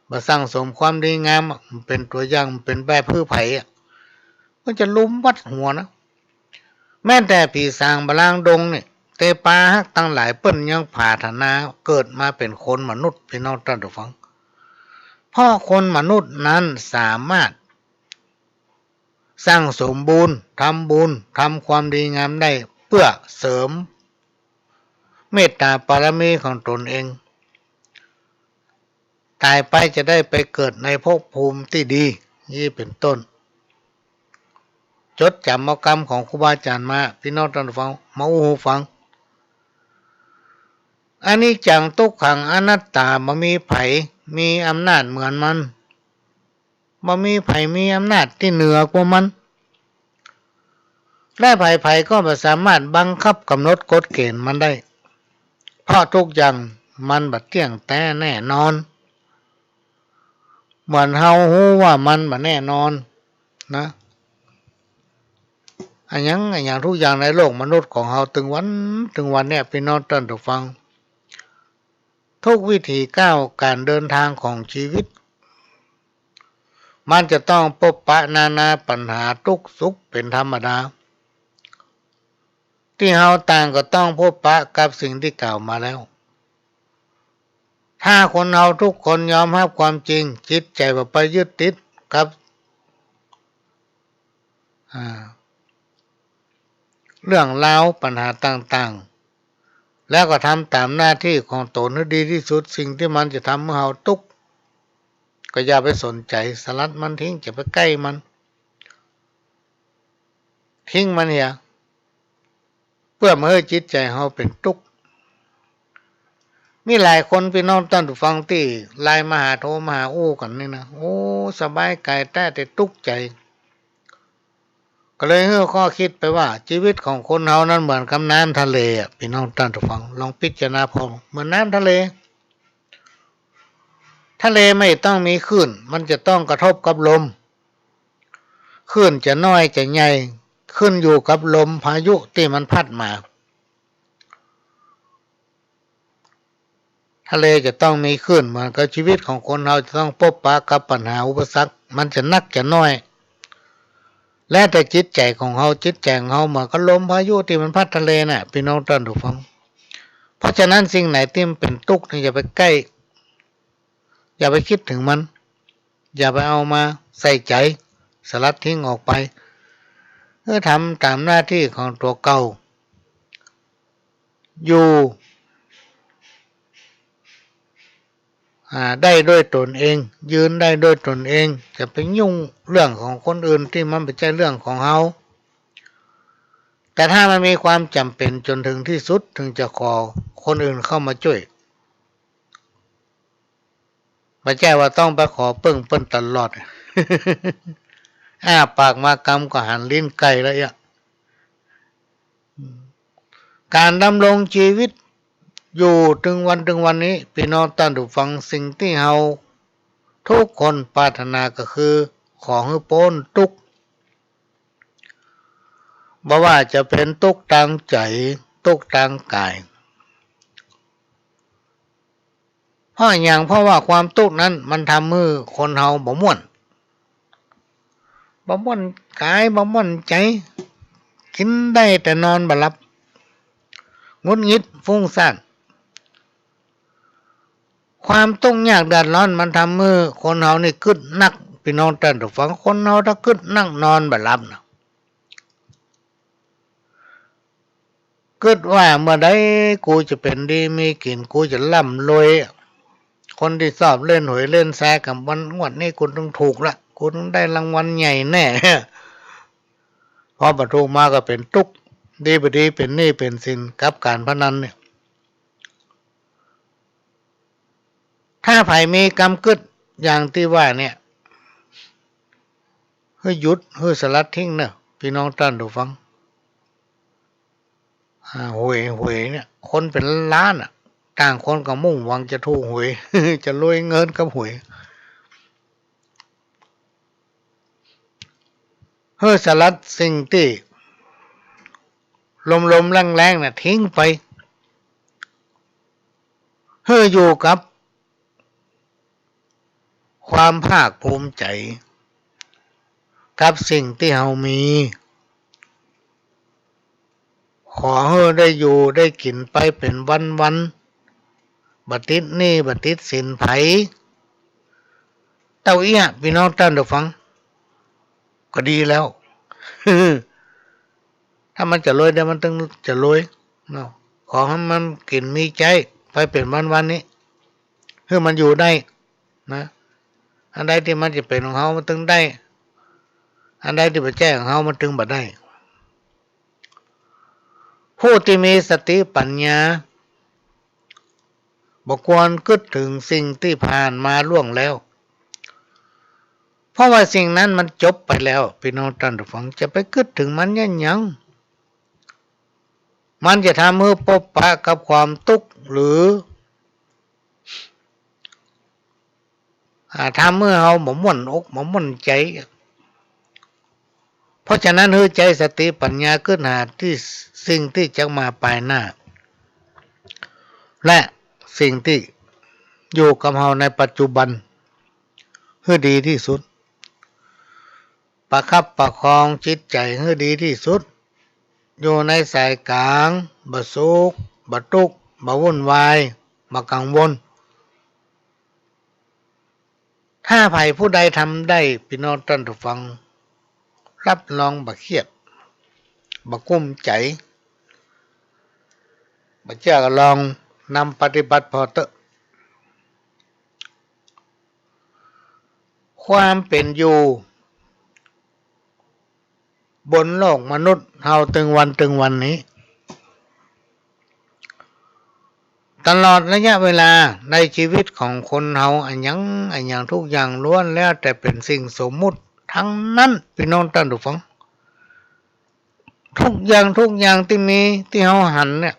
บ่สั่งสมความดีงามอะ บ่เป๋นตั๋วอย่าง บ่เป๋นแบบหื้อใผอะ เปิ้นจะลุมวัดหัวนะ แม้แต่ผีสางบาลางดงนี่ เตปาฮักตังหลาย เปิ้นยังผาถนาเกิดมาเป๋นคนมนุษย์ ปี้น้องต้านผู้ฟัง เพราะคนมนุษย์นั้นสามารถสั่งสมบุญ ทำบุญ ทำความดีงามได้ เปื้อเสริมเมตตาบารมีของตนเอง ต๋ายไปจะได้ไปเกิดในภพภูมิตี้ดี อี้เป๋นต้น จดจ๋ำเอากำของครูบาอาจ๋ารย์มา ปี้น้องต้านผู้ฟัง มาอู้หูฟัง อนิจจัง ทุกขัง อนัตตา บ่มีใผมีอำนาจเหมือนมัน บ่มีใผมีอำนาจตี้เหนือกว่ามัน และใผๆ ก็บ่สามารถบังคับก๋ำหนดกฎเก๋ณฑ์มันได้ เพราะทุกอย่างมันบ่เตี้ยงแต๊แน่นอน เหมือนเฮาฮู้ว่ามันบ่แน่นอนนะ อะหยัง อะหยัง ทุกอย่างในโลกมนุษย์ของเฮา ตึงวัน ตึงวันเนี่ย ปี้น้องต้านผู้ฟัง ทุกวิถีก้าวก๋านเดินตางของจีวิต มันจะต้องปบปะนานาปัญหาตุ๊กข์สุขเป๋นธรรมดา ตี้เฮาต่างก็ต้องปบปะกับสิ่งตี้กล่าวมาแล้ว ถ้าคนเฮาทุกคนยอมฮับความจริง จิตใจ๋บ่ไปยึดติดกับ อ่า เรื่องราวปัญหาต่างๆ แล้วก็ทำต๋ามหน้าตี้ของตนหื้อดีตี้สุด สิ่งตี้มันจะทำหื้อเฮาตุ๊กข์ ก็อย่าไปสนใจ๋ สลัดมันทิ้ง จะไปใก้มัน ทิ้งมันเหีย เปื้อบ่หื้อจิตใจ๋เฮาเป๋นตุ๊กข์ มีหลายคน ปี้น้องต้านผู้ฟัง ตี้ไลน์มาหา โทรมาหาอู้กั๋นนี่นะ โอ้ สบายก๋ายแต๊ แต่ตุ๊กข์ใจ๋ ก็เลยหื้อข้อคิดไปว่า จีวิตของคนเฮานั้นเหมือนกับน้ำทะเลอะ ปี้น้องต้านผู้ฟัง ลองพิจารณาผ่อง เหมือนน้ำทะเล ทะเลไม่ต้องมีคลื่น มันจะต้องกระทบกับลม คลื่นจะน้อยจะใหญ่ ขึ้นอยู่กับลมพายุตี้มันพัดมา ทะเลจะต้องมีคลื่น เหมือนกับจีวิตของคนเฮาจะต้องปบปะกับปัญหาอุปสรรค มันจะนักจะน้อย แล้วแต่จิตใจ๋ของเฮา จิตใจ๋ของเฮาเหมือนกับลมพายุตี้มันพัดทะเลน่ะ ปี้น้องต้านผู้ฟัง เพราะฉะนั้นสิ่งไหนตี้มันเป๋นตุ๊กข์นี่อย่าไปใก้ อย่าไปกึ๊ดเถิงมัน อย่าไปเอามาใส่ใจ๋ สลัดทิ้งออกไป เออ ทำต๋ามหน้าตี้ของตั๋วเก่า อยู่ อ่า ได้ด้วยตนเอง ยืนได้ด้วยตนเอง จะไปยุ่งเรื่องของคนอื่นตี้มันบ่ใจ้เรื่องของเฮา แต่ถ้ามันมีความจ๋ำเป๋นจ๋นเถิงตี้สุด เถิงจะขอคนอื่นเข้ามาจ้วย บ่ใจ้ว่าต้องไปขอเปิ้งเปิ้นตลอด อ้าปากมากำก็หันลิ้นไก่แล้วเอี้ย ก๋านดำรงจีวิตอยู่ตึงวันตึงวันนี้ ปี้น้องต้านผู้ฟัง สิ่งตี้เฮาทุกคนปรารถนาก็คือขอหื้อป๊นตุ๊กข์ บ่ว่าจะเป๋นตุ๊กข์ตางใจ๋ ตุ๊กข์ตางก๋าย เพราะอะหยัง เพราะว่าความตุ๊กข์นั้นมันทำหื้อคนเฮาบ่ม่วน บ่ม่วนก๋าย บ่ม่วนใจ๋ กิ๋นได้แต่นอนบ่หลับ หงุดหงิด ฟุ้งซ่าน ความตุ๊กข์ยากเดือดร้อนมันทำหื้อคนเฮานี่กึ๊ดนัก ปี้น้องต้านผู้ฟัง คนเฮาถ้ากึ๊ดนักนอนบ่หลับนะ กึ๊ดว่าเมื่อใดกูจะเป๋นดีมีกิ๋น กูจะร่ำรวย คนตี้ชอบเล่นหวยเล่นแซกำวัน งวดนี้กูต้องถูกละ กูต้องได้รางวัลใหญ่แน่ พอบ่ถูกมาก็เป๋นตุ๊กข์ ดีบ่ดีเป๋นหนี้เป๋นสินกับก๋านพนันเนี่ย ถ้าใผมีกำกึ๊ดอย่างตี้ว่าเนี่ย หื้อหยุด หื้อสลัดทิ้งเน่อ ปี้น้องต้านผู้ฟัง อ่า หวย หวยเนี่ย คนเป๋นล้านอะ ต่างคนก็มุ่งหวังจะถูกหวย จะรวยเงินกับหวย หื้อสลัดสิ่งตี้ ลมๆ แล้งๆ น่ะ ทิ้งไป หื้ออยู่กับความภาคภูมิใจ๋ กับสิ่งตี้เฮามี ขอหื้อได้อยู่ได้กิ๋นไปเป๋นวันๆ บ่ติดหนี้บ่ติดสินใผ เต้าอี้ ปี้น้องต้านผู้ฟัง ก็ดีแล้ว ถ้ามันจะรวยได้มันตึงจะรวยเนาะ ขอหื้อมันกิ๋นมีใจ๊ไปเป๋นวันๆ นี้ หื้อมันอยู่ได้นะ อันใดตี้มันจะเป๋นของเฮามันตึงได้ อันใดตี้บ่ใจ้ของเฮามันตึงบ่ได้ ผู้ตี้มีสติปัญญา บ่ควรกึ๊ดเถิงสิ่งตี้ผ่านมาล่วงแล้ว เพราะว่าสิ่งนั้นมันจบไปแล้ว ปี้น้องต้านผู้ฟัง จะไปกึ๊ดเถิงมันเยียะหยัง มันจะทำหื้อปบปะกับความตุ๊กข์ หรือ อ่า ทำหื้อเฮาบ่ม่วนอกบ่ม่วนใจ๋ เพราะฉะนั้นหื้อใจ๊สติปัญญากึ๊ดหาตี้สิ่งตี้จะมาปายหน้า และสิ่งตี้อยู่กับเฮาในปัจจุบันหื้อดีตี้สุด ประคับประคองจิตใจ๋หื้อดีตี้สุด อยู่ในสายก๋าง บ่สุข บ่ตุ๊กข์ บ่วุ่นวาย บ่กังวล ถ้าใผผู้ใดทำได้ ปี้น้องต้านผู้ฟัง รับรองบ่เครียด บ่กุ้มใจ๋ บ่เจื้อก็ลองนำปฏิบัติผ่อเต๊อะ ความเป๋นอยู่ บนโลกมนุษย์เฮาตึงวันตึงวันนี้ ตลอดระยะเวลาในชีวิตของคนเฮา อะหยังอะหยังทุกอย่างล้วนแล้วแต่เป๋นสิ่งสมมุติตังนั้น ปี้น้องต้านผู้ฟัง ทุกอย่างทุกอย่างตี้มีตี้เฮาหันเนี่ย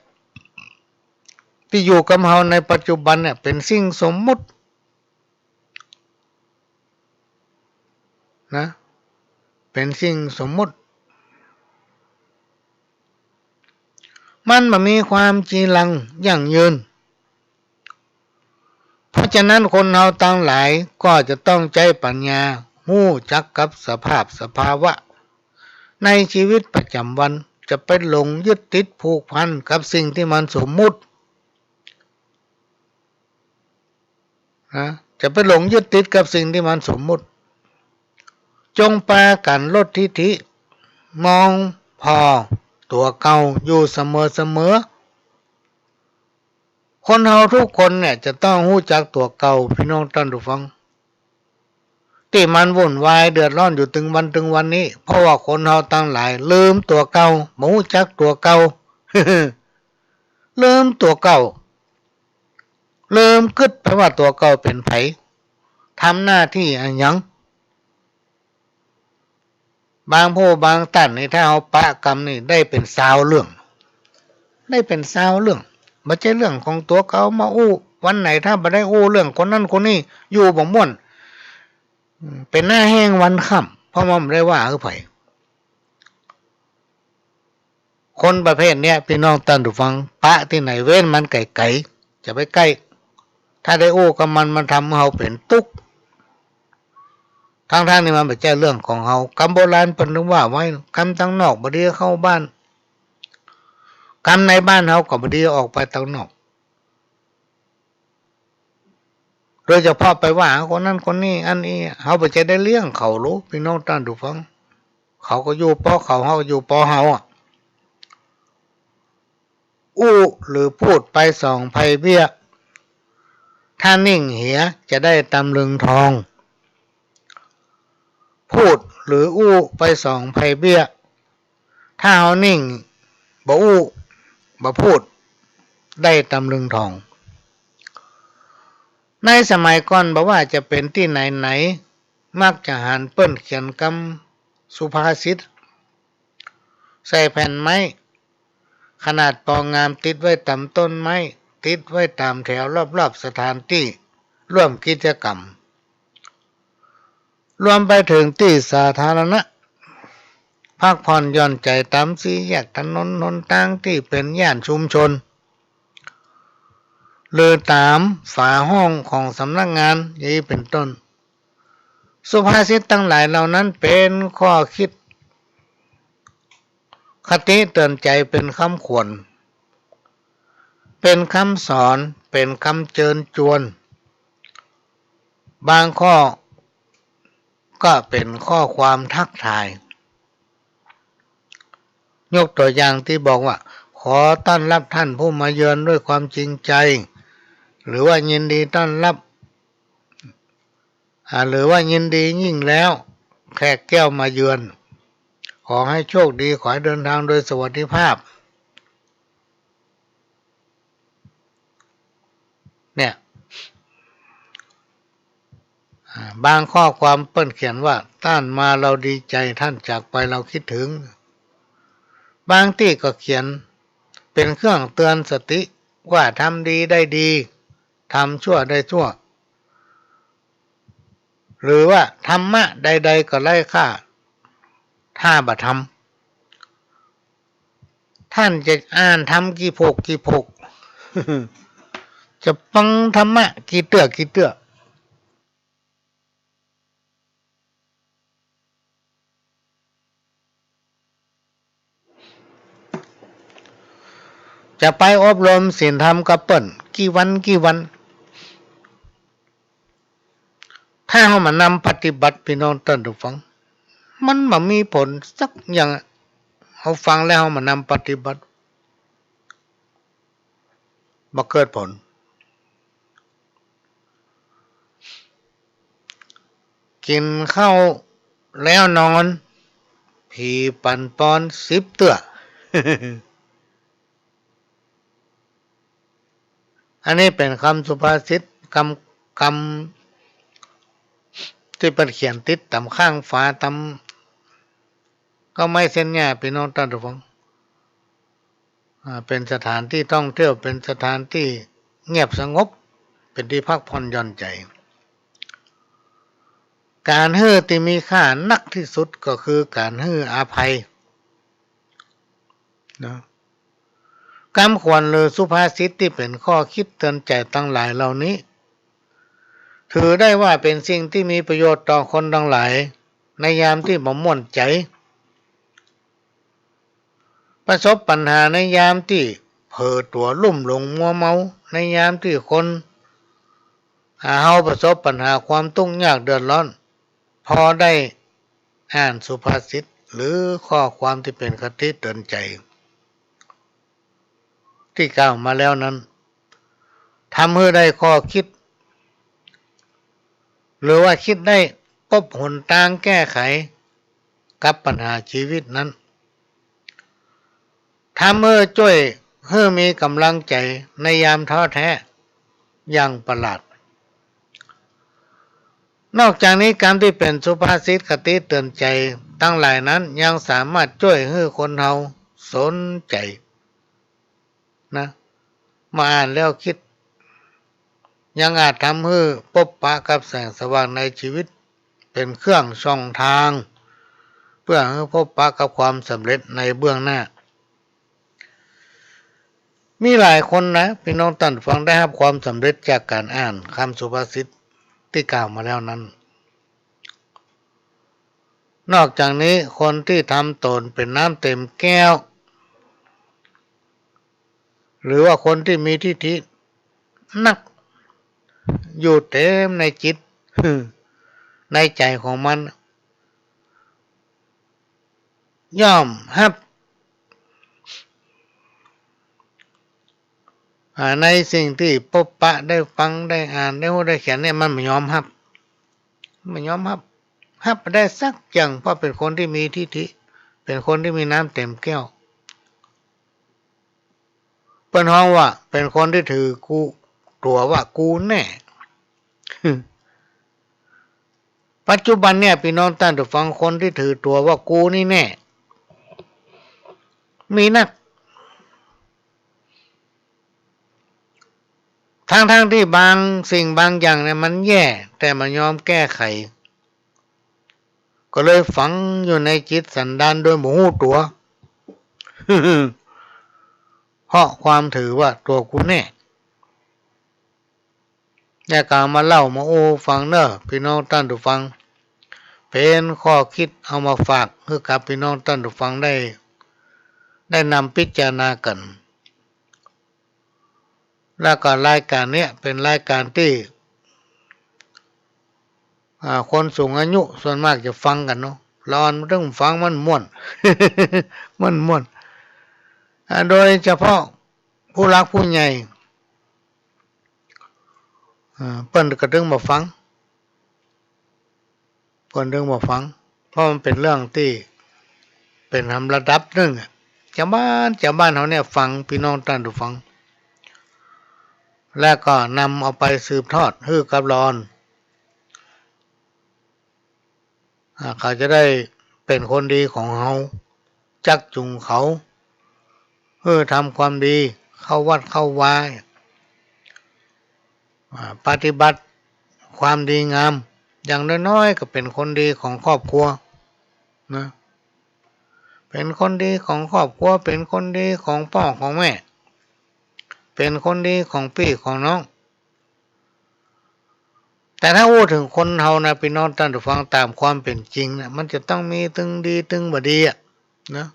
ตี้อยู่กับเฮาในปัจจุบันเนี่ย เป๋นสิ่งสมมุติ นะ เป๋นสิ่งสมมุติ มันบ่มีความจีรังยั่งยืน เพราะฉะนั้นคนเฮาตังหลายก็จะต้องใจ๊ปัญญา ฮู้จักกับสภาพสภาวะในชีวิตประจ๋ำวัน จะไปหลงยึดติดผูกพันกับสิ่งตี้มันสมมุติ นะ จะไปหลงยึดติดกับสิ่งตี้มันสมมุติ จงปากั๋นลดทิฐิ มองผ่อตั๋วเก่าอยู่เสมอๆ คนเฮาทุกคนเนี่ยจะต้องฮู้จักตั๋วเก่า ปี้น้องต้านผู้ฟัง ตี้มันวุ่นวายเดือดร้อนอยู่ตึงวันตึงวันนี้ เพราะว่าคนเฮาตังหลายลืมตั๋วเก่า บ่ฮู้จักตั๋วเก่า ลืมตั๋วเก่า ลืมกึ๊ดไปว่าตั๋วเก่าเป๋นใผ ทำหน้าตี้อะหยัง บางผู้บางต้านนี่ ถ้าเฮาปะกำนี่ได้เป๋นซาวเรื่อง ได้เป๋นซาวเรื่อง บ่ใจ้เรื่องของตั๋วเก่ามาอู้ วันไหนถ้าบ่ได้อู้เรื่องคนนั้นคนนี้ อยู่บ่ม่วน อืม เป๋นหน้าแห้งวันค่ำ เพราะมันบ่ได้ว่าหื้อใผ คนประเภทเนี้ย ปี้น้องต้านผู้ฟัง ปะตี้ไหนเว้นมันไก๋ๆ จะไปใก้ ถ้าได้อู้กับมัน มันทำหื้อเฮาเป๋นตุ๊กข์ ตังๆ ตี้มันบ่ใจ้เรื่องของเฮา กำโบราณเปิ้นตึงว่าไว้ กำตังนอกบ่ดีเข้าบ้าน กำในบ้านเฮาก็บ่ดีออกไปตังนอก โดยเฉพาะไปว่าคนนั้นคนนี้ อันนี้ เฮาบ่ใจ้ได้เลี้ยงเขาหรอ ปี้น้องต้านผู้ฟัง เขาก็อยู่ปอเขา เฮาก็อยู่ปอเฮาอะ อู้หรือพูดไปสองไพเบี้ย ถ้านิ่งเหียจะได้ตำลึงทอง พูดหรืออู้ไปสองไพเบี้ย ถ้าเฮานิ่ง บ่อู้ บ่พูด ได้ตำลึงทอง ในสมัยก่อนบ่ว่าจะเป๋นตี้ไหนๆ มักจะหันเปิ้นเขียนกำสุภาษิต ใส่แผ่นไม้ ขนาดปองงามติดไว้ต๋ามต้นไม้ ติดไว้ต๋ามแถวรอบๆ สถานตี้ร่วมกิจกรรม รวมไปเถิงตี้สาธารณะ พักผ่อนหย่อนใจ๋ต๋ามสี่แยกถนนหนตางตี้เป๋นย่านชุมชน หรือต๋ามฝาห้องของสำนักงานอย่างนี้เป๋นต้น สุภาษิตตังหลายเหล่านั้นเป๋นข้อคิดคติเตือนใจ๋ เป๋นกำขวัญ เป๋นกำสอน เป๋นกำเจิญจวน บางข้อก็เป๋นข้อความทักทาย ยกตั๋วอย่างตี้บอกว่า ขอต้อนรับท่านผู้มาเยือนด้วยความจริงใจ หรือว่ายินดีต้อนรับ อ่า หรือว่ายินดียิ่งแล้ว แขกแก้วมาเยือน ขอให้โชคดี ขอให้เดินทางโดยสวัสดิภาพ เนี่ย อ่า บางข้อความเปิ้นเขียนว่า ต้านมาเราดีใจ๋ ท่านจากไปเราคิดถึง บางตี้ก็เขียนเป๋นเครื่องเตือนสติว่า ทำดีได้ดี ทำชั่วได้ชั่ว หรือว่าธรรมะใดๆ ก็ไร้ค่า ถ้าบ่ทำ ต้านจะอ่านธรรมกี่ผกกี่ผก จะฟังธรรมะกี่เตื้อกี่เตื้อ จะไปอบรมศีลธรรมกับเปิ้นกี่วันกี่วัน ถ้าเฮาบ่นำปฏิบัติ ปี้น้องต้านผู้ฟัง มันบ่มีผลสักอย่าง เฮาฟังแล้วเฮาบ่นำปฏิบัติ บ่เกิดผล กิ๋นข้าวแล้วนอน ผีปันป้อนสิบเตื้อ อันนี้เป๋นกำสุภาษิต กำ กำตี้เปิ้นเขียนติดต๋ามข้างฝา ต๋าม ก็ไม่เส้นหญ้า ปี้น้องต้านผู้ฟัง อ่า เป๋นสถานตี้ท่องเที่ยว เป๋นสถานตี้เงียบสงบ เป๋นตี้พักผ่อนหย่อนใจ๋ ก๋านหื้อตี้มีค่านักตี้สุดก็คือก๋านหื้ออภัย นะ กำขวัญหรือสุภาษิตตี้เป๋นข้อคิดเตือนใจ๋ตังหลายเหล่านี้ ถือได้ว่าเป๋นสิ่งตี้มีประโยชน์ต่อคนตังหลาย ในยามตี้บ่ม่วนใจ๋ ประสบปัญหาในยามตี้เผลอตั๋วลุ่มหลงมัวเมา ในยามตี้คน อ่า เฮาประสบปัญหาความตุ๊กข์ยากเดือดร้อน พอได้อ่านสุภาษิตหรือข้อความตี้เป๋นคติเตือนใจ๋ ตี้กล่าวมาแล้วนั้น ทำหื้อได้ข้อคิด หรือว่าคิดได้ปบหนตางแก้ไขกับปัญหาจีวิตนั้น ทำหื้อจ้วยหื้อมีก๋ำลังใจ๋ในยามท้อแท้อย่างประหลาด นอกจากนี้ กำตี้เป๋นสุภาษิตคติเตือนใจ๋ตังหลายนั้น ยังสามารถจ้วยหื้อคนเฮาสนใจ๋ นะ มาอ่านแล้วกึ๊ด ยังอาจทำหื้อปบปะกับแสงสว่างในจีวิต เป๋นเครื่องส่องตาง เปื้อหื้อปบปะกับความสำเร็จในเบื้องหน้า มีหลายคนนะ ปี้น้องต้านฟัง ได้ฮับความสำเร็จจากก๋านอ่านกำสุภาษิตตี้กล่าวมาแล้วนั้น นอกจากนี้ คนตี้ทำต๋นเป๋นน้ำเต๋มแก้ว หรือว่าคนตี้มีทิฐินัก อยู่เต๋มในจิต ในใจ๋ของมัน ย่อมฮับ อ่า ในสิ่งตี้ปบปะ ได้ฟัง ได้อ่าน ได้ฮู้ ได้เขียนเนี่ย มันบ่ยอมฮับ บ่ยอมฮับ ฮับบ่ได้สักอย่าง เพราะเป๋นคนตี้มีทิฐิ เป๋นคนตี้มีน้ำเต๋มแก้ว เปิ้นฮ้องว่าเป๋นคนตี้ถือกู ตั๋วว่ากูแน่ ปัจจุบันเนี่ย ปี้น้องต้านฟัง คนตี้ถือตั๋วว่ากูนี่แน่ มีนัก ทั้งๆ ตี้บางสิ่งบางอย่างเนี่ยมันแย่ แต่บ่ยอมแก้ไข ก ก็เลยฝังอยู่ในจิตสันดานโดยบ่ฮู้ตั๋ว เพราะความถือว่าตั๋วกูแน่ เนี่ยก็เอามาเล่ามาอู้ฟังเน่อ ปี้น้องต้านผู้ฟัง เป๋นข้อคิดเอามาฝากหื้อกับปี้น้องต้านผู้ฟังได้ ได้นำพิจารณากั๋น แล้วก็รายก๋านเนี้ยเป๋นรายก๋านตี้ อ่า คนสูงอายุส่วนมากจะฟังกั๋นเนาะ ละอ่อนมันตึงฟังมันม่วน มันม่วน อ่า โดยเฉพาะผู้หลักผู้ใหญ่ อ่า เปิ้นก็ตึงบ่ฟัง เปิ้นตึงบ่ฟัง เพราะมันเป๋นเรื่องตี้เป๋นหำระดับนึ่งอะ จาวบ้านจาวบ้านเฮาเนี่ยฟัง ปี้น้องต้านผู้ฟัง แล้วก็นำเอาไปสืบทอดหื้อกับละอ่อน อ่า เขาจะได้เป๋นคนดีของเฮา จักจูงเขา เออ ทำความดี เข้าวัดเข้าวา อ่า ปฏิบัติความดีงาม อย่างน้อยๆ ก็เป๋นคนดีของครอบครัวนะ เป๋นคนดีของครอบครัว เป๋นคนดีของป้อของแม่ เป๋นคนดีของปี้ของน้อง แต่ถ้าอู้เถิงคนเฮานะ ปี้น้องต้านผู้ฟัง ต๋ามความเป๋นจริงนะ มันจะต้องมีตึงดีตึงบ่ดีอะนะ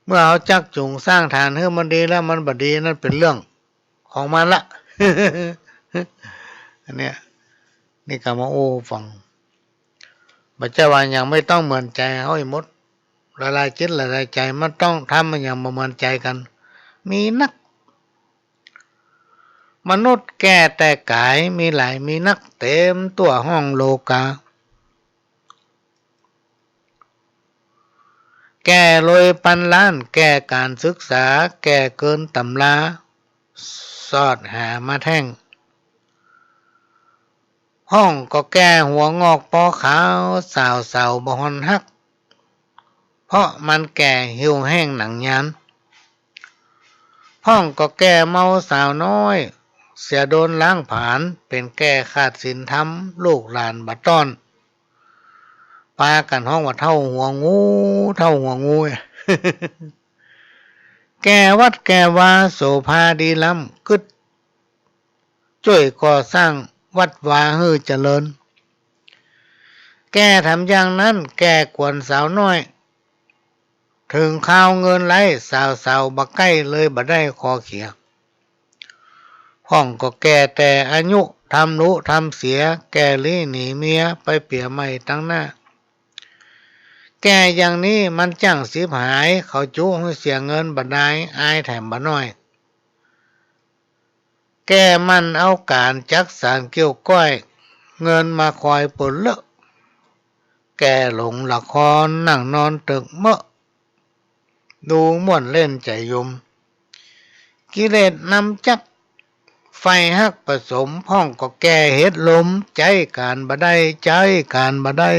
เมื่อเฮาจักจูงสร้างฐานหื้อมันดีแล้วมันบ่ดี นั่นเป๋นเรื่องของมันละ อันเนี้ย นี่ก็มาอู้ฟัง บ่ใจ้ว่าหยังบ่ต้องเหมือนใจ๋เฮาอี้หมด หลายๆ จิตหลายๆ ใจ๋มันต้องทำมันหยังบ่เหมือนใจ๋กั๋น มีนัก มนุษย์แก่แต่ก๋ายมีหลายมีนัก เต๋มตั้วห้องโลกา แก่โดยปันล้าน แก่ก๋านศึกษา แก่เกินต๋ำรา สอดหามาแท่ง พ่องก็แก่หัวงอกปอขาว สาวเสาบ่ฮอนฮัก เพราะมันแก่เหี่ยวแห้งหนังยาน พ่องก็แก่เมาสาวน้อย เสียโดนล้างผลาญ เป๋นแก่ขาดศีลธรรม ลูกหลานบ่ต้อน ปากั๋นฮ้องว่าเฒ่าหัวงู เฒ่าหัวงู แก่วัดแก่วาโสภาดีล้ำ กึ๊ดจ้วยก่อสร้างวัดวาหื้อเจริญ แก่ทำอย่างนั้น แก่กวนสาวน้อย เถิงคราวเงินไหล สาวเสาบ่ใก้เลยบ่ได้คอเขีย พ่องก็แก่แต่อายุ ทำรู้ทำเสีย แก่ลี้หนีเมียไปเปียใหม่ตังหน้า แก่อย่างนี้มันจ้างฉิบหาย เขาจุหื้อเสียเงินบ่ดาย อายแถมบ่น้อย แก่มันเอาก๋านจักสานเกี่ยวก้อย เงินมาคอยปนเลอะ แก่หลงละครนั่งนอนตึกเมอะ ดูม่วนเล่นใจ๋ยม กิเลสนำจัก ไฟฮักผสม พ่องก็แก่เหตุลม ใจ๊ก๋านบ่ได้ ใจ๊ก๋านบ่ได้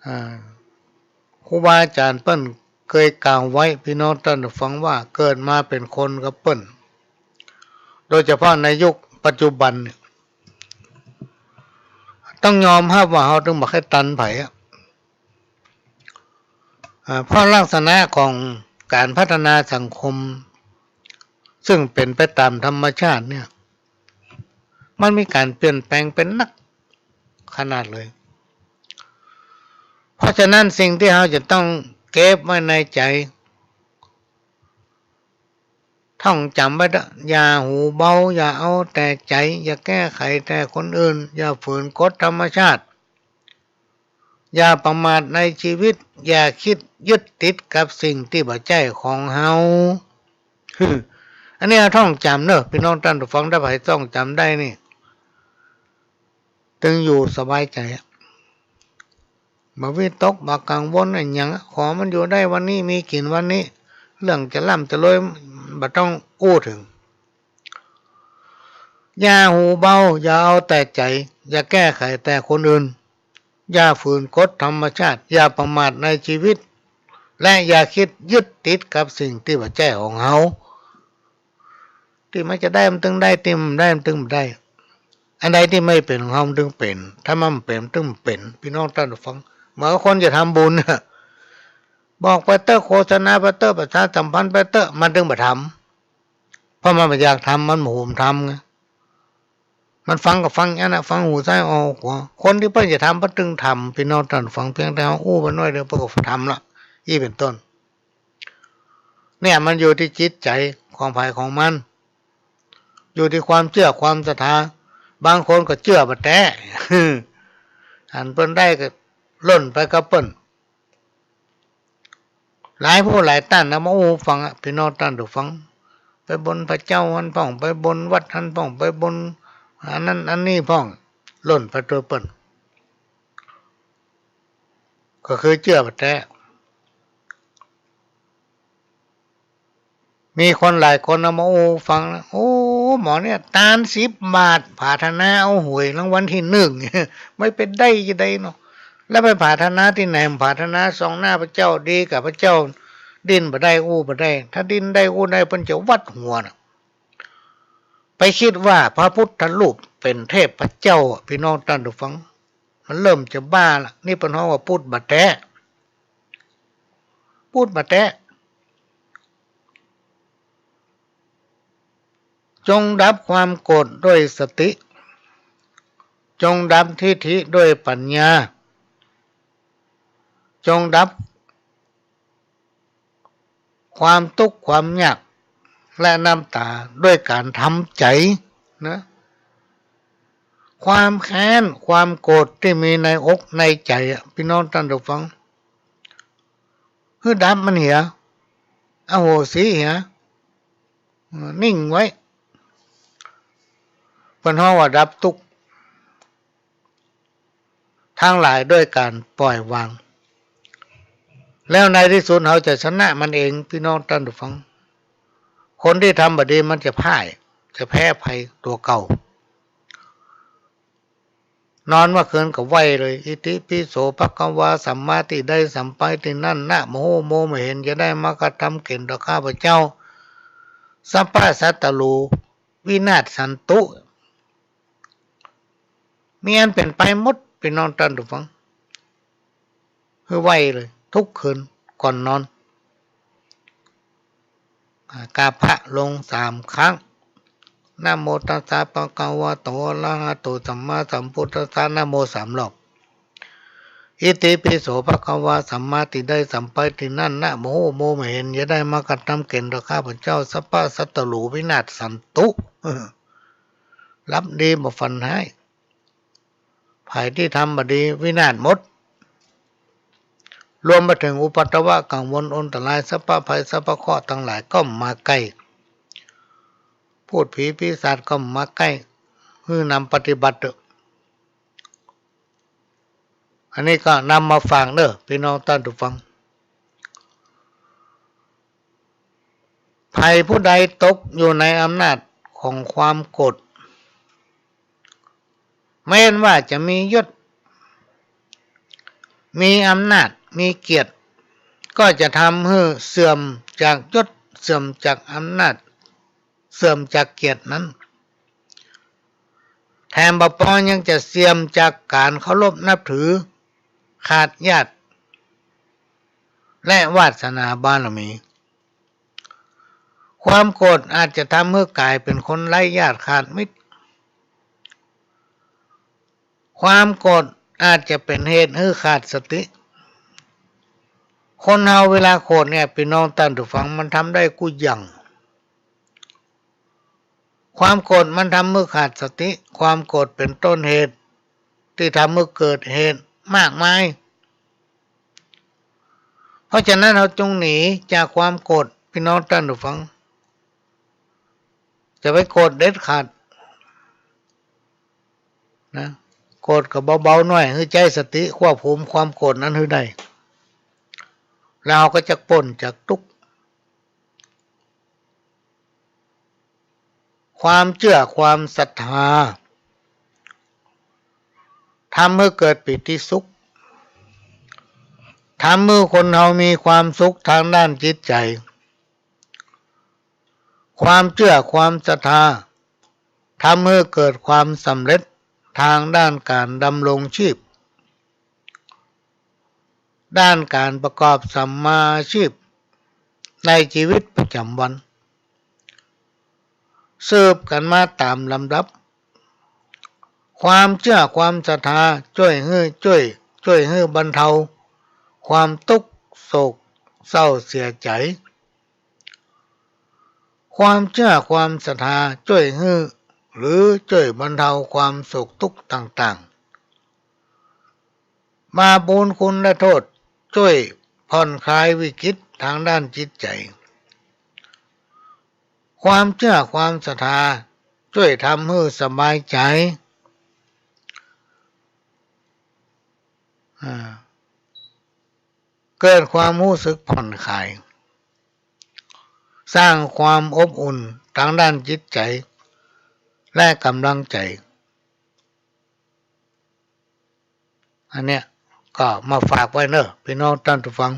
อ่า ครูบาอาจ๋ารย์เปิ้นเกยกล่าวไว้ ปี้น้องต้านฟังว่า เกิดมาเป๋นคนกับเปิ้น โดยเฉพาะในยุคปัจจุบันเนี่ย ต้องยอมฮับว่าเฮาตึงบ่ใค่ตันใผอะ อ่า เพราะลักษณะของก๋านพัฒนาสังคม ซึ่งเป๋นไปต๋ามธรรมชาติเนี่ย มันมีก๋านเปลี่ยนแปลงเป๋นนักขนาดเลย เพราะฉะนั้นสิ่งตี้เฮาจะต้องเก็บไว้ในใจ๋ ท่องจ๋ำไว้เต๊อะ อย่าหูเบา อย่าเอาแต่ใจ๋ อย่าแก้ไขแต่คนอื่น อย่าฝืนกฎธรรมชาติ อย่าประมาทในชีวิต อย่าคิดยึดติดกับสิ่งตี้บ่ใจ้ของเฮา อันนี้เฮาท่องจ๋ำเน่อ ปี้น้องต้านฟัง ถ้าใผท่องจ๋ำได้นี่ ตึงอยู่สบายใจ๋อะ บ่วิตก บ่กังวลอะหยังอะ ขอมันอยู่ได้วันนี้ มีกิ๋นวันนี้ เรื่องจะร่ำจะรวยบ่ต้องอู้เถิง อย่าหูเบา อย่าเอาแต่ใจ๋ อย่าแก้ไขแต่คนอื่น อย่าฝืนกฎธรรมชาติ อย่าประมาทในชีวิต และอย่าคิดยึดติดกับสิ่งตี้บ่ใจ้ของเฮา ตี้มันจะได้มันตึงได้ ตี้มันบ่ได้มันตึงบ่ได้ อันใดตี้ไม่เป๋นของเฮามันตึงเป๋น ถ้ามันบ่เป๋นมันตึงบ่เป๋น ปี้น้องต้านผู้ฟัง เหมือนคนจะทำบุญน่ะ บอกไปเต๊อะ โฆษณาไปเต๊อะ ประชาสัมพันธ์ไปเต๊อะ มันตึงบ่ทำ เพราะมันบ่อยากทำ มันบ่โหมทำไง มันฟังก็ฟังอย่างนั้นน่ะ ฟังหูซ้ายออกหูขวา คนตี้เปิ้นจะทำเปิ้นตึงทำ ปี้น้องต้านผู้ฟัง เปียงแต่เฮาอู้ไปหน้อยเดียวเปิ้นก็ทำละ อี้เป๋นต้น เนี่ยมันอยู่ตี้จิตใจ๋ของใผของมัน อยู่ตี้ความเจื้อความศรัทธา บางคนก็เจื้อบ่าแต๊ หันเปิ้นได้ก็ล่นไปกับเปิ้น หลายผู้หลายต้านนะ มาอู้ฟังอะ ปี้น้องต้านผู้ฟัง ไปบนพระเจ้าหั้นพ่อง ไปบนวัดหั้นพ่อง ไปบนอันนั้นอันนี้พ่อง ล่นไปตวยเปิ้น ก็คือเจื้อบ่าแต๊ มีคนหลายคนเอามาอู้ฟังนะ โอ้ หมอเนี่ย ตานสิบบาท ผาถนาเอาหวยรางวัลตี้นึ่ง ไม่เป๋นได้จะใดเนาะ แล้วไปผาถนาตี้ไหน ผาถนาส่องหน้าพระเจ้า ดีกับพระเจ้า ดิ้นบ่ได้อู้บ่ได้ ถ้าดิ้นได้อู้ได้เปิ้นจะวัดหัวน่ะ ไปกึ๊ดว่าพระพุทธรูปเป๋นเทพเจ้าอะ ปี้น้องต้านผู้ฟัง มันเริ่มจะบ้าละ นี่เปิ้นฮ้องว่าปุดบ่าแต๊ ปุดบ่าแต๊ จงดับความโกรธด้วยสติ จงดับทิฏฐิด้วยปัญญา จงดับความตุ๊กข์ความยากและน้ำต๋าด้วยก๋านทำใจ๋นะ ความแค้นความโกรธตี้มีในอกในใจ๋อะ ปี้น้องต้านผู้ฟัง หื้อดับมันเหีย อโหสิเหีย เออ นิ่งไว้ เปิ้นฮ้องว่าดับตุ๊กข์ตังหลายด้วยก๋านปล่อยวาง แล้วในตี้สุดเฮาจะชนะมันเอง ปี้น้องต้านผู้ฟัง คนตี้ทำบ่ดีมันจะพ่าย จะแพ้ภัยตั๋วเก่า นอนเมื่อคืนก็ไหว้เลย อิติปิโสภะคะวา สัมมาตี้ใดสัมไปตี้นั้น นะ บ่ฮู้บ่หัน จะได้มากระทำเก๋ณฑ์ต่อข้าพเจ้า สัพพะศัตรู วินาศสันตุ มีอันเป๋นไปหมด ปี้น้องต้านผู้ฟัง หื้อไหว้เลย กู้คืนก่อนนอน อ่า กราบพระลงสามครั้ง นะโมตัสสะภะคะวะโต อะระหะโต สัมมาสัมพุทธัสสะ นะโมสามรอบ อิติปิโสภะคะวา สัมมาตี้ใดสัมไปตี้นั้น นะ บ่ฮู้บ่หัน จะได้มากระทำเก๋ณฑ์ต่อข้าพเจ้า สัพพะศัตรู วินาศสันตุ เออ หลับดีบ่ฝันฮ้าย ภัยตี้ทำบ่ดีวินาศหมด รวมไปเถิงอุปัทวะกังวลอันตราย สัพพะภัยสัพพะเคราะห์ตังหลายก็บ่มาใก้ พูดผีปีศาจก็บ่มาใก้ หื้อนำปฏิบัติเต๊อะ อันนี้ก็นำมาฝากเน้อ ปี้น้องต้านผู้ฟัง ใผผู้ใดตกอยู่ในอำนาจของความโกรธ แม้นว่าจะมียศ มีอำนาจ มีเกียรติ ก็จะทำหื้อเสื่อมจากยศ เสื่อมจากอำนาจ เสื่อมจากเกียรตินั้น แถมบ่ปอยังจะเสื่อมจากก๋านเคารพนับถือ ขาดญาติ และวาสนาบารมี ความโกรธอาจจะทำหื้อกลายเป๋นคนไร้ญาติขาดมิตร ความโกรธอาจจะเป๋นเหตุหื้อขาดสติ คนเฮาเวลาโกรธเนี่ย ปี้น้องต้านผู้ฟัง มันทำได้กู้อย่าง ความโกรธมันทำหื้อขาดสติ ความโกรธเป๋นต้นเหตุตี้ทำหื้อเกิดเหตุมากมาย เพราะฉะนั้นเฮาจงหนีจากความโกรธ ปี้น้องต้านผู้ฟัง จะไปโกรธเด็ดขาดนะ โกรธก็เบาๆ หน้อย หื้อใจ๊สติควบคุมความโกรธนั้นหื้อได้ แล้วเฮาก็จะป๊นจากตุ๊กข์ ความเจื้อความศรัทธา ทำหื้อเกิดปีติสุข ทำหื้อคนเฮามีความสุขตางด้านจิตใจ๋ ความเจื้อความศรัทธา ทำหื้อเกิดความสำเร็จตางด้านก๋านดำรงจีบ ด้านก๋านประกอบสัมมาอาชีพในจีวิตประจ๋ำวัน สืบกั๋นมาต๋ามลำดับ ความเจื้อความศรัทธาจ้วยหื้อ จ้วย จ้วยหื้อบรรเทาความตุ๊กข์โศกเศร้าเสียใจ๋ ความเจื้อความศรัทธาจ้วยหื้อ หรือจ้วยบรรเทาความโศกตุ๊กข์ต่างๆ บาปบุญคุณและโต้ษจ้วยผ่อนคลายวิกฤตตางด้านจิตใจ๋ ความเจื้อความศรัทธาจ้วยทำหื้อสบายใจ๋ อ่า เกิดความฮู้สึกผ่อนคลาย สร้างความอบอุ่นตางด้านจิตใจ๋และก๋ำลังใจ๋ อันเนี้ยก็มาฝากไว้เน่อ ปี้น้องต้านผู้ฟัง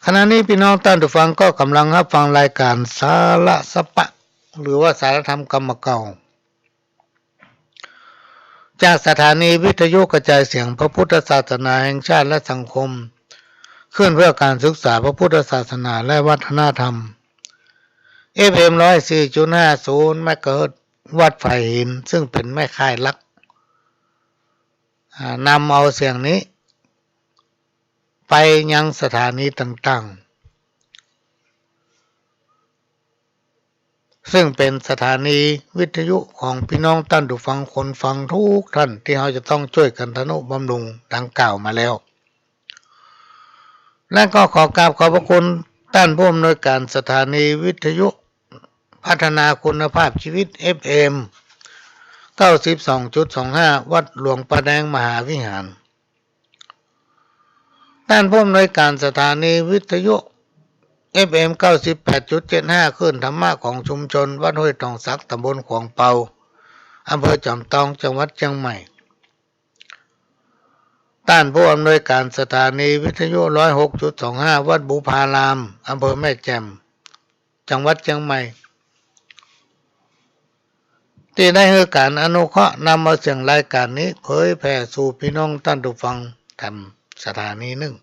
ขณะนี้ปี้น้องต้านผู้ฟังก็ก๋ำลังฮับฟังรายก๋านสาระสะปะ หรือว่าสารธรรมกำเก่า จากสถานีวิทยุกระจายเสียงพระพุทธศาสนาแห่งชาติและสังคม ขึ้นเพื่อการศึกษาพระพุทธศาสนาและวัฒนธรรม เอฟเอ็ม ร้อยสี่จุดห้าศูนย์ เมกะเฮิรตซ์ วัดฝายหิน ซึ่งเป๋นแม่ข่ายหลัก อ่า นำเอาเสียงนี้ ไปยังสถานีต่างๆ ซึ่งเป๋นสถานีวิทยุของปี้น้องต้านผู้ฟังคนฟังทุกท่าน ตี้เฮาจะต้องจ้วยกั๋นทะนุบำรุงดังกล่าวมาแล้ว และก็ขอกราบขอบพระคุณต้านผู้อำนวยก๋านสถานีวิทยุพัฒนาคุณภาพชีวิต เอฟเอ็ม เก้าสิบสองจุดสองห้า วัดหลวงป่าแดงมหาวิหาร ต้านผู้อำนวยก๋านสถานีวิทยุ เอฟเอ็ม เก้าสิบแปดจุดเจ็ดห้า คลื่นธรรมะของชุมชนวัดห้วยตองสัก ตำบลขวางเปา อำเภอจอมตอง จังหวัดเจียงใหม่ ต้านผู้อำนวยก๋านสถานีวิทยุ ร้อยหกจุดสองห้า วัดบุพาราม อำเภอแม่แจ่ม จังหวัดเจียงใหม่ ตี้ได้หื้อก๋านอนุเคราะห์นำเอาเสียงรายก๋านนี้เผยแผ่สู่ปี้น้องต้านผู้ฟังแถมสถานีนึ่ง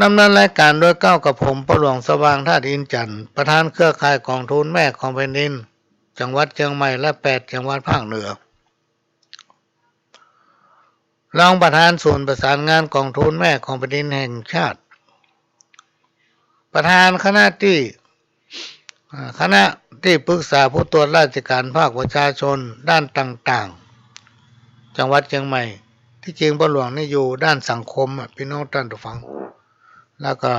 ดำเนินรายก๋านโดยเก้ากับผม ป้อหลวงสว่าง ธาตุอินทร์จันทร์ ประธานเครือข่ายก๋องทุนแม่ของแผ่นดิน จังหวัดเจียงใหม่ และแปดจังหวัดภาคเหนือ รองประธานศูนย์ประสานงานก๋องทุนแม่ของแผ่นดินแห่งชาติ ประธานคณะตี้ อ่า คณะตี้ปรึกษาผู้ตรวจราชก๋านภาคประชาชนด้านต่างๆ จังหวัดเจียงใหม่ ตี้จริงป้อหลวงนี่อยู่ด้านสังคมอะ ปี้น้องต้านผู้ฟัง แล้วก็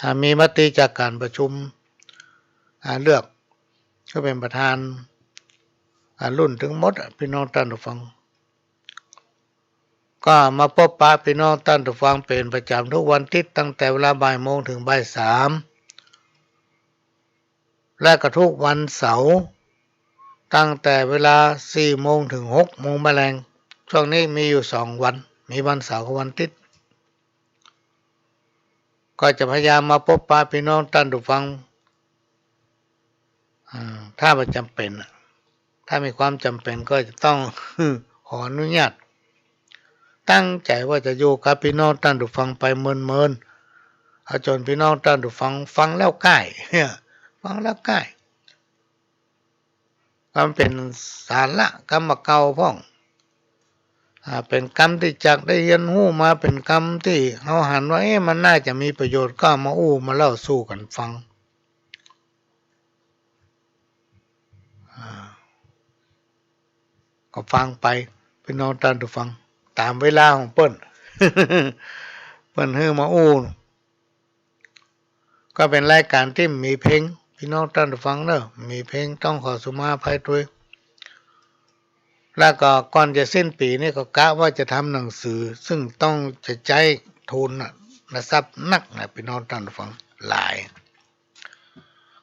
อ่า มีมติจากก๋านประชุม อ่า เลือก ก็เป๋นประธาน อ่า รุ่นตึงหมดอะ ปี้น้องต้านผู้ฟัง ก็มาปบปะปี้น้องต้านผู้ฟังเป๋นประจ๋ำทุกวันติ๊ด ตั้งแต่เวลาบ่ายโมงเถิงบ่ายสาม และก็ทุกวันเสาร์ ตั้งแต่เวลาสี่โมงเถิงหกโมงบ่ายแลง ช่วงนี้มีอยู่สองวัน มีวันเสาร์กับวันติ๊ด ก็จะพยายามมาปบปะปี้น้องต้านผู้ฟัง อ่า ถ้าว่าจ๋ำเป๋นอะ ถ้ามีความจ๋ำเป๋นก็จะต้องขออนุญาต ตั้งใจ๋ว่าจะอยู่กับปี้น้องต้านผู้ฟังไปเมินๆ เอาจ๋นปี้น้องต้านผู้ฟังฟังแล้วก้าย ฟังแล้วก้าย ก็เป๋นสาระกำเก่าพ่อง อ่า เป๋นกำตี้จักได้เฮียนฮู้มา เป๋นกำตี้เฮาหันว่า เอ๊ะ มันน่าจะมีประโยชน์ ก็เอามาอู้มาเล่าสู่กั๋นฟัง อ่า ก็ฟังไป ปี้น้องต้านผู้ฟัง ต๋ามเวลาของเปิ้น เปิ้นหื้อมาอู้ ก็เป๋นรายก๋านตี้มีเพลง ปี้น้องต้านผู้ฟังเน่อ มีเพลง ต้องขอสุมาอภัยตวย แล้วก็ก่อนจะสิ้นปี๋นี่ก็กะว่าจะทำหนังสือ ซึ่งต้องจะใจ๊ทุนน่ะ นะ ทรัพย์นักนะ ปี้น้องต้านผู้ฟัง หลาย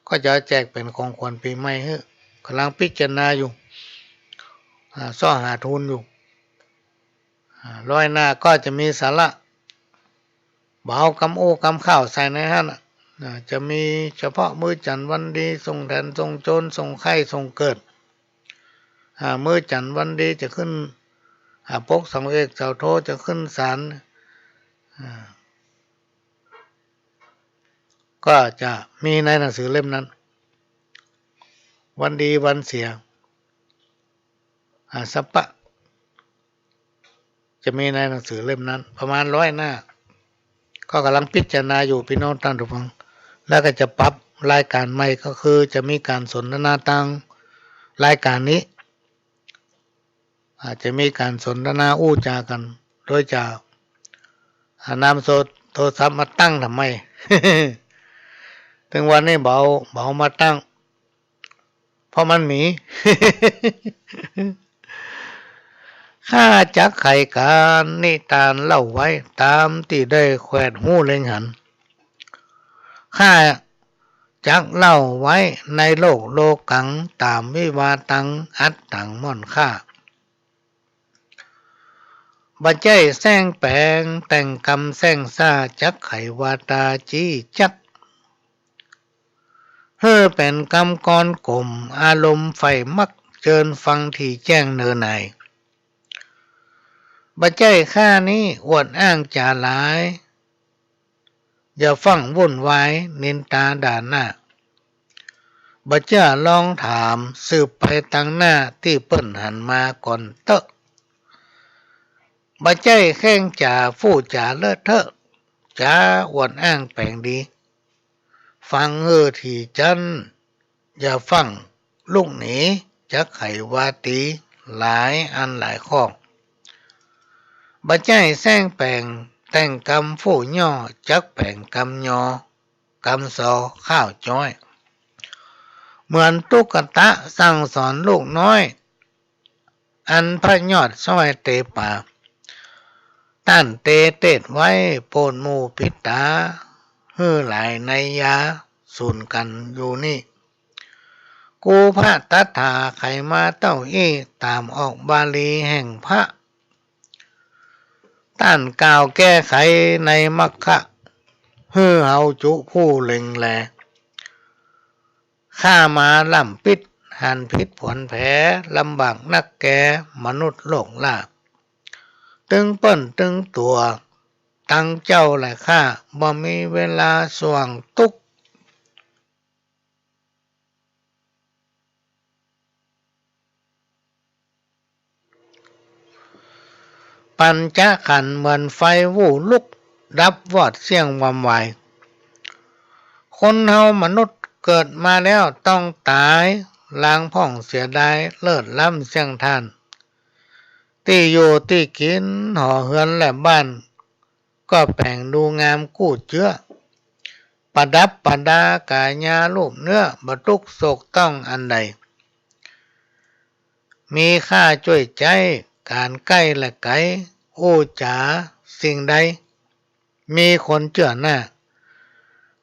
ก็จะแจกเป๋นของขวัญปี๋ใหม่หื้อ ก่ำลังพิจารณาอยู่ อ่า เซาะหาทุนอยู่ อ่า ร้อยหน้าก็จะมีสาระ บ่เอากำอู้กำข้าวใส่ในหั้นน่ะ อ่า จะมีเฉพาะมื้อจั๋นวันดี ส่งแถน ส่งโจร ส่งไข้ ส่งเกิด อ่า มื้อจั๋นวันดีจะขึ้น อ่า ปกเสาเอกเสาโท จะขึ้นศาล อ่า ก็จะมีในหนังสือเล่มนั้น วันดีวันเสีย อ่า สัปปะ จะมีในหนังสือเล่มนั้นประมาณร้อยหน้า ก็กำลังพิจารณาอยู่ พี่น้องต้านผู้ฟัง แล้วก็จะปรับรายการใหม่ ก็คือจะมีก๋านสนทนาตางรายการนี้ อาจจะมีก๋านสนทนาอู้จ๋ากั๋น โดยจะ อ่า นำโทร โทรศัพท์มาตั้งทำไม เถิงวันนี้บ่เอา บ่เอามาตั้ง เพราะมันมี ข้าจักไขก๋านนิตานเล่าไว้ ต๋ามตี้ได้แขวดฮู้เล็งหัน ข้าจักเล่าไว้ในโลกโลกัง ต๋ามวิวาตัง อัดตังม่อนข้า บ่ใจ้แส้งแป๋ง แต่งกำแส้งซ่า จักไขวาตาจี้จัก หื้อเป๋นกำกรกลม อารมณ์ใฝ่มัก เจิญฟังถี่แจ้งเนอหน่าย บ่ใจ้ข้านี้อวดอ้างจ๋าหลาย อย่าฟั่งวุ่นวายนินตาด่าหน้า บ่เจื้อลองถามสืบไปตางหน้า ตี้เปิ้นหันมาก่อนเต๊อะ บ่ใจ้แข้งจ๋าฟู่จ๋าเลอะเทอะ จ๋าอวดอ้างแป๋งดี ฟังหื้อถี่จั้น อย่าฟั่งลุกหนี จักไขวาตี หลายอันหลายข้อ บ่ใจ้แส้งแป๋ง แต่งกำฟู่ย่อ จักแป๋งกำยอ กำซอข้าวจ้อย เหมือนตุ๊กตาสั่งสอนลูกน้อย อันพระยอดซ้อยเตปา ต้านเตเตศน์ไว้ โปรดหมู่ปิดต๋า หื้อหลายนัยยะ สูนกั๋นอยู่นี้ กูพระตถาไขมาเต้าอี้ ต๋ามออกบาลีแห่งพระ ต้านกล่าวแก้ไขในมัคคะ หื้อเฮาจุผู้เล็งแล ข้ามาล้ำปิ๊ด หันผิดผวนแผ ลำบากนักแก่มนุษย์โลกล่า ตึงเปิ้นตึงตั๋ว ตังเจ้าและข้า บ่มีเวลาส่วงตุ๊ก ปัญจขันธ์เหมือนไฟวู่ลุก ดับวอดเสี้ยงวำวาย คนเฮามนุษย์เกิดมาแล้วต้องต๋าย ลางพ่องเสียดายเลิศล้ำเสี้ยงท่าน ตี้อยู่ตี้กิ๋น หอเฮือนและบ้าน ก็แป๋งดูงามกู้เจื้อ ประดับประดากายารูปเนื้อ บ่ตุ๊กโศกต้องอันใด มีข้าจ้วยใจ๊ก๋านใก้และไก๋ อู้จ๋าสิ่งใด มีคนเจื้อหน้า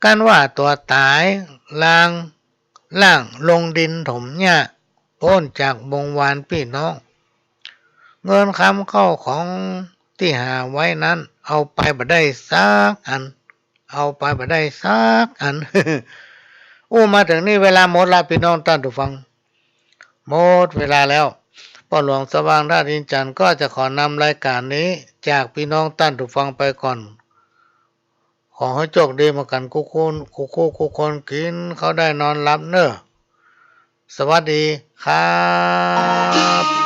กั้นว่าตั๋วต๋าย ลาง ล่างลงดินถมหญ้า ป๊นจากวงศ์วานปี้น้อง เงินคำเข้าของตี้หาไว้นั้น เอาไปบ่ได้สักอัน เอาไปบ่ได้สักอัน อู้มาเถิงนี้เวลาหมดละ ปี้น้องต้านผู้ฟัง หมดเวลาแล้ว ป้อหลวงสว่างธาตุอินทร์จันทร์ก็จะขอนำรายก๋านนี้จากปี้น้องต้านผู้ฟังไปก่อน ขอหื้อโจคดีมากั๋นกู้คน กู้คน กิ๋นข้าวได้นอนหลับเน่อ สวัสดีครับ